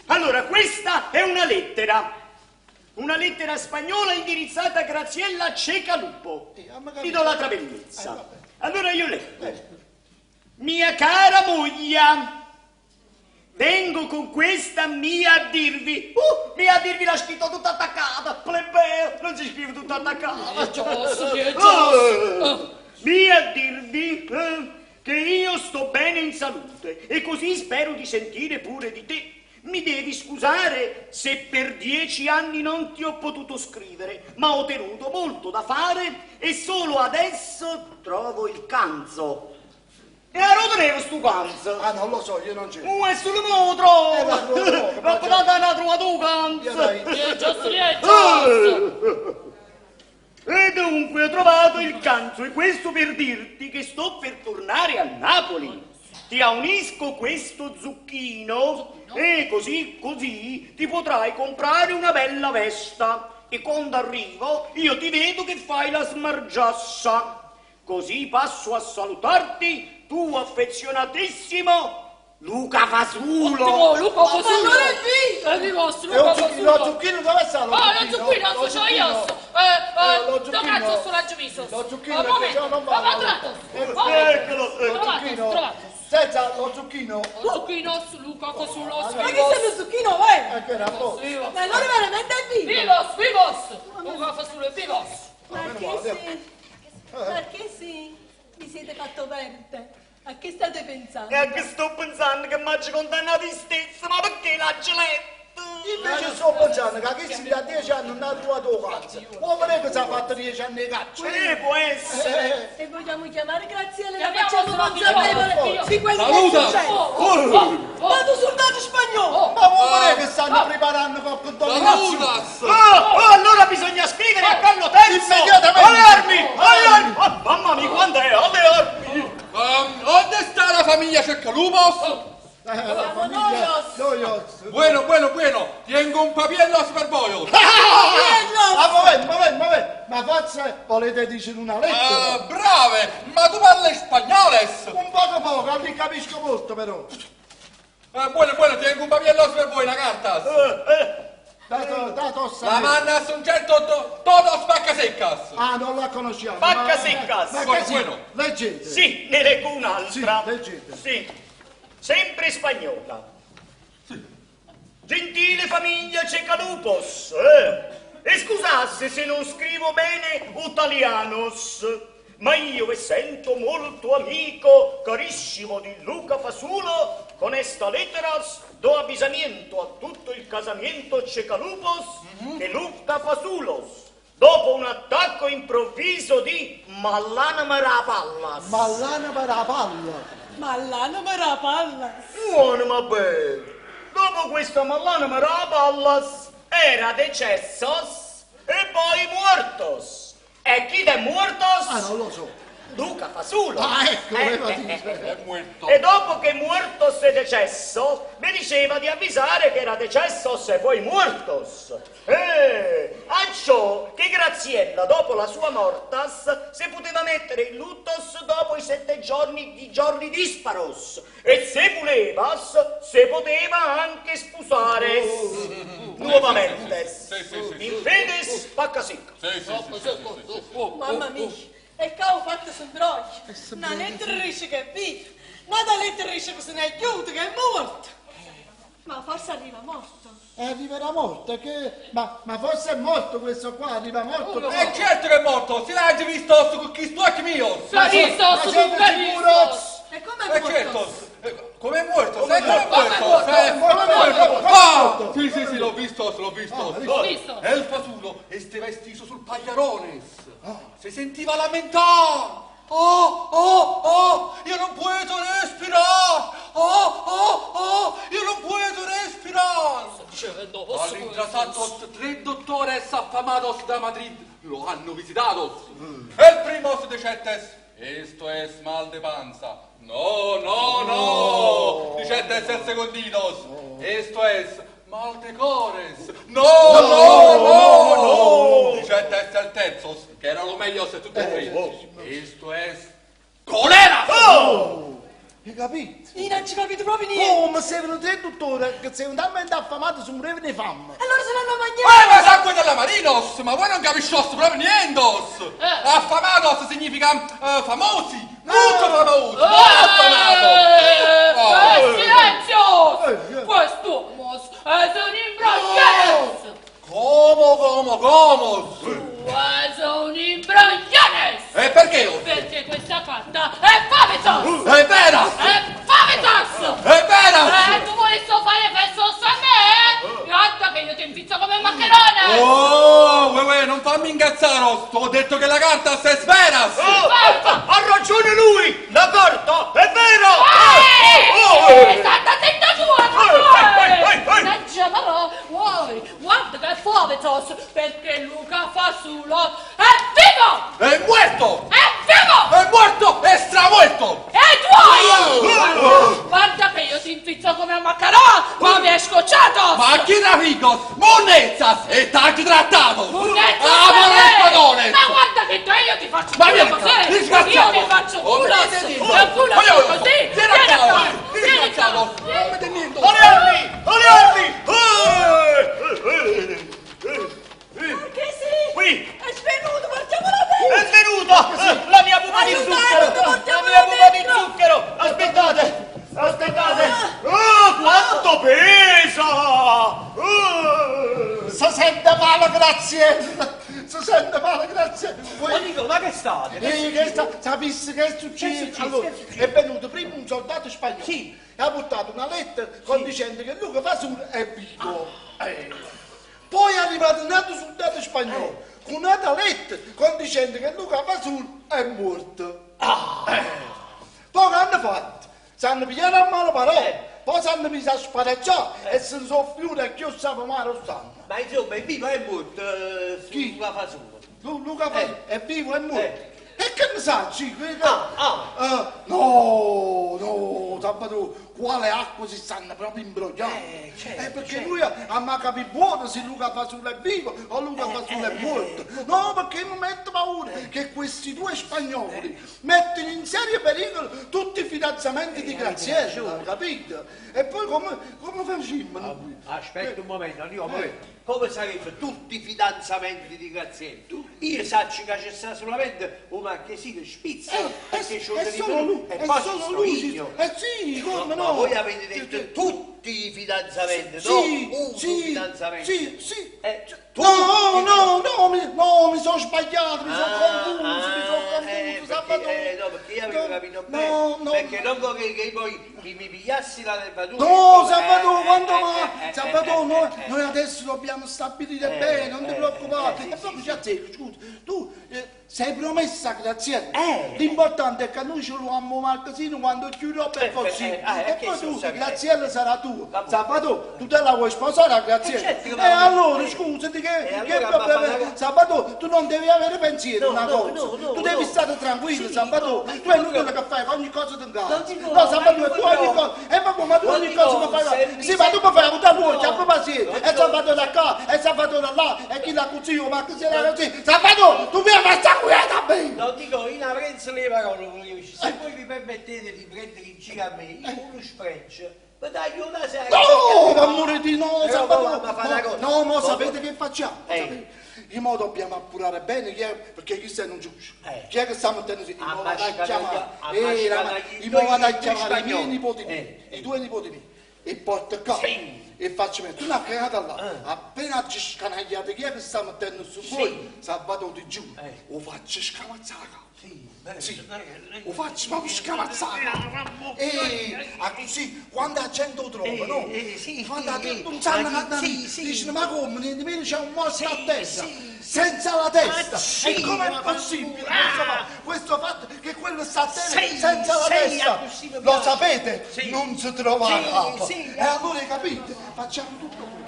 Allora, questa è una lettera. Una lettera spagnola indirizzata a Graziella Cecalupo, Eh, ma capito. idolatra bellezza. vabbè. Allora io leggo. Mia cara moglie, vengo con questa mia a dirvi. Mia a dirvi l'ha scritto tutto attaccato, plebeo, non si scrive tutto attaccato. Giusto, è giusto. Mia a dirvi che io sto bene in salute e così spero di sentire pure di te. Mi devi scusare se per 10 anni non ti ho potuto scrivere, ma ho tenuto molto da fare e solo adesso trovo il canzo. E lo tenevo sto canzo. Ah, non lo so, io non c'ero. E solo mo lo trovo. La trovo, Ma tanto ne trovato un canzo. Io dai. Giusto, è giusto. E dunque ho trovato il canzo, e questo per dirti che sto per tornare a Napoli. Ti aunisco questo zucchino e così così ti potrai comprare una bella vesta. E quando arrivo io ti vedo che fai la smargiassa. Così passo a salutarti, tuo affezionatissimo Luca Fasulo. Ottimo, Luca Ma Fasulo. non è vivo! È vivo, E Luca lo zucchino, lo Fasulo. zucchino dove sta? Lo Oh, lo zucchino, Lo so io. zucchino. Eh, Lo dove zucchino. cazzo sono l'agio visto? Lo zucchino, Oh, perché momento, se no non va. ho trovato. Eccolo, Lo Trovato, zucchino. trovato. Senza lo zucchino. Lo zucchino, Luca Fasulo, Ma che sei lo zucchino, vai? Eh, che era poco. Ma allora veramente è vivo? Vivos, vivos! Luca Fasulo, vivos! Marchesi, Marchesi, vi siete fatto perdere. A che state pensando? E a che sto pensando che mi ha condannato in stesso, ma perché l'ha letto? Invece sto pensando che chi si da 10 anni non ha trovato il cazzo. Può vedere che si è fatto 10 anni di caccia. Può essere. E vogliamo chiamare Graziella e la Chiamiamo facciamo sulla consapevole di quello che è Saluta. successo. Oh, oh, oh. Ma tu soldato spagnolo! Ma vuoi vedere che stanno preparando qualche dominazione? Salutas! Oh, oh, allora bisogna scrivere a Carlo III! Immediatamente. Alle armi! Alle armi! Oh, mamma mia, quando è? Alle armi! ¿Dónde está la familia Cercalupos? La famiglia Noios. Bueno, bueno, bueno, tengo un papello per voi. Ah, momento, momento, momento. Ma forse volete dire una lettera? Ah, brave, ma tu parli spagnoles. Un poco poco, non capisco molto però. Ah, bueno, bueno, tengo un papello per voi, una carta. Dato, dato La mandas un certo todos vacca secas. Ah, non la conosciamo. Vacca Ma- secas. Ma Bueno, che sì, bueno. leggete. Sì, ne leggo un'altra. Sì, leggete. Sì, sempre spagnola. Gentile famiglia Cecalupos, e scusasse se non scrivo bene italianos, ma io vi sento molto amico carissimo di Luca Fasulo, con esta letteras do avvisamiento a tutto il casamiento Cecalupos che Luca Fasulos, dopo un attacco improvviso di Mallana Marapallas. Ma l'anima la palla. Ma l'anima era palla! Buono, ma bene. Dopo questa mallana marapallas era decessos e poi muertos. E chi è muertos? Ah, non lo so. Luca Fasulo. Ah, ecco, voleva dire. È muerto. E dopo che muertos è decesso, mi diceva di avvisare che era decessos e poi muertos. E a ciò che Graziella, dopo la sua mortas, si poteva mettere il luttos dopo i 7 giorni di giorni disparos. E se volevas, se poteva anche sposare nuovamente. Sì, sì, sì. In fedes pacca secca. Sì, sì, sì, sì, sì, sì. Mamma mia, e che ho fatto sembroglio! Una lettera che è viva, una lettera che se n'è chiusa, che è morta! Ma forse arriva morto. E arriverà morto, che... ma forse è morto questo qua, arriva morto. Eh certo che è morto, si l'ha già visto su chi sto mio. L'ha visto, Ma su siete l'ha sicuro? visto. E come è Eh morto? certo, come è morto? Sai come è Come è morto? morto? Sai Come è morto? Come è Come è morto? morto? Ah, sì, sì, sì, l'ho visto, l'ho visto. L'ho visto. E il fasulo esteva estiso sul pagliarones. Si sentiva lamentare. Oh, oh, oh, io non puedo respirar. Oh, oh, oh, io non puedo respirar. Dicendo, posso All'intrasatto tre dottores affamados da Madrid lo hanno visitato. El primo dicettes, esto es mal de panza. No, no, no, dicettes el secondinos, esto es mal de cores. No, no, no, no, dicettes el terzos, che era lo meglio se tutte e tre. Esto es colera. Hai capito? Io non ci capito proprio niente. Come se venuto il dottore che sei un talmente affamato si moriva di fame. Allora se l'hanno mangiato. Eh, ma sangue della Marinos, ma voi non capiscoste proprio niente! Affamados significa famosi! Tutto affamato! Affamato! Eh, silenzio! Quest'uomo è un imbroglione! Come, come, come? Tu sei un imbroglione! E perché? Perché questa carta è favizos! È vera! È favizos! È vera! E tu volessi fare fesso a me? Guarda che io ti infizzo come un maccherone! Oh, uè, uè, non fammi incazzare, ho detto che la carta è vera! Oh, ha ragione lui! La carta è vera! Eh, Sta zitta tua! Mannaggia, ma vuoi, guarda che favizos, perché Luca Fasulo è vivo! È muerto! È vivo! È morto! È stravolto! E tuoi! Guarda, guarda che io ti infizzo come un maccarò, ma mi hai scocciato! Ma chi traficos? Monnezzas! E t'ha trattato! Monnezza, Ah, te! vorrei Ma guarda che te io ti faccio Ma culo vieni qua, così! disgraziato! Io ti faccio Oh, culo! venite dentro. Culo Voglio- così! Vieni Vieni qua, qua! Vieni qua! disgraziato! Non mi niente! Olearli! Olearli! Perché sì? Qui! È svenuto, portiamola dentro! È venuta! La mia pupa di Aiutate, zucchero! La portiamola mia pupa di dentro! zucchero! Aspettate! Aspettate! Oh, quanto pesa! Oh! Si sente male, grazie. Si sente male, grazie. Ma dico, ma che state? Eh, che sta, sapessi che è successo? Che è successo? Allora, Che è successo? è venuto prima un soldato spagnolo Sì. e ha portato una lettera con dicendo che Luca Fasulo è vivo. Eh. Poi è arrivato un altro soldato spagnolo con un'altra lettera con dicendo che Luca Fasulo è morto. Eh. Poi che hanno fatto? Si hanno pigliato a male parole, poi si hanno messo a sparaggiare e si sono fiuti e chi lo sa ma lo sanno. Ma insomma, è vivo, è morto. Chi? Luca Fasulo. Luca Fasulo è vivo, è morto. E che ne sa, Cico? Ah, ah. No, no, Salvatore, quale acqua si stanno proprio imbrogliando? Certo, perché certo. lui ha ma capito buono se Luca Fasulo è vivo o Luca Fasulo è morto. No, perché mi metto paura che questi due spagnoli mettono in serio pericolo tutti i fidanzamenti di Graziella, capito? E poi come, come facciamo noi? Aspetta un momento, Nico, ma come sarebbe tutti i fidanzamenti di Graziella? Io saccio che c'è sta solamente un marchesino spizzo perché c'ho è il solo lui, e è poi solo ci sto lui, io. eh sì, come Ma no? voi avete detto tutti i fidanzamenti, Sì, no? Un sì, fidanzamento. sì, sì. Tutti No, no, no, mi, no, mi sono sbagliato, mi sono Ah, confuso, mi sono ah, confuso, perché, Salvatore. no, perché io avevo No, capito no, bene. no. Perché non vorrei che poi mi pigliassi la nervatura. No, Eh, Salvatore, quando eh, mai? Salvatore, noi adesso dobbiamo stabilire bene, non ti preoccupare. sì, e proprio ci azzecco, scusa, tu sei promessa a Graziella. Eh. L'importante è che noi ce lo amo Marchesino quando più roba è possibile. e che poi sono tu, sempre- Graziella sarà tua. Salvatore, tu te la vuoi sposare a Graziella? Eh, certo che e la voglio- allora, scusati, che, E che allora, problema ma- è? ma- Salvatore, tu non devi avere pensiero No, una no, cosa. no, no, tu devi no. stare tranquillo, Sì, Salvatore. no, tu è inutile che fai ogni cosa ti incazzi. Non dico, No, ma Salvatore, io tu ogni no. cosa. E ma, ma tu Non ogni dico, cosa mi fai. se mi Sì, ma tu mi fai avuto l'occhio, a pazienza. Non E dico- Salvatore da qua, e Salvatore da là, e chi la cucina, ma chi se la così. Salvatore, tu mi fai sta quieta bene. Non dico, io la prendo le parole, volevo dire, se voi vi permettete di prendere in giro a me, io uno sfregio, ma dai, io una sera... No, ma amore di no, Però, Salvatore. ma fa una cosa. No, mo Ma- sapete che facciamo? Eh. Sapete? In modo dobbiamo appurare bene chi è, perché chi sei non giudice. Eh. Chi è che sta mettendo in modo da Ammascata- chiamare, eh, ammascata- in modo da i due chiamare i miei spagnoli. nipoti miei, i due nipoti miei, e porto qua. E faccio mettere una cagata là, appena ci scanagliate chi è che sta mettendo su voi, Salvatore ti giuro, lo faccio scamazzare. Sì, lo faccio proprio scamazzare. E a così, quando la gente lo trova, no? sì, Quando la sì, gente non sanno ma che sì, sì. dicono, ma come, niente meno c'è un morto a testa, sì, senza la testa. Ma sì, e com'è ma possibile questo, questo fatto che quello sta a terra Sì, senza la sì, testa? così mi Lo piace. sapete? Sì. Non si trova Sì, la capo. sì. E allora capite? Facciamo tutto quello.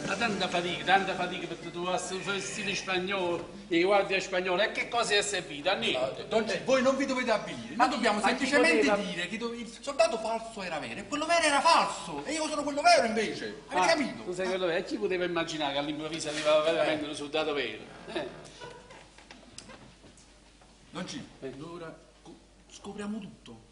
Ma tanta fatica per trovare un vestito spagnolo, i guardia spagnoli, e che cosa è servita? Niente. Don G, voi non vi dovete avvilire, noi dobbiamo ma chi semplicemente poteva- dire che il soldato falso era vero e quello vero era falso e io sono quello vero invece. Avete Ah, capito? Tu sei quello vero? E chi poteva immaginare che all'improvviso arrivava veramente un soldato vero? Don G, allora scopriamo tutto.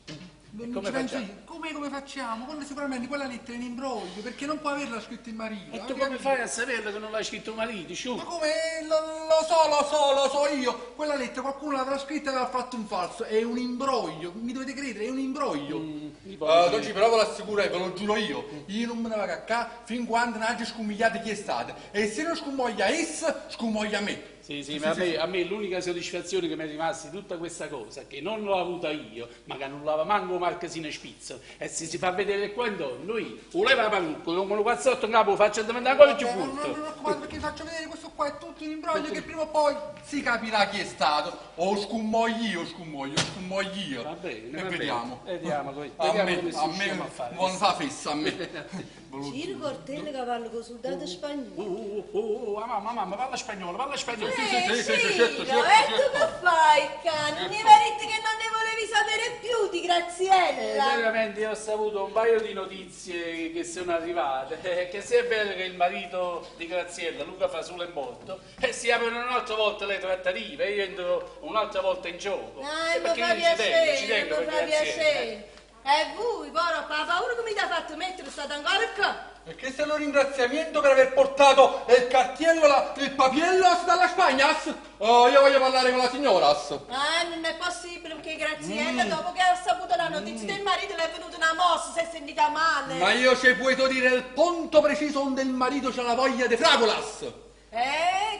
Non come ci penso facciamo? io. Come, come facciamo? Quello sicuramente quella lettera è un imbroglio, perché non può averla scritta il marito. E tu come fai a saperlo che non l'ha scritto il marito? Sciù. Ma come? Lo, lo so, lo so, lo so io. Quella lettera qualcuno l'avrà scritta e avrà fatto un falso. È un imbroglio, mi dovete credere, è un imbroglio. Eh, Don Ci, però ve lo assicuro, ve lo giuro io, Io non me ne vado a casa fin quando non abbia scummigliato chi è stato. E se non scummoglia essa, scummoglia me. Sì, sì, ma a me l'unica soddisfazione che mi è rimasta di tutta questa cosa è che non l'ho avuta io, ma che non l'aveva manco Marchesino Spizzo. E se si fa vedere qua intorno, lui voleva la parrucca, con un cazzotto in capo lo faccio diventare ancora più Vabbè, non, non, brutto. non preoccupate perché faccio vedere questo qua è tutto un imbroglio che prima o poi si capirà chi è stato. O scummoglio io, scummoglio, scummoglio io. Va bene, E va vediamo. bene. Vediamo, come- A vediamo me, come a riusciamo me, a fare. non fa fessa a me. Ciro Cortella che parla con soldato spagnolo. Oh, oh, oh, ah, mamma, mamma, parla spagnolo, parla spagnolo. Eh, sì, sì, sì, Ciro, certo, certo, e tu certo. che fai, cane? Mi avevi detto che non ne volevi sapere più di Graziella. Veramente io ho saputo un paio di notizie che sono arrivate, che se è vero che il marito di Graziella, Luca Fasulo, è morto, e si aprono un'altra volta le trattative, io entro un'altra volta in gioco. Ah, Eh, mi perché fa io ci tengo, ci piacere, tengo mi per fa Graziella. piacere. E voi, però, la paura che mi ha fatto mettere, state ancora qua. E questo è un ringraziamento per aver portato il cartiello, la- il papiello dalla Spagna? Oh, io voglio parlare con la signora. Ah, non è possibile perché Graziella, Mm. dopo che ha saputo la notizia del marito, le è venuta una mossa, si è sentita male. Ma io ci puedo dire il punto preciso onde il marito c'ha la voglia di fragolas.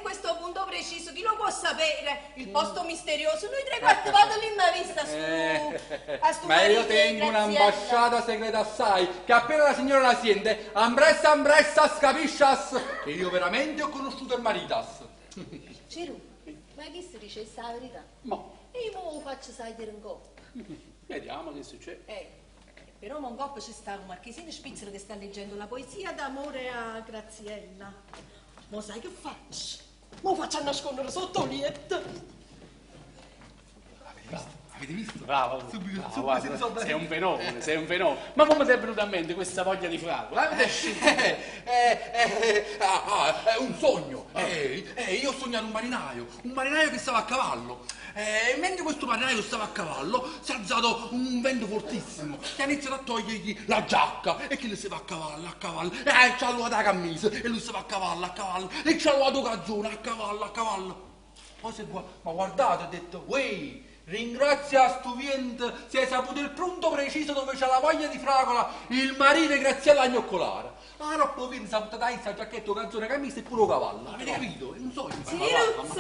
Questo punto preciso, chi lo può sapere? Il posto misterioso, noi tre quattro volte l'abbiamo vista su... a sto Eh. Ma io marito di tengo Graziella. un'ambasciata segreta assai, che appena la signora la sente, ambressa ambressa scapiscias, che io veramente ho conosciuto il maritas. Ciru, ma chi si dice la verità? Ma E io mo lo faccio salire in coppa. vediamo che succede. Però mo in coppa c'è sta un marchesino Spizzer che sta leggendo la poesia d'amore a Graziella. Mo sai che faccio? Mo faccio a nascondere sotto il letto. Avete visto? Bravo, Subito, bravo, subito guarda, si risolve. sei un fenomeno, sei un fenomeno. Ma come ti è venuta a mente questa voglia di fragola? Avete Ah, ah, è un sogno. Io ho sognato un marinaio che stava a cavallo. E mentre questo marinaio stava a cavallo, si è alzato un vento fortissimo che ha iniziato a togliergli la giacca e che lui stava a cavallo, a cavallo, e ci ha luato la camicia e lui stava a cavallo, a cavallo, e ci ha luato calzone, a cavallo, a cavallo. Poi si è ma guardate, ho detto, uè, ringrazia sto vento, si è saputo il punto preciso dove c'è la voglia di fragola, il marito di Graziella Gnoccolara. Ma troppo vento, si è buttata in giacchetto, calzone, camicia e pure un cavallo. Avete capito? È un sogno. Ciruzzo,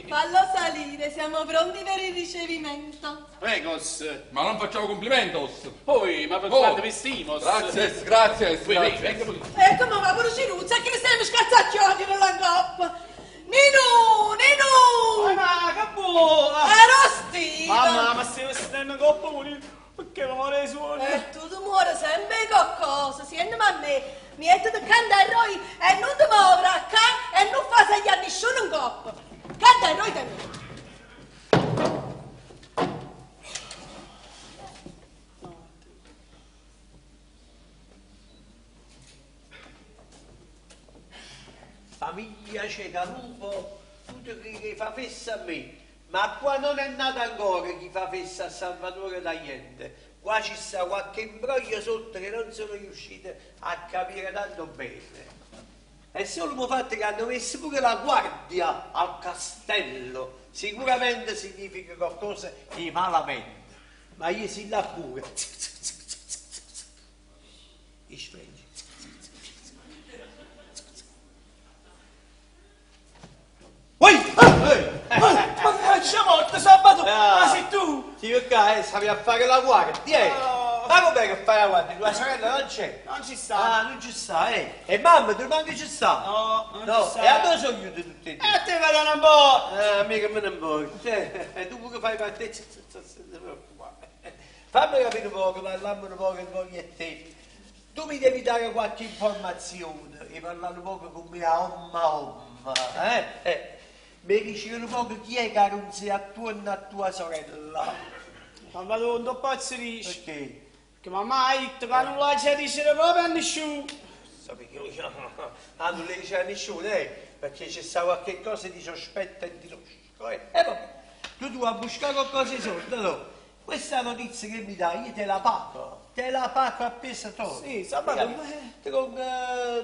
fallo salire, siamo pronti per il ricevimento. Pregos. Ma non facciamo complimentos. Poi, ma per Oh. quanto vestimos? Grazie, grazie, Qui, grazie. venga pure. Ecco, ma va pure Ciruzzo, che ne stiamo scazzacchiando nella coppa. Nino, Nino! Ma che buona! Arrostito! Mamma, ma stai vestendo in coppa morire perché mi muore i suoni. E tu ti muori sempre qualcosa, senti a me, mettiti accanto a noi e non ti muovere a ca e non fa salire a nessuno in coppa. Canta a noi da me. Famiglia Cecalupo, tutto chi che fa fessa a me, ma qua non è nato ancora chi fa fessa a Salvatore D'Allende. Qua ci sta qualche imbroglio sotto che non sono riuscite a capire tanto bene. È solo il fatto che hanno messo pure la guardia al castello. Sicuramente significa qualcosa di malamente. Ma io si là pure. I sfregi. Ui! Ma faccia morta, sabato! Ma sei tu? Sì, perché stavi a fare la guardia, eh? Ma com'è che fai la guardia? Tua sorella non c'è? Non ci sta. Ah, non ci sta, eh. E mamma, tu manco ci sta? No, non no. ci sta. E allora sono chiusi tutti e due. E te vado un po'! Eh, mica me ne importa. Tu pure fai parte. Fammi capire un poco, parliamo un poco di e te. Tu mi devi dare qualche informazione e parlare un poco con me a omma omma, eh? Mi dici un poco chi è che non si attorno a tua sorella? Salvatore, non pazzerisci. Perché? Perché mamma ha detto che non la c'è dicere proprio a nessuno. So perché io- Ah, non le dice a nessuno, eh? Perché c'è sta qualche cosa di sospetto e di losco, eh? E vabbè, tu tu a buscare qualcosa di soldi, no? Questa notizia che mi dai, io te la pago, te la pago a pesatore. Sì, Salvatore, Ti con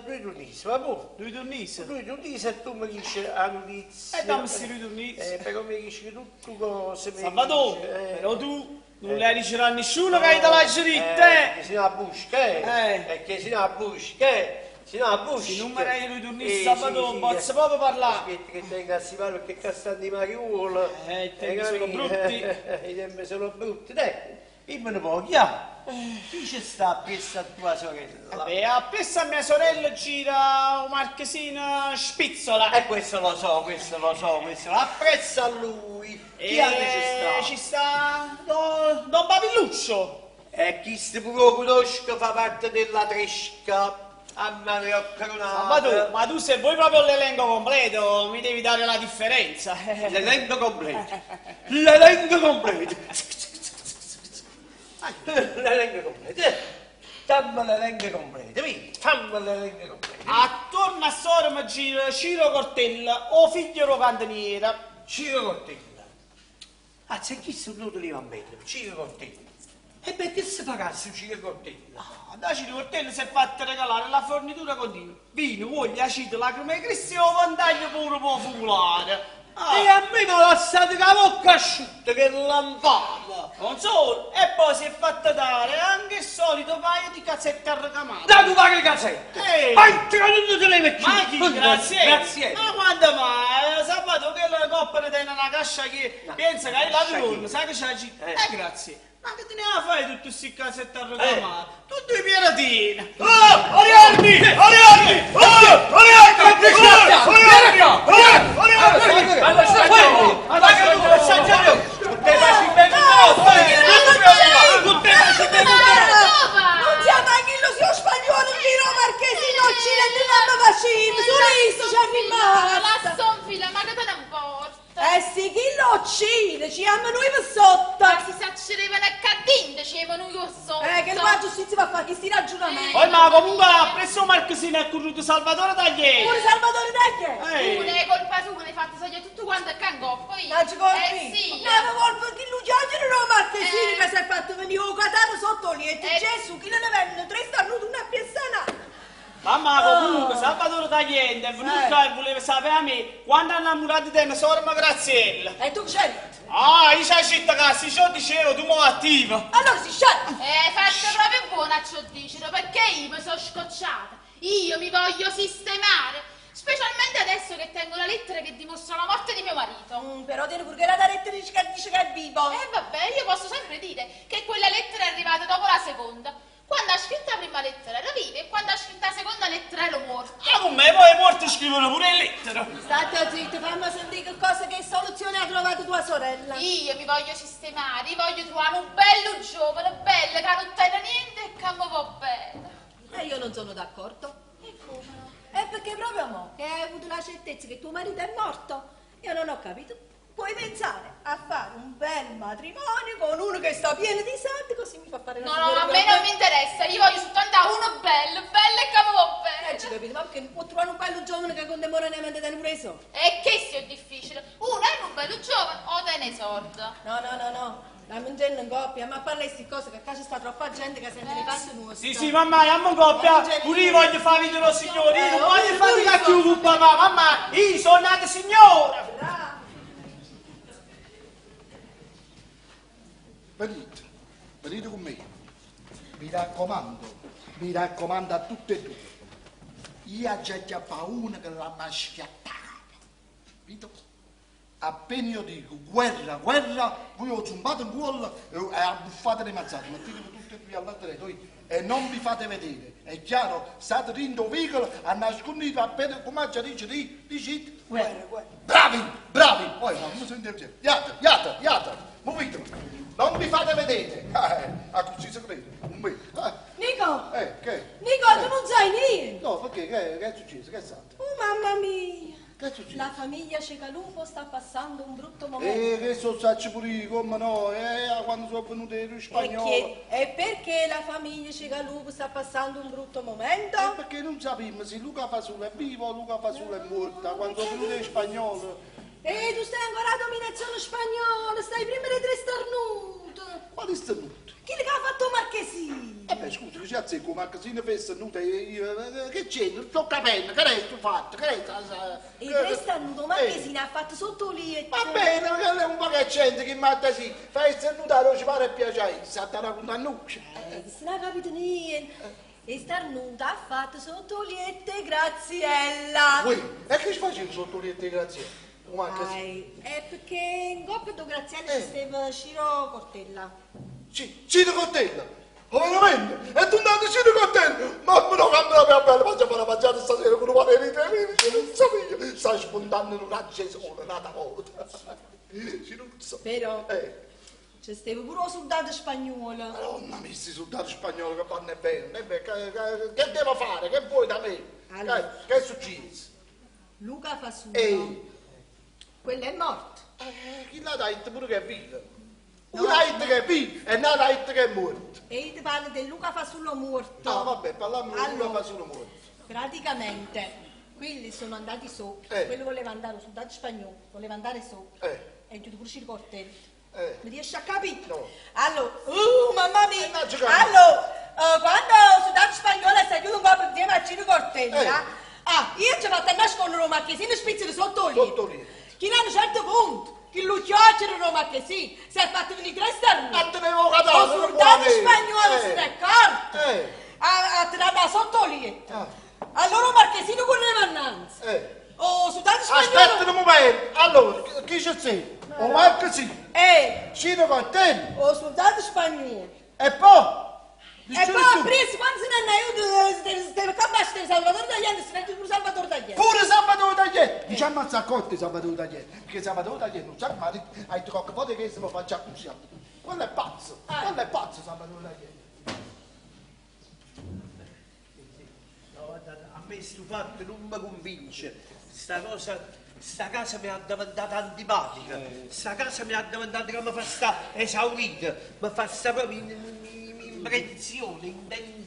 due turnisi, va buono? Due turnisi? Due turnisi e tu mi dici la notizia. E dammi sti due turnisi. Però mi dici che tutto cose mi Salvatore, dici, eh. però tu non le dicerai a nessuno che te l'hai diritta, eh! Perché se no la busca, eh! Perché se no la busca, eh! Se no la busca! Se non me ne due turnisi, Salvatore, non posso proprio parlare. Aspetta che tenga a sipare perché qua stanno i mariuoli. I tempi sono brutti. I tempi sono brutti, dai! Dimmene poco, ya! Chi ci sta appresso a tua sorella? E appresso a mia sorella gira un marchesino spizzola. E questo lo so, questo lo so, questo lo apprezzo a lui. Chi E altro ci sta? Ci sta Don, Don Pavilluccio. E chi si pure conosco fa parte della tresca. A Mario Ma tu, ma tu se vuoi proprio l'elenco completo mi devi dare la differenza. L'elenco completo. L'elenco completo. L'elenco completo. Dammi l'elenco completo. Vieni, fammi l'elenco completo. Attorno a sorma gira Ciro Cortella o figlio ro cantoniera. Ciro Cortella. Ah, c'è chi sono tu lì va bene, Ciro Cortella. E beh, che si fa su Ciro Cortella? Ah, da Ciro Cortella si è fatta regalare la fornitura continua. Vino, olio, aceto, lacrime e cristi o vantaggio pure può fuculare. Ah. E a me mi ha lasciato la bocca asciutta che lampava. Non solo, e poi si è fatta dare anche il solito paio di cazzette arricamate. Da tu paghi le cazzette! Ehi! Ma entra non te le metti! Ma chi, grazie? Grazie! Ma quando mai? Sabato che la coppa ne tiene una cascia che pensa che è la cascia turno, chi? sai che c'è la G? Eh. Grazie. Ma che te ne va a fare tutte queste casette arricamate? Tutte i piratini! Oh, Ariardi! Ariardi! Oh, Ariardi! Oh, Ariardi! Non siamo anche lo zio spagnolo di Roma Marchesino ci rendiamo facile, solo questo ci è rimasto. La sonfila, ma che te ne importa? Eh sì, chi lo uccide? Ci amo noi per sotto. Ma si s'accedevano a cadinde, ci avevano io sotto. Eh, che la giustizia va a fare questi ragionamenti. Poi ma comunque presso Marchesino è corruto Salvatore Taglieri. Pure Salvatore Taglieri. Eh. Pure è colpa sua, ne hai fatto salire tutto quanto a cangoppo io. Ma ci colpi? Eh sì. Ma avevo colpa chi lui già no Marchesino che si è fatto venire un catano sotto lì e Gesù, chi ne venne? Tre starnuti, una piessana. Mamma comunque Salvatore Tagliente è venuto qua e voleva sapere a me quando hanno innamorato di mia sorella Graziella. E tu c'eri? Ah, io c'ho scritto che se ciò dicevo tu mo attivo. Allora si sceglie. Fatto proprio buona ciò dicere, perché io mi sono scocciata. Io mi voglio sistemare. Specialmente adesso che tengo la lettera che dimostra la morte di mio marito. Però tieni pure la lettera che dice che è vivo. Eh vabbè, io posso sempre dire che quella lettera è arrivata dopo la seconda. Quando ha scritto la prima lettera era viva e quando ha scritto la seconda lettera ero morta. Ah, come poi è morto scrivono pure le lettere. State zitto, fammi sentire che cosa, che soluzione ha trovato tua sorella. Io mi voglio sistemare, io voglio trovare un bello giovane, bello, che non tiene niente e che mi va bene. E io non sono d'accordo. E come no? È perché proprio mo che hai avuto la certezza che tuo marito è morto, io non ho capito. Puoi pensare a fare un bel matrimonio con uno che sta pieno di soldi, così mi fa fare una No, no, signora a me non mi interessa, io voglio soltanto uno bello, bello e che mi va bene. Ci capito, ma perché non può trovare un bello giovane che contemporaneamente tiene pure i soldi? E che sia difficile, uno è un bello giovane o te ne sordo. No, no, no, no, la mangiano in coppia, ma parla di queste cose che a casa sta troppa gente che sente le passe nostre. Sì, sì, mamma, andiamo in coppia. Pure io voglio fare video lo signore, io non voglio fare cacchio con papà, mamma, io sono nata signora. Venite, venite con me. Mi raccomando, mi raccomando a tutte e due. Io ho già chiappato una che l'ha maschiattata. Capito? Appena io dico guerra, guerra, voi ho zumbato in cuollo e abbuffate le mazzate, mettetevi tutte e due all'altra e non vi fate vedere. È chiaro? State dentro un vicolo a nascondere appena comincia a dire, dici, Guerra, guerra. Bravi, bravi! Poi no, non sento Iate, iate, iate, muovetevi. Non vi fate vedere. A così si crede. Un me. Nico! Che? Nico, tu non sai niente! No, perché? Che, che è successo? Che è stato? Oh, mamma mia! Che è successo? La famiglia Cecalupo sta passando un brutto momento. Che so saccio pure io, come no? Quando sono venuti gli spagnoli. E perché la famiglia Cecalupo sta passando un brutto momento? Perché non sappiamo se Luca Fasullo è vivo o Luca Fasullo è morto. Quando sono venuti gli spagnoli. E tu stai ancora a dominazione spagnola, stai prima di tre starnuti. Quali stennuto? Quello che ha fatto il marchesino. Eh beh, scusa, che ci azzecca un marchesino per stennuto e io... Che c'è? Non sto capendo, che è sto fatto? Che è sta... E questo annudo marchesino ha fatto sotto lì. Va bene, perché è un po' che c'entra chi matta sì. Fai stennuta, non ci pare piacere, si attara con annuccia. Eh, che se non ha capito niente. E starnuta ha fatto sotto liette Graziella. Ui, e che ci facevi sotto liette Graziella? Un marchesino. Ai, è perché in coppia do Graziella ci stava Ciro Cortella. Ciro Cortella? Oh, veramente? E tu andate Ciro Cortella? Mamma no, mamma mia bella, faccio fare la mangiata stasera con un pane di Ciruzzo mio. Stai spuntando un raggio di sole, un'altra volta. Ciruzzo. Però Eh. c'è stava pure un soldato spagnolo. Madonna mia, questi soldati spagnoli che vanno e vengono, è vero, che, che, che devo fare? Che vuoi da me? Allora. Che, che è successo? Luca Fasulo. Ehi. Quello è morto. Eh, chi l'ha detto pure che è vivo? Uno ha detto che è vivo e l'altro ha detto che è morto. E io ti parlo del Luca Fasulo morto. Ah, vabbè, parliamo di Luca Allora. Fasulo morto. Praticamente, quelli sono andati sopra. Eh. Quello voleva andare, un soldato spagnolo, voleva andare sopra. Eh. E giù pure il cortello. Eh. Mi riesci a capire? No. Allora, mamma mia! giocare. Allora, quando il soldato spagnolo è salito un po' insieme a Ciro Cortella, Eh. ah, io ci ho fatto nascondere un marchesino svizzero sotto lì. Sotto lì. Chi a un certo punto, chi lo chiacchiera un marchesino, si è fatto venire tre starnuti. Ma tenevo cadavere, Il non soldato può avere. spagnolo Eh. si è accorto. Eh. A, a tirare da sotto lì. Ah. Allora il marchesino correva innanzi. Eh. Oh, soldato spagnolo. Aspetta un momento. Allora, chi- chi c'è sei? O marchesino? Eh. Ciro Cortella. O soldato spagnolo. E poi? E poi preso, quando se ne è andato, stava capace di Salvatore Tagliente, si vede pure Salvatore Tagliente. Pure Salvatore Tagliente! Diciamo a Zaccotti Salvatore Tagliente, perché Salvatore Tagliente non sa mai, hai detto qualche volta che se lo faccia così. Quello è pazzo, quello è pazzo Salvatore Tagliente. No, guardate, a me sto fatto non mi convince. Sta cosa, sta casa mi ha diventata antipatica. Sta casa mi ha diventata che mi fa sta esaurita, mi fa sta proprio in, in, in pressione, in tensione.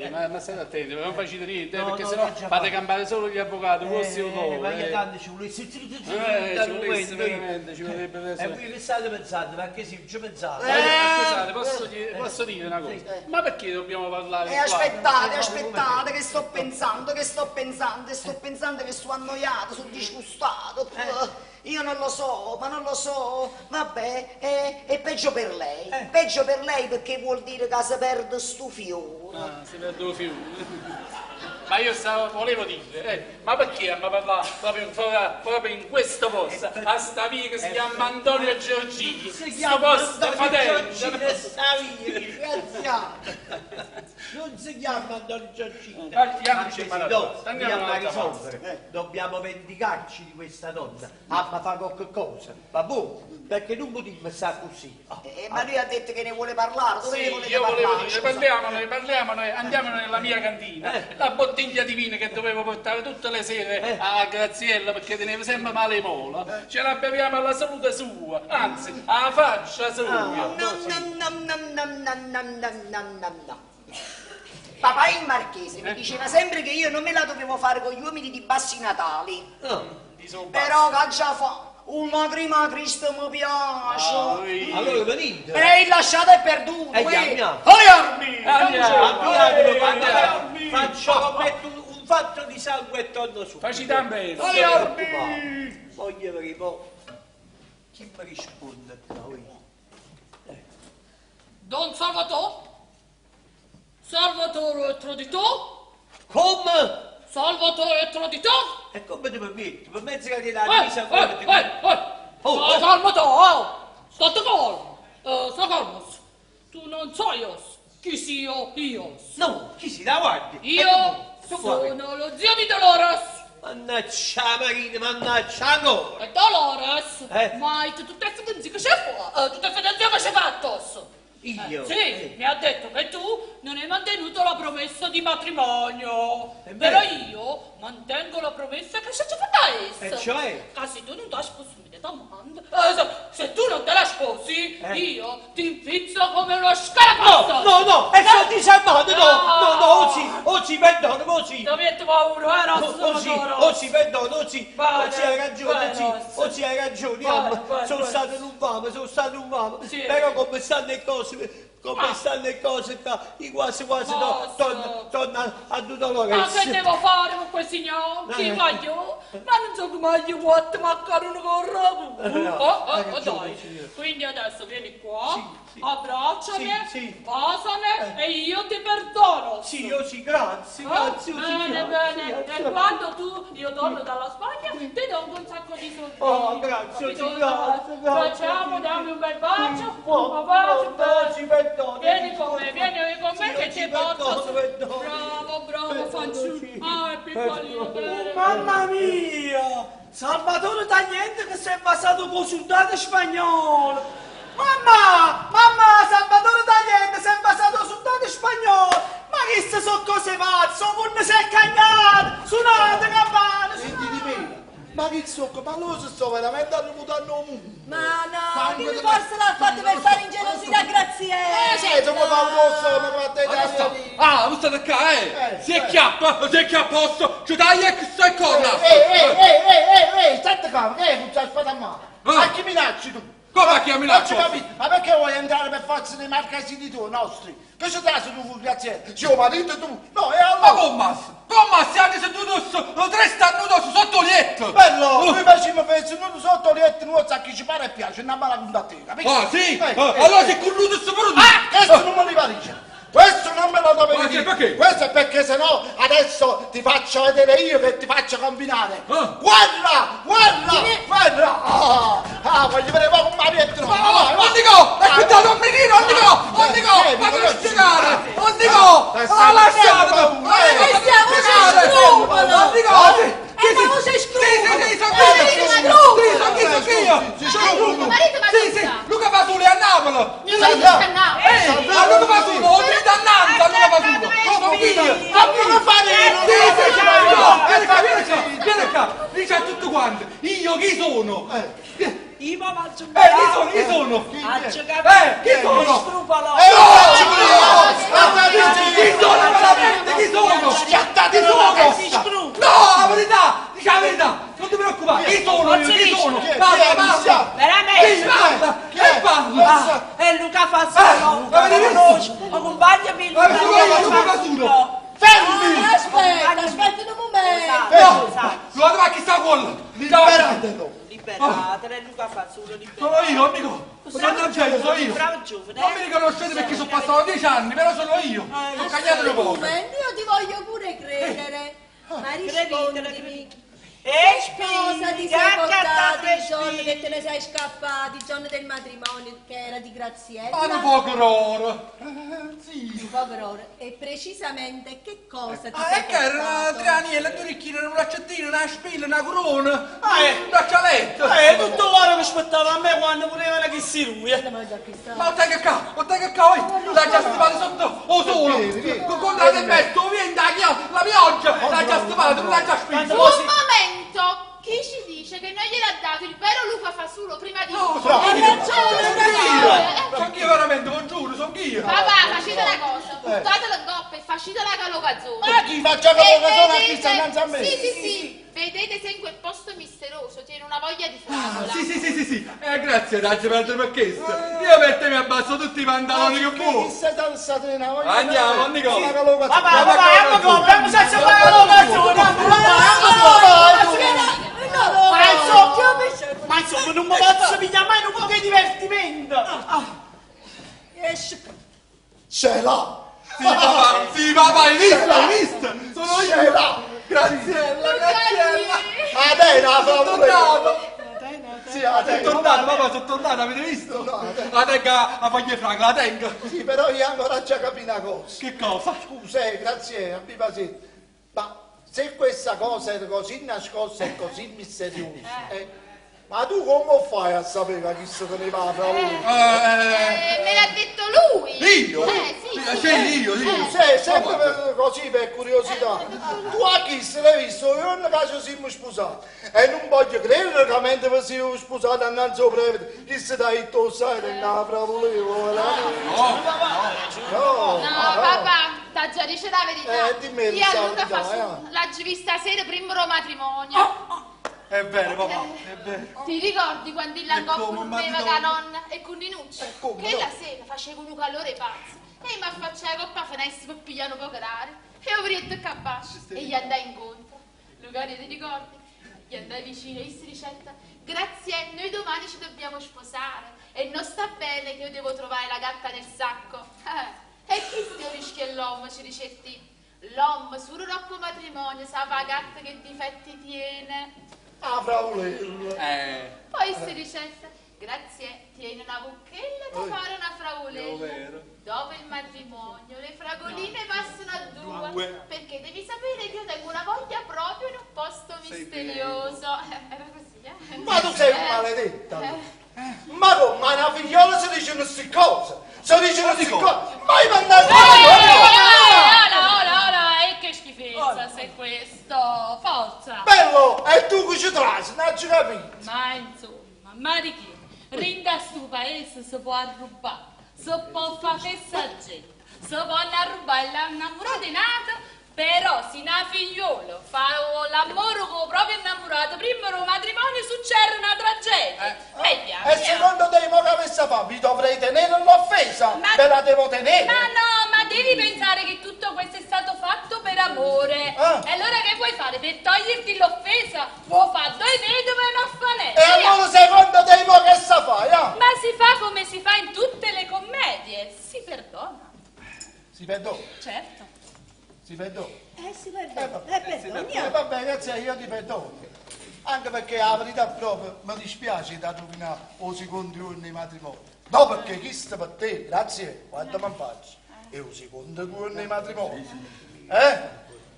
Eh, ma state attenti, non facete niente, No, perché no, sennò che già fate fa. campare solo gli avvocati, questi o loro. ma io eh. tanto ci volessi Eh, ci volesse veramente, ci vorrebbe E adesso. voi che state pensando? Ma che sì, ci pensate? Eh, scusate, posso, posso dire una cosa? Ma perché dobbiamo parlare E qua? aspettate, aspettate, che sto pensando, che sto pensando, e sto pensando che sono annoiato, sono disgustato. Io non lo so, ma non lo so. Vabbè, è peggio per lei. Peggio per lei perché vuol dire che si perde sto fiore. Ah, si perde il fiume. Ma io stavo, volevo dire, ma perché abbiamo parlato proprio, proprio in questo posto, a sta via che si chiama Antonio Giorgini? Si Sto chiama posto Antonio fatello. Giorgini, sta via, grazie. Non si chiama Antonio Giorgini. Andiamoci Anzi, un'altra no, parte, andiamo dobbiamo un'altra risolvere, dobbiamo vendicarci di questa donna. Ah, ma fa qualche cosa, va buono, perché non potremmo stare così. Ah, Eh, ma lui ha detto che ne vuole parlare, dove Sì, ne volete io volevo parlare? dire, scusa? parliamone, parliamone, andiamo nella mia cantina. La bottiglia di vino che dovevo portare tutte le sere a Graziella perché teneva sempre male in mola, ce la beviamo alla salute sua, anzi, alla faccia sua. No, no, no, no, no, no, no, no, no, no, no. Papà il marchese mi diceva sempre che io non me la dovevo fare con gli uomini di bassi natali. Però che già fa? Una prima Cristo mi piace. Allora venite. E il lasciato è perduto. E eh. andiamo. Oi, armi! Andiamo, Andiamo. Faccio commetto un, un fatto di sangue e torno su. Facci bene. Non ti preoccupare. Voglio vedere mo chi mi risponde qua. oi. Don Salvatore? Salvatore è traditore? Come? Salvatore è traditore? E come ti permetti? Per mezzo che ti la Eh, divisa eh, come ti eh, eh. Oh, oh. Salvatore, oh. State calmo. Sta calmo. Tu non sai os, chi sia io. No, chi si la guardi? Io Tu guardi. sono lo zio di Dolores. Mannaggia Marina, mannaggia ancora. E Dolores, Eh. ma hai tutte le fedenze che c'è fuori, tutte le fedenze che c'è fatto. Io? Sì, mi ha detto che tu non hai mantenuto la promessa di matrimonio. È Però vero. io mantengo la promessa che ci ho fatta essa. E cioè? Che se tu non ti sposi, mi domanda. Se tu non te la sposi, Eh. io ti infizzo come uno scarabazzo. No, no, no, e sono disarmato, no, no, no, oggi, oggi, perdono, oggi. Ti metto paura, Rosso, Oggi, Rosso. oggi, perdono, oggi, Bene, oggi hai ragione, bene, oggi, Rosso. oggi hai ragione, Bene, mamma, bene, sono bene. stato un uomo, sono stato un uomo, Sì. però come stanno le cose, come Ah. stanno le cose qua, io quasi quasi no, Rosso. torno, torno a Dolores. Ma che devo fare con questi gnocchi, Eh. voglio? Ma non so come gli quattro maccheroni con il ragù. No, Oh, oh, hai oh, ragione, dai. signora. Quindi adesso vieni qua, abbracciami, Sì, sì. basami e io ti perdono. Sì, io sì, grazie, Oh, grazie, io sì, bene, grazie, bene. grazie. E quando tu, io torno dalla Spagna, ti do un sacco di soldi. Oh, grazie, Capito? sì, grazie, grazie. Facciamo, dammi un bel bacio, Oh, un bacio, oh, oh, sì, perdono. Vieni con me, vieni con me Sì, che sì, ti porto. perdono, su. perdono. Bravo, bravo, fanciullo. Ah, è piccolino. bene. Oh, mamma mia! Salvatore Tagliente che si è basato con soldato spagnolo! Mamma! Mamma! Salvatore Tagliente si è basato con soldato spagnolo! Ma che sono cose pazze? Un si è cagnato! Suonate campane! Senti di me, ma che so, ma loro si sto veramente arremutando il mondo. Ma no, Sangue che di- forse l'ha fatto per fare ingelosire a Graziella. Eh, sì, come fa un rosso, come fa te Ah, tu state qua, eh! Si è chiappa, si è chiappa, posto, ci taglia e sto e corna! Ehi, ehi, ehi, ehi, ehi, stai qua, che è questa spada a mano? A chi minacci tu? Come a chi minaccio? Non ci capisco, ma perché vuoi entrare per forza nei marchesini tuoi, nostri? Che ci dai tu con Graziella? Sì, marito tu? No, e allora? Ma come? Come se anche se tu lo tre stanno sotto il letto! Bello, Oh. noi facciamo nudo sotto il letto, noi sa chi ci pare e piace, andiamo alla conta capito? Ah, sì? Eh, Ah, eh. allora sei cornuto pure tu! Ah, questo non me lo dice! Questo non me lo dovevi Ma sì, dire! perché? Questo è perché sennò adesso ti faccio vedere io che ti faccio combinare! Ah. Guarda! Guarda! Guarda! Ah, ah, voglio vedere come mi aperto! Ma no, non dico! Aspettate, non mi dire, non dico! Non dico! Fatelo spiegare! Non dico! Ah, lasciatelo! Questa voce scrupolo! Non dico! È una voce Sì, sì, sì, sono scrupolo! io! Sì, sono io, sono io! Mio marito ma Sì, sì, Luca Fasuli a Napoli! Mio marito sta a Napoli. Eh, a Luca Fasulo, ho vinto a Nantes a Luca Fasulo! Sono io! Fammelo fare io! Sì, sì, sì, no, vieni qua, vieni qua, vieni qua! Dice a tutti quanti, io chi sono? Io mi faccio un Eh, chi sono, chi sono? Eh, chi sono? Scrupolo! Eh, No! Chi sono veramente? Chi sono? Schiattate Chi nella sono? testa! No, la verità! Dici la verità! Non ti preoccupare! Chi sono io? Chi sono? Chi è? Parla, Chi è? parla! Veramente? Chi parla? Chi è? Chi parla? Ah, è Luca Fasulo! Eh, avete visto? Conosco, o compagno mio Avete visto Luca Fasulo? Fermi! Aspetta, aspetta un momento. No! Guarda ma chi sta con? Liberatelo! Liberatelo, è Luca Fasulo, Sono io, amico! Sono Angelo, sono io! Bravo giovane, Non mi riconoscete perché sono passato 10 anni, però sono io! Sono cagnato Un poco! momento, io ti voglio pure credere. Ma rispondimi. E Che cosa ti sei portato il giorno che te ne sei scappato, il giorno del matrimonio che era di Graziella? Ma un poco d'oro! Sì! Un po' per ora. E precisamente che cosa ti Ah, sei e che era una portato? tre anielle, due orecchine, un braccettino, una spilla, una corona, Ah, eh. un braccialetto! Tutto l'oro che aspettava a me quando volevano che si lui. Ma o tengo qua, o tengo qua, oi, l'ha già stipato sotto, o solo, con la tempesta, o viene la pioggia, l'ha già stipato, l'ha già spinto. Un momento! Chi ci dice che non gliel'ha dato il vero Luca Fasulo prima di No, tutto? sono Hai io, ragione, sono io, sono io veramente, lo giuro, sono io. Papà, facete una cosa, buttatela in coppa e facetela calocazzone. Ma chi faccia calocazzone a chi sta innanzi a me? Sì, sì, sì. Vedete se in quel posto misterioso tiene una voglia di fragola. Ah, Sì, sì, sì, sì, sì. Grazie, Daggio, per per questo. Io per te mi abbasso tutti i pantaloni che Chi può. sei stato Andiamo, Nicola. Vabbè, vabbè, andiamo con, abbiamo senza fare la locazione, Ma insomma, ma insomma, non mi posso pigliare mai un po' di divertimento. Ah, Ce l'ha! Sì, papà, sì, papà, hai visto, hai visto? Sono Ce io. l'ha! Graziella, Graziella. Atena, Sono fa pure. tornato. Sì, Atena. Sono tornato, papà, sono tornato, avete visto? La tenga a foglie fragola, la tengo. Sì, però io ancora già capito una cosa. Che cosa? Scusa, grazie, abbi pazienza. Ma se questa cosa è così nascosta e così misteriosa, Ma tu come fai a sapere che chi si teneva la favola? Me l'ha detto lui. Io? Sì, sì. Sì, io, io. Sì, sempre così per curiosità. Tu a chi se l'hai visto? Io non caso siamo sposati. E non voglio credere che mentre vi siamo sposati innanzi al prete, chi si dà il tuo sai, è una fravoleva. No, no. No, papà, t'ha già dice la verità. Dimmi Io a la Luca verità, fa l'ha vista sera prima del matrimonio. È vero, papà, è vero. Ti ricordi quando il langoppo come, dormiva ma con la nonna e con Ninuccio? Che la sera faceva un calore pazzo. E mi affacciai con la finestra per pigliare un po' d'aria. E ho aperto il capaccio e gli andai incontro. Lucario, ti ricordi? Gli andai vicino e gli si ricetta: Grazie, noi domani ci dobbiamo sposare. E non sta bene che io devo trovare la gatta nel sacco. E chi stiamo rischia l'uomo, ci dicetti? L'uomo, solo dopo matrimonio, sa la gatta che difetti tiene. Ah, fravolella. Poi si dicesse, grazie, tieni una bucchella da fare una fravolella. Dopo il matrimonio le fragoline passano a due, perché devi sapere che io tengo una voglia proprio in un posto misterioso. Era così, eh? Ma tu sei un maledetta. Ma come? Ma una figliola si dice queste cose. Si dice queste cose. Ma io mannaggia. Ora, ora, ora, e che schifezza se questo, forza! Bello, e tu che ci trasi, non ci capito. Ma insomma, ma di chi? Rinda sto paese si può arrubare, si può fare festa gente, si può arrubare l'innamorato in nato, però se una figliola fa l'amore con il proprio innamorato, prima del matrimonio succede una tragedia. E secondo te mo che avesse fa? Mi dovrei tenere l'offesa? Me la devo tenere? Ma no, ma devi pensare che tutto questo è stato fatto per amore. Ah. E allora che vuoi fare? Per toglierti l'offesa? Vuoi fare due vedove e un'orfanella? E allora secondo te mo che sa fare? Ah? Ma si fa come si fa in tutte le commedie, si perdona. Si perdona? Certo. Si perdona? Si perdona. Perdoniamo. Vabbè, grazie, io ti perdono. Anche perché la verità proprio mi dispiace da rovinare o secondo giorno di matrimonio. No, perché chi sta per te, grazie, guarda mi faccio. È un secondo giorno di matrimonio. Eh?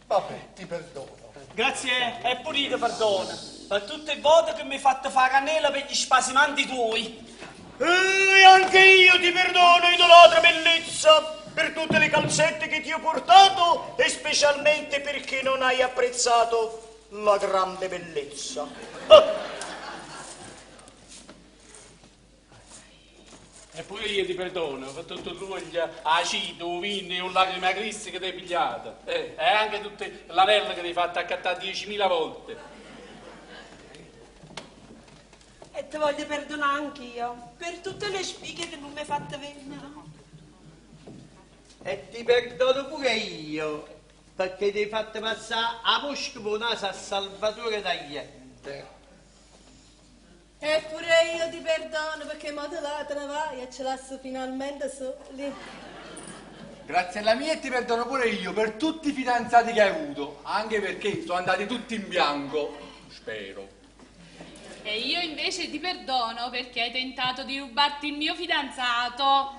Vabbè, ti perdono. Grazie, e pure io ti perdono. Per tutte le volte che mi hai fatto fare cannella per gli spasimanti tuoi. E anche io ti perdono, idolatra bellezza, per tutte le calzette che ti ho portato e specialmente perché non hai apprezzato la grande bellezza. E pure io ti perdono per tutto l'olio, aceto, vino e un lacrima Cristi che ti hai pigliato. E anche tutte l'anello che ti hai fatto accattare 10.000 volte. E ti voglio perdonare anch'io per tutte le spighe che non mi hai fatto venire. E ti perdono pure io, perché ti hai fatto passare a mosca per naso a Salvatore Tagliente. E pure io ti perdono perché mo te la te ne vai e ce lascio finalmente soli. Grazie alla mia e ti perdono pure io per tutti i fidanzati che hai avuto, anche perché sono andati tutti in bianco. Spero. E io invece ti perdono perché hai tentato di rubarti il mio fidanzato.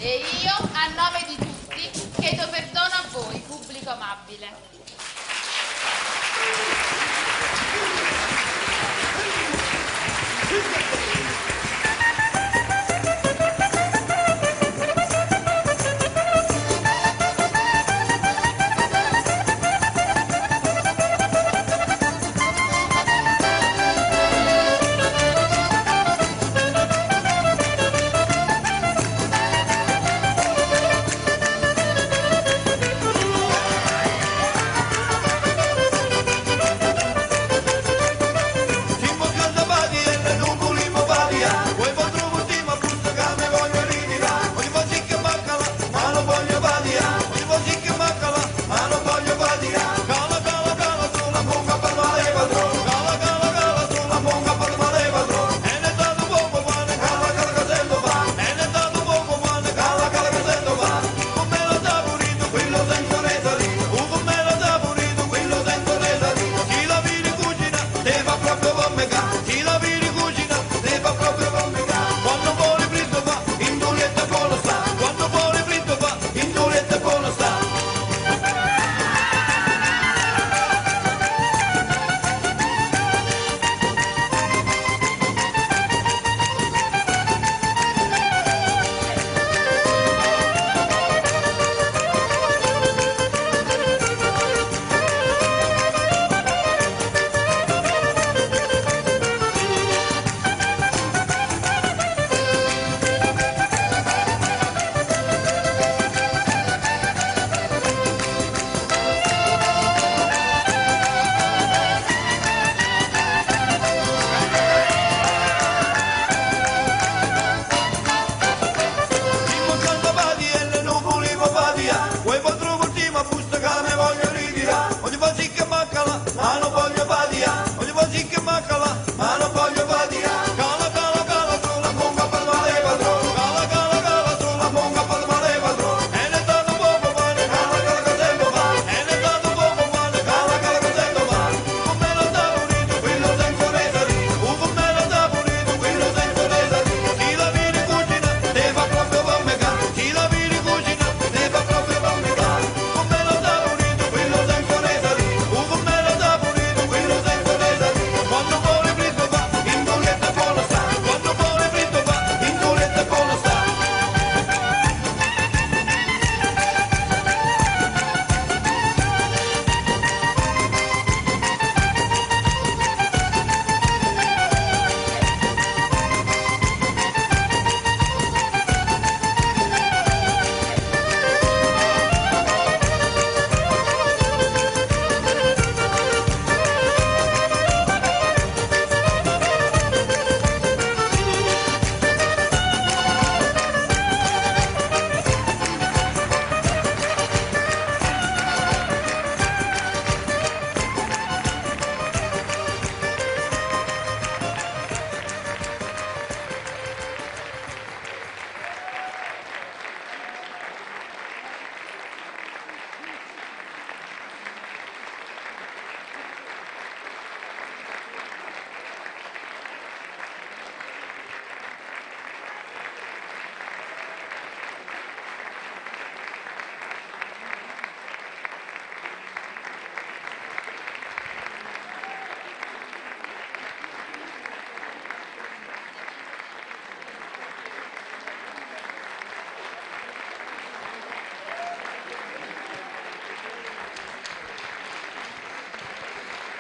E io, a nome di tutti, chiedo perdono a voi, pubblico amabile. Siamo casabati e non vogliamo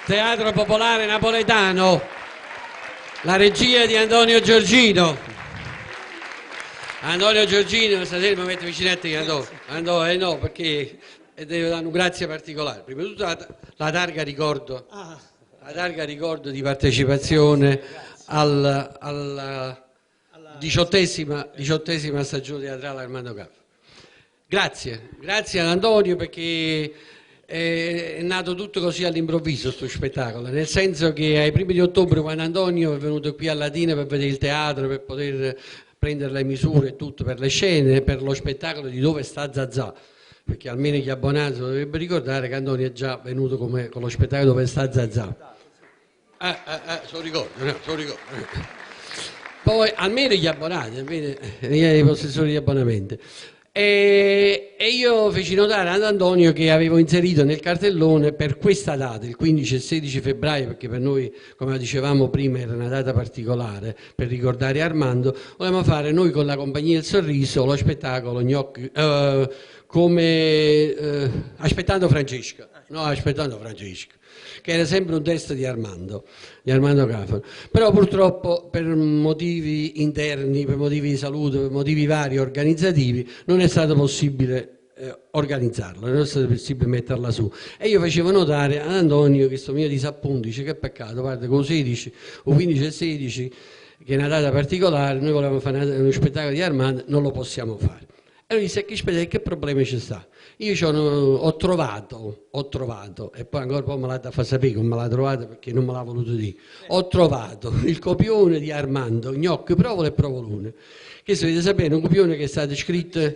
Teatro Popolare Napoletano, la regia di Antonio Giorgino. Antonio Giorgino, stasera mi metto vicino a te, Antonio. Antonio, eh no, perché devo dare un grazie particolare. Prima di tutto la, la targa ricordo, la targa ricordo di partecipazione al, alla diciottesima, stagione teatrale Armando Caffa. Grazie, grazie ad Antonio perché è nato tutto così all'improvviso questo spettacolo, nel senso che ai primi di ottobre quando Antonio è venuto qui a Latina per vedere il teatro, per poter prendere le misure e tutto per le scene, per lo spettacolo di Dove sta Zazà, perché almeno gli abbonati dovrebbero ricordare che Antonio è già venuto come, con lo spettacolo Dove sta Zazà. Eh, se lo ricordo, no, se lo ricordo. Poi almeno gli abbonati, almeno i possessori di abbonamento. E io feci notare ad Antonio che avevo inserito nel cartellone per questa data, il 15 e 16 febbraio, perché per noi, come dicevamo prima, era una data particolare per ricordare Armando, volevamo fare noi con la Compagnia Il Sorriso lo spettacolo Gnocchi, come Aspettando Francesca, no, Aspettando Francesca, che era sempre un testo di Armando Cafaro. Però purtroppo per motivi interni, per motivi di salute, per motivi vari organizzativi, non è stato possibile organizzarlo, non è stato possibile metterla su. E io facevo notare ad Antonio questo mio disappunto, dice che peccato, guarda, con 16 o 15 e 16, che è una data particolare, noi volevamo fare uno spettacolo di Armando, non lo possiamo fare. E lui disse, che, che problema ci sta? Io ho trovato, e poi ancora poi me l'ha da far sapere come me l'ha trovato perché non me l'ha voluto dire, ho trovato il copione di Armando, Gnocchi, Provola e Provolone, che se dovete sapere è un copione che è stato scritto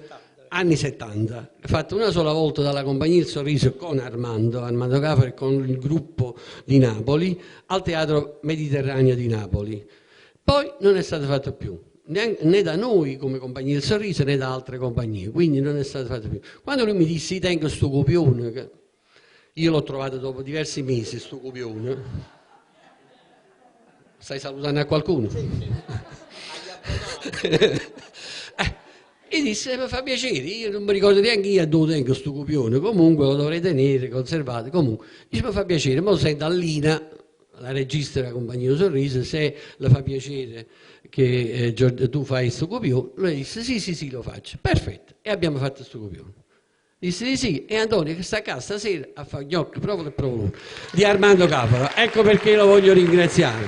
anni 70, fatto una sola volta dalla Compagnia Il Sorriso con Armando, Armando Cafaro e con il gruppo di Napoli, al Teatro Mediterraneo di Napoli. Poi non è stato fatto più, né da noi come Compagnia del Sorriso né da altre compagnie, quindi non è stato fatto più. Quando lui mi disse, tengo sto copione, che io l'ho trovato dopo diversi mesi, sto copione. Stai salutando a qualcuno? Sì, sì. E disse, mi fa piacere, io non mi ricordo neanche io dove tengo sto copione, comunque lo dovrei tenere, conservato, comunque. Dice, mi fa piacere, ma lo sento a Lina, la regista della Compagnia del Sorriso, se le fa piacere che tu fai questo copione, lui disse sì, sì, sì, lo faccio. Perfetto, e abbiamo fatto questo copione. Disse di sì, e Antonio che sta a casa stasera a fare gnocchi, provola e provolone di Armando Cafaro. Ecco perché lo voglio ringraziare.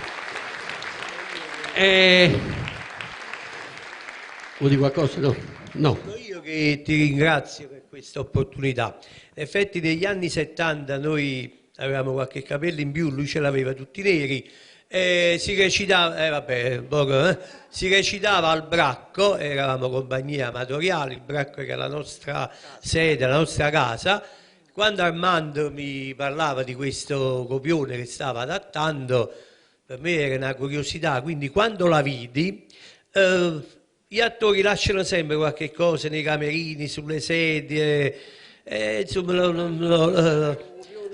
Vuoi dire qualcosa? No. No. Io che ti ringrazio per questa opportunità. In effetti negli anni 70 noi avevamo qualche capello in più, lui ce l'aveva tutti neri, si recitava, vabbè, poco, si recitava al Bracco, eravamo compagnia amatoriale, il Bracco era la nostra sede, la nostra casa. Quando Armando mi parlava di questo copione che stava adattando, per me era una curiosità, quindi quando la vidi, gli attori lasciano sempre qualche cosa nei camerini, sulle sedie, insomma,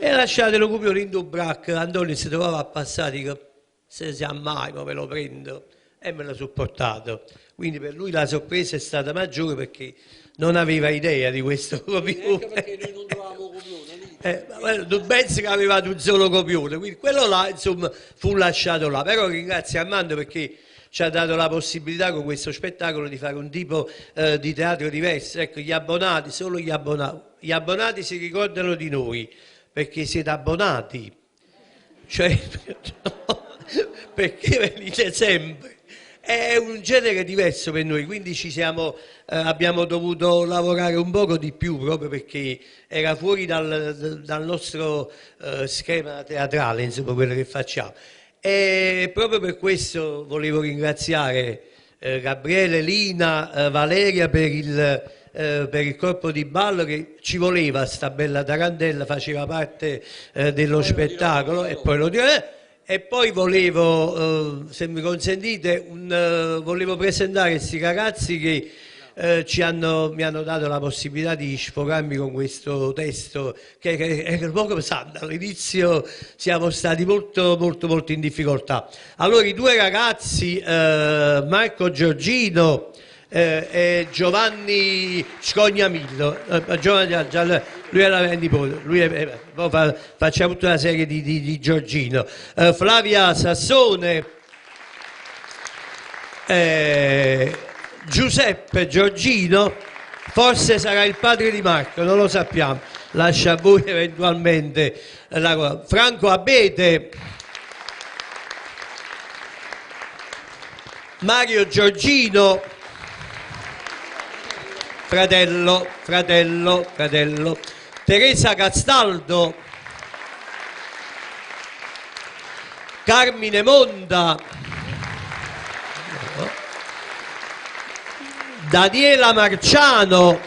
e lasciate lo copione in due bracco. Antonio si trovava a passare, dico, se sia mai, ma me lo prendo, e me l'ho sopportato. Quindi per lui la sorpresa è stata maggiore perché non aveva idea di questo copione. Anche perché noi non trovavamo copione. Tu pensi che avevate un solo copione, quindi quello là, insomma, fu lasciato là. Però ringrazio Armando perché ci ha dato la possibilità con questo spettacolo di fare un tipo di teatro diverso. Ecco, gli abbonati, solo gli abbonati, gli abbonati si ricordano di noi perché siete abbonati, cioè perché venite sempre. È un genere diverso per noi, quindi ci siamo, abbiamo dovuto lavorare un poco di più proprio perché era fuori dal nostro schema teatrale, insomma, quello che facciamo. E proprio per questo volevo ringraziare Gabriele, Lina, Valeria per il corpo di ballo che ci voleva, sta bella tarantella, faceva parte dello spettacolo e poi lo dirò. E poi volevo, se mi consentite, volevo presentare questi ragazzi che mi hanno dato la possibilità di sfogarmi con questo testo che era un poco pesante. All'inizio siamo stati molto, molto, molto in difficoltà. Allora i due ragazzi, Marco Giorgino eh, e Giovanni Scognamillo, eh, Giovanni, già, lui era il nipote, lui è, eh, poi fa, facciamo tutta una serie di, di, di Giorgino, eh, Flavia Sassone, eh, Giuseppe Giorgino, forse sarà il padre di Marco, non lo sappiamo, lascia a voi eventualmente la cosa. Franco Abete, Mario Giorgino, fratello, fratello, fratello, Teresa Castaldo, Carmine Monda, Daniela Marciano,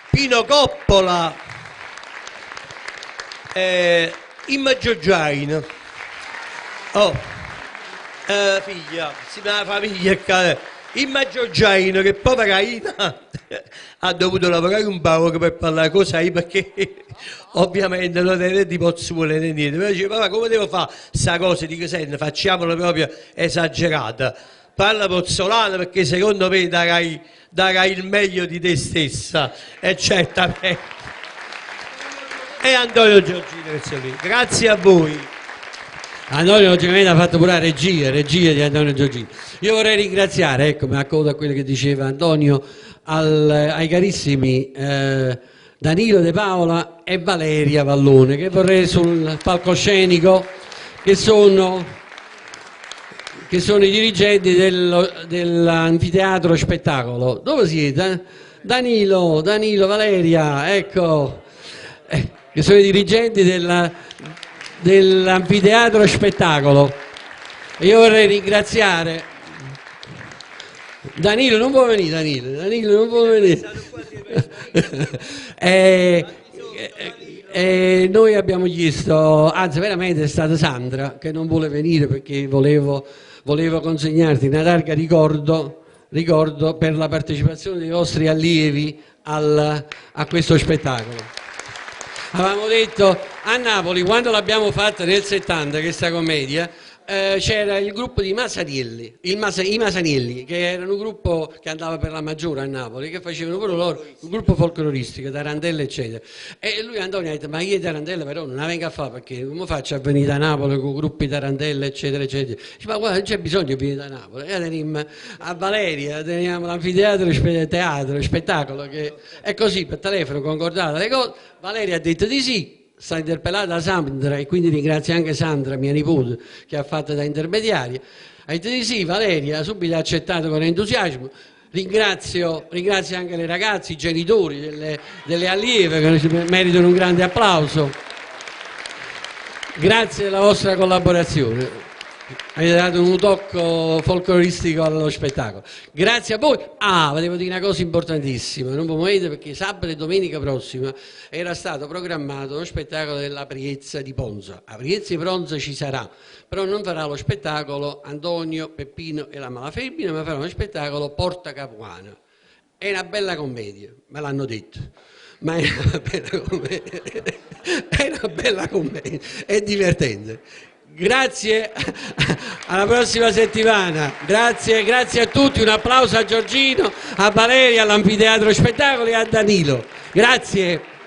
Pino Coppola, eh, Imma Giorgiaino. Oh, eh, figlia, si la famiglia qua. Imma Giorgiaino che povera Ina ha dovuto lavorare un po' per parlare cosa perché ovviamente non era di Pozzuolo né niente. Però dice, papà come devo fare sta cosa? Dico, senti, facciamola proprio esagerata. Parla pozzolana perché secondo me darai, darai il meglio di te stessa. E certamente. E Antonio Giorgino che c'è lì. Grazie a voi. Antonio logicamente ha fatto pure la regia, regia di Antonio Giorgino. Io vorrei ringraziare, ecco, mi accodo a quello che diceva Antonio, al, ai carissimi eh, Danilo De Paola e Valeria Vallone, che vorrei sul palcoscenico, che sono, che sono i dirigenti dello, dell'anfiteatro spettacolo. Dove siete? Danilo, Danilo, Valeria, ecco, eh, che sono i dirigenti della, dell'anfiteatro spettacolo. Io vorrei ringraziare Danilo, non può venire Danilo, Danilo non può venire. eh, eh, noi abbiamo chiesto, anzi veramente è stata Sandra che non vuole venire perché volevo, volevo consegnarti una targa ricordo, ricordo per la partecipazione dei vostri allievi al, a questo spettacolo. Avevamo detto a Napoli, quando l'abbiamo fatta nel 70 questa commedia, eh, c'era il gruppo di Masanielli, il Masa, i Masanielli, che erano un gruppo che andava per la maggiore a Napoli, che facevano pure loro un gruppo folcloristico, tarantelle eccetera. E lui Antonio ha detto, ma io tarantelle però non la vengo a fare perché come faccio a venire da Napoli con gruppi tarantelle eccetera eccetera. Dice, ma guarda, non c'è bisogno di venire da Napoli. E teniamo a Valeria, teniamo l'anfiteatro, teatro, spettacolo, che è così per telefono concordate le cose. Valeria ha detto di sì, sta interpellata da Sandra e quindi ringrazio anche Sandra, mia nipote, che ha fatto da intermediaria. Ha detto di sì, Valeria subito ha accettato con entusiasmo. Ringrazio, ringrazio anche le ragazze, i genitori delle, delle allieve che meritano un grande applauso. Grazie della vostra collaborazione. Avete dato un tocco folcloristico allo spettacolo. Grazie a voi. Ah, volevo dire una cosa importantissima, non vi muovete perché sabato e domenica prossima era stato programmato lo spettacolo della Priezza di Ponza. A Priezza di Ponza ci sarà, però non farà lo spettacolo Antonio, Peppino e la Malafemmina, ma farà uno spettacolo Porta Capuana. È una bella commedia, me l'hanno detto. Ma è una bella commedia, è una bella commedia, è divertente. Grazie, alla prossima settimana. Grazie, grazie a tutti. Un applauso a Giorgino, a Valeria, all'Anfiteatro Spettacoli e a Danilo. Grazie.